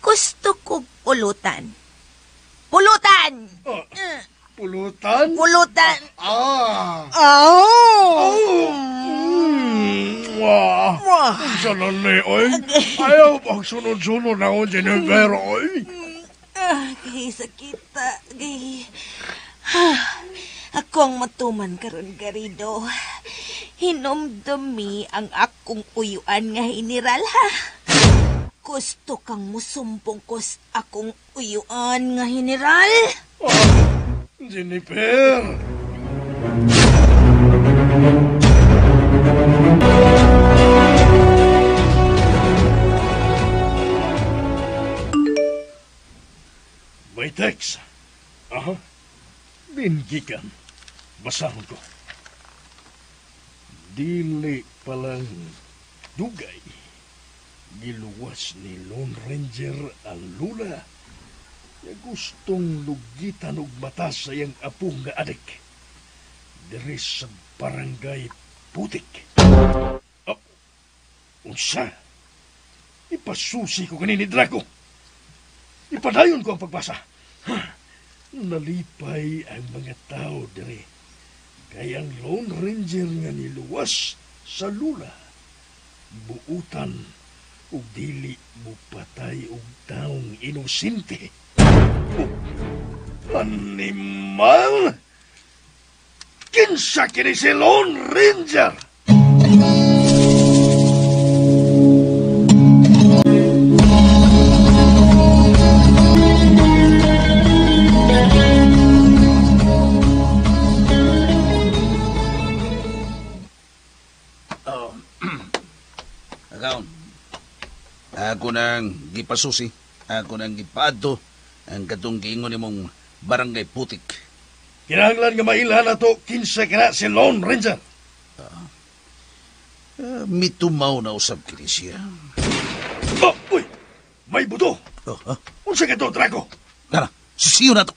[SPEAKER 11] Gusto ko pulutan. Pulutan!
[SPEAKER 7] Oh, pulutan?
[SPEAKER 11] Pulutan!
[SPEAKER 7] Ah!
[SPEAKER 11] Oh!
[SPEAKER 7] Oh. Wah! Unsa na ni, oy? Ayaw pagsunod-sunod na ako, Jennifer, oy.
[SPEAKER 11] Kay sakita, kay... Ako ang matuman karon, Garido. Hinumdumi ang akong uyuan nga general, ha? Gusto kang musumbong ko sa akong uyuan nga general?
[SPEAKER 7] Oh, Jennifer! May text. Aha. Bingikan. Basahon ko. Dili palang dugay. Giluwas ni Lone Ranger ang lula. Ya gustong lugitan og mata sa iyang apo nga adik. Diri sa barangay Putik. Oh, unsa? Ipasusi ko kanini Draco. Ipadayon ko ang pagbasa. Nalipay ang mga tao diri. Kay ang Lone Ranger nga niluwas sa lula. buutan ug dili mo patay og taong inosente. Oh, animal! Kinsa kini si Lone Ranger?
[SPEAKER 9] Akaon. Ako nang gipasusi, ako nang gipaadto ang katong giingon nimong barangay putik.
[SPEAKER 7] Kinahanglan nga mailhan nato kinsa kana si Lone Ranger.
[SPEAKER 9] Mitumaw na usab kini siya.
[SPEAKER 7] Oh, uy, may buto.
[SPEAKER 9] Oh, ha?
[SPEAKER 7] Unsa ka to, Draco?
[SPEAKER 9] Tara, susiyo na to.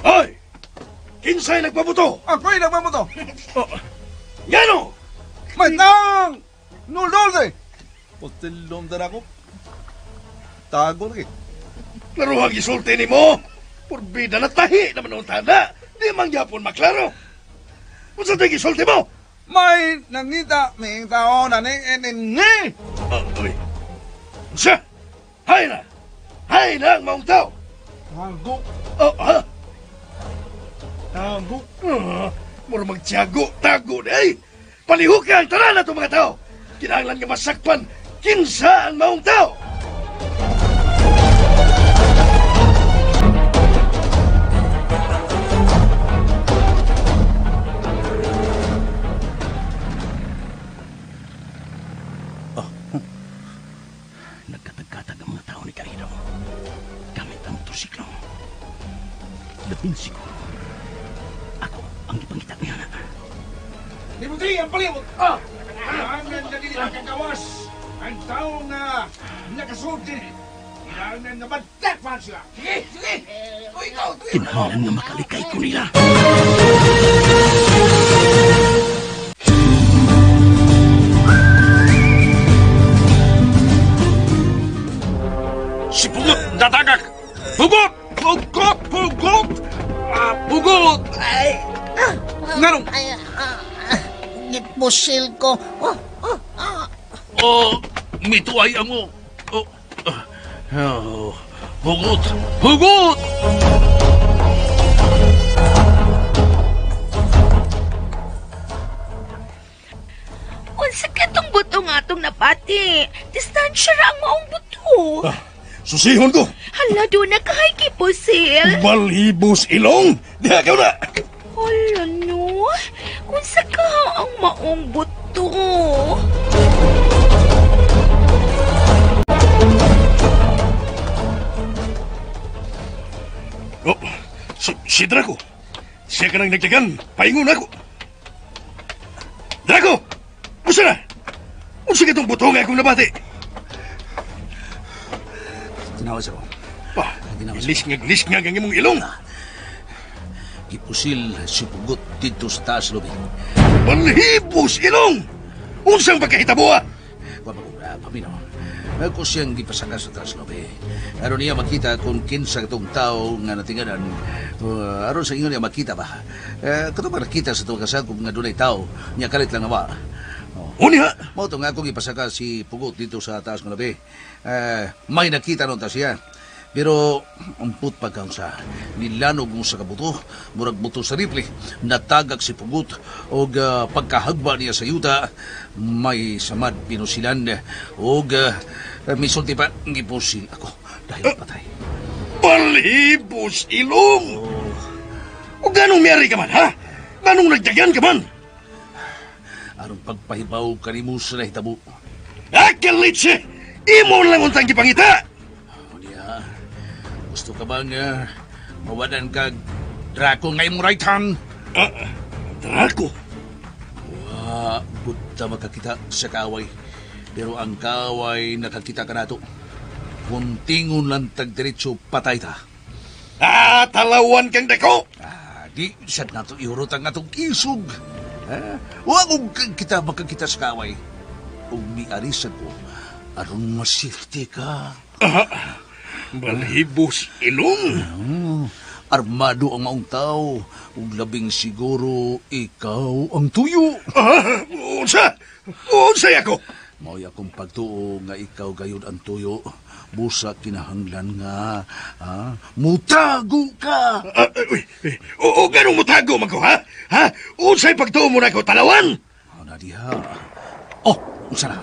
[SPEAKER 7] Hoy! Kinsay nagpabuto?
[SPEAKER 12] Ako'y nagpabuto.
[SPEAKER 7] Oh, ngano?
[SPEAKER 12] May tang! Nul-nul Potilom na ako. Tago lagi.
[SPEAKER 7] Klaruhang gisulti ni mo. Purbida na tahi naman ang tanda. Di man gyapon maklaro. Unsa to'y gisulti mo?
[SPEAKER 12] May nangita may tao na ni ni.
[SPEAKER 7] Uy. Unsa? Hay na. Hay na ang maong tao.
[SPEAKER 12] Tago.
[SPEAKER 7] Oh, ha?
[SPEAKER 12] Tago.
[SPEAKER 7] Mura magtiyago, tago na ay. Palihok ka ang tanan na itong mga tao. Kinahanglan nga masakpan, kinsa ang maong tao.
[SPEAKER 3] Oh. Nagkatag-katag ang mga tao ni Kaido. Gamit ang motorsiklo. Labing siguro. Ako ang ipangita niya na.
[SPEAKER 9] Limuti ang palibot! Ah! Kailangan na dili makagawas ang tao nga nakasulti. Kailangan na magtakpan sila. Sige, sige! O ikaw!
[SPEAKER 3] Kinahanglan nga makalikay ko nila.
[SPEAKER 9] Si Pugot! Datagak! Pugot! Pugot! Pugot! Ah, Pugot!
[SPEAKER 14] Ay!
[SPEAKER 9] Nganong?
[SPEAKER 14] Ay, gipusil ko. Oh, oh, ah.
[SPEAKER 9] Oh, mituay ang oh. Oh, oh. Hugot! Hugot!
[SPEAKER 11] Unsa katong buto nga atong napati? Distansya ra ang maong buto.
[SPEAKER 7] Ah, susihon ko.
[SPEAKER 11] Hala, doon na kahay gipusil.
[SPEAKER 7] Balhibos ilong. Diha ka na.
[SPEAKER 11] Hala no. Unsa ka ang maong buto?
[SPEAKER 7] Oh, si Draco. Siya ka nang nagdagan. Paingon ako. Draco! Unsa na? Unsa ka itong buto nga akong nabati?
[SPEAKER 9] Tinawa siya ko.
[SPEAKER 7] Pa, lisngag-lisngag ang imong ilong.
[SPEAKER 9] Gipusil si Pugot dito sa taas lobi.
[SPEAKER 7] Balhibos ilong! Unsang pagkahitabuha?
[SPEAKER 9] Paminaw. Ako siyang gipasaka sa taas lobi. Aron niya makita kung kinsa katong tao nga natinganan. Aron sa ingon niya makita ba? Kato ba nakita sa tuwang kasagop nga dunay tao niya kalit lang awa. Oh.
[SPEAKER 7] Uniha!
[SPEAKER 9] Mao to nga akong ipasaka si Pugot dito sa taas ng labi. May nakita nun ta siya. Pero umput pa kang sa nilanog mo sa kabuto, murag buto sa rifle, natagak si Pugot og pagkahagba niya sa yuta, may samad pinusilan og misulti pa gipusil ako dahil patay.
[SPEAKER 7] Balhibos ilong! O ganong miyari ka man, ha? Ganong nagdagan ka man?
[SPEAKER 9] Aron pagpahibaw kanimo sa nahitabo.
[SPEAKER 7] Akalitse! Imo lang untang gipangita!
[SPEAKER 9] Niya, gusto ka bang mawadan kag Draco nga imong right hand?
[SPEAKER 7] Draco?
[SPEAKER 9] Wa, gud ta makakita sa kaaway. Pero ang kaaway nakakita ka nato. Kung tingon lang tag diretso, patay ta.
[SPEAKER 7] Ah, talawan kang dako!
[SPEAKER 9] Ah, di sad nato ihurot ang atong isog. Ha? Wa kung kita makakita sa kaaway. Ug miarisan ko, aron ma-safety ka.
[SPEAKER 7] Balhibos ilong.
[SPEAKER 9] Armado ang maong tao. Ug labing siguro ikaw ang tuyo.
[SPEAKER 7] Unsa? Unsa ako?
[SPEAKER 9] Mao'y akong pagtuo nga ikaw gayud ang tuyo. Busa kinahanglan nga mutago ka.
[SPEAKER 7] Oo, ganong mutago man ko, ha? Ha? Unsay pagtuo mo na ko talawan?
[SPEAKER 9] Na diha. Oh, unsa na?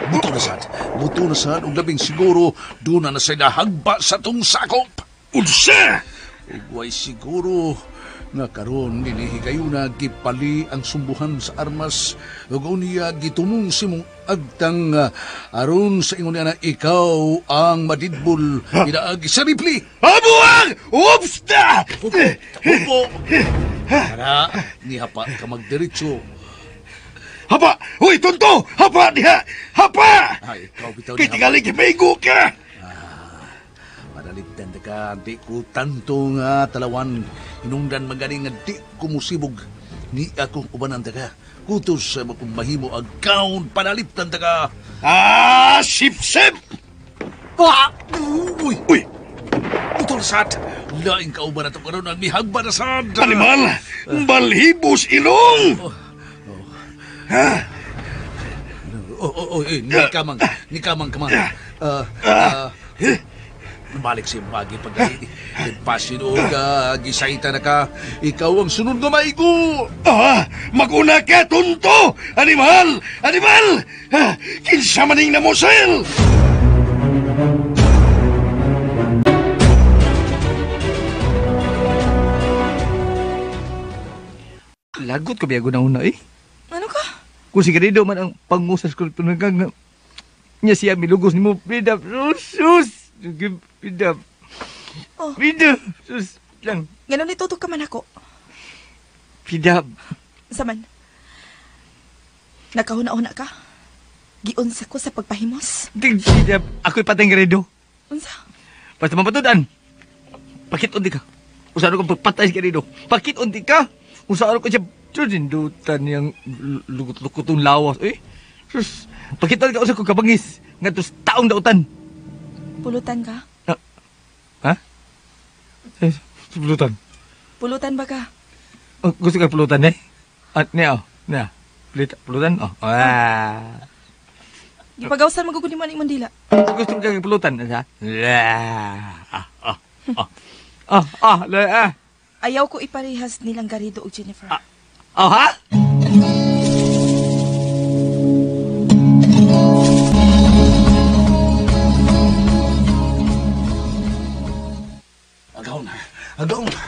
[SPEAKER 9] Buto na sad. Buto na sad ug labing siguro duna na say nahagba sa tong sakop.
[SPEAKER 7] Unsa?
[SPEAKER 9] Ug way siguro nga karon nilihigayuna gipali ang sumbuhan sa armas ug unya gitumong simong agtang aron sa ingon niya na ikaw ang madidbol pinaagi sa ripli.
[SPEAKER 7] Abuang! Oops na!
[SPEAKER 9] Hupo! Para nihapa ka magdiretso.
[SPEAKER 7] Hapa! Uy, tonto! Hapa diha! Hapa!
[SPEAKER 9] Ay, ikaw bitaw
[SPEAKER 7] niya. Kay tingali gipaigo ka!
[SPEAKER 9] Madaligtan ka, di ko tanto nga talawan. Hinungdan magaling nga di ko musibog. Ni akong ubanan ta ka. Kutos sa kung mahimo ang kaon panaliptan ta ka.
[SPEAKER 7] Ah, sip-sip!
[SPEAKER 9] Uy! Uy! Utol sad! Laing kauban na ito karon ang mihagba na sad!
[SPEAKER 7] Animal! Balhibos ilong! Ha?
[SPEAKER 9] Oh, ni kamang kamang. Balik si Magi pag pasin o ka, gisayta na ka, ikaw ang sunod na maigo.
[SPEAKER 7] Maguna ka, tunto! Animal! Animal! Kinsa maning namosel!
[SPEAKER 13] Lagot ko biyago na una eh.
[SPEAKER 6] Ano ka?
[SPEAKER 13] Kung si Garrido man ang pangu sa Scorpion Gang niya siya milugos ni mo, Frida, sus! Frida.
[SPEAKER 6] Oh.
[SPEAKER 13] Frida, sus lang.
[SPEAKER 6] Ganon itutok ka man ako.
[SPEAKER 13] Frida.
[SPEAKER 6] Saman. Nakahuna-huna ka? Giunsa ko sa pagpahimos?
[SPEAKER 13] Frida, ako'y patay Garrido.
[SPEAKER 6] Unsa?
[SPEAKER 13] Basta mapatudan. Pakit-unti ka. Usano kong pagpatay si Garrido. Pakit-unti ka. Usano ko siya. Sus, hindutan niyang lukot-lukot yung lawas. Eh, sus, pakit-unti ka usa ko kabangis. Nga tos taong dautan.
[SPEAKER 6] Pulutan ka?
[SPEAKER 13] Ha? Pulutan.
[SPEAKER 6] Pulutan ba ka?
[SPEAKER 13] Oh, gusto ka pulutan eh? Niya, oh. Niya. Pulutan? Oh. Ah.
[SPEAKER 6] Gipagawsan maguguni mo ang imong dila.
[SPEAKER 13] Gusto ka pulutan? Ha? Ah.
[SPEAKER 6] Ayaw ko iparehas nilang Garrido o Jennifer.
[SPEAKER 13] Oh, ha?
[SPEAKER 9] Agaw na.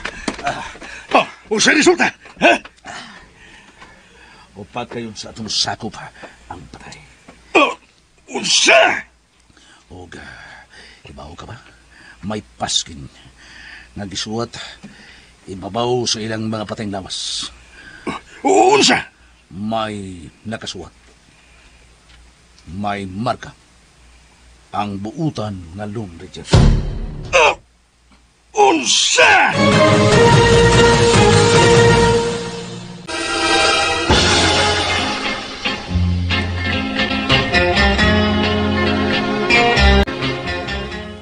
[SPEAKER 7] Usa resulta, ha?
[SPEAKER 9] Upat kayon sa atong sakop ang patay.
[SPEAKER 7] Unsa?
[SPEAKER 9] Og, ibaw ka ba? May paskin nga gisuwat ibabaw sa ilang mga patayng lawas.
[SPEAKER 7] Unsa?
[SPEAKER 9] May nakasuwat. May marka. Ang buutan nga Lone Ranger.
[SPEAKER 7] Unsa?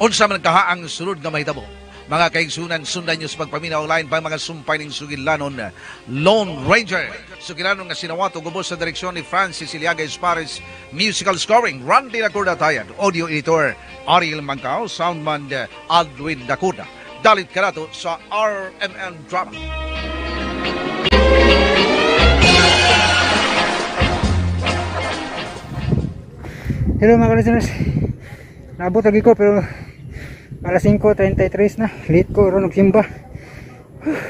[SPEAKER 2] Unsa man kaha ang sunod nga mahitabo? Mga kaigsunan, sundan nyo sa pagpaminaw online pang mga sumpay ng sugilanon Lone Ranger. Sugilanon nga sinawato gubos sa direksyon ni Francis Iliaga Espares, musical scoring Randy Lacorda Tayad, audio editor Ariel Mangkao, soundman Aldwin Dacuda. Dalit karato sa RMN Drama.
[SPEAKER 1] Hello mga listeners. Naabot lagi ko pero alas 5:33 na, late ko ron nagsimba.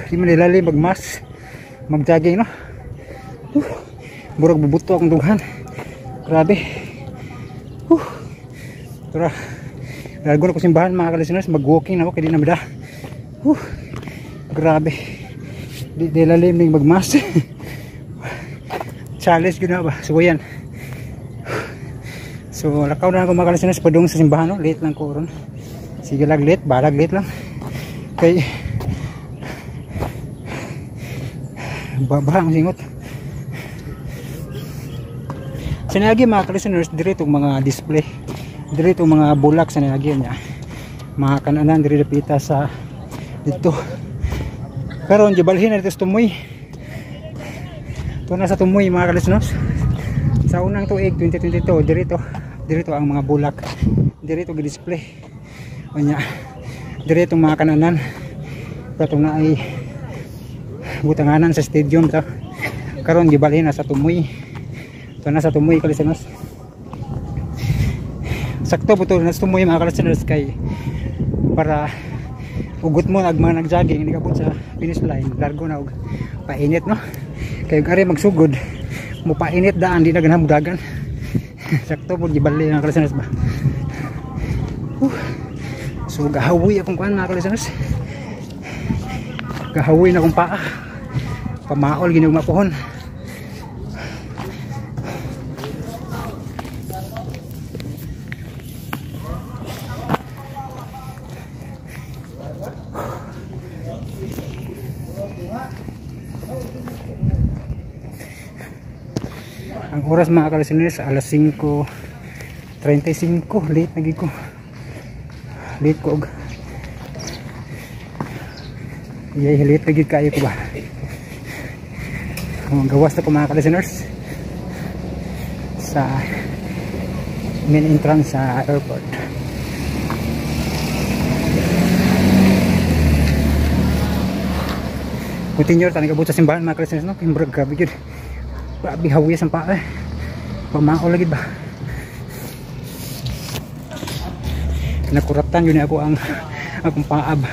[SPEAKER 1] Di man nilalim magmas, magjogging no. Murag bubuto akong dughan. Grabe. Tara. Largo na ko simbahan mga ka-listeners, mag-walking na ako kay di na mada. Grabe. Di nilalim ning magmas. Challenge gyud na ba? So yan. So lakaw na ako mga ka-listeners padung sa simbahan no, late lang ko ron. Sige lang late, balag late lang. Kay baha ang singot. Sa Nayagi mga ka-listeners, dire itong mga display. Dire itong mga bulak sa Nayagi niya. Mga kananan diri dapita sa dito. Pero ang gibalhin na dito sa Tumoy. Ito na sa Tumoy mga ka-listeners. Sa unang tuig 2022 dirito, dirito ang mga bulak. Dirito gi-display. Unya dirito mga kananan. Pero na ay butanganan sa stadium to. Karon gibalhin na sa Tumoy. Ito na sa Tumoy ka-listeners. Sakto po to na sa Tumoy mga ka-listeners kay para ugot mo nag mga nag-jogging nikabot sa finish line, largo na og painit, no? Kay ari magsugod mo painit daan, di na ganahan mudagan. Sakto po gibali mga ka-listeners ba. So gahawoy akong kuan mga ka-listeners, gahawoy na akong paa, pamaol ginugma pohon. Ang oras mga ka-listeners alas 5:35, late na gid ko. Late ko og iyay, late na gid kaayo ko ba. Ang gawas na ko mga ka-listeners sa main entrance sa airport. Continue ta nagabot sa simbahan mga ka-listeners, no? Kay murag grabe gyud. Grabe hawi sa paa. Pamao lagi ba. Nakuratan yun ako ang akong paab.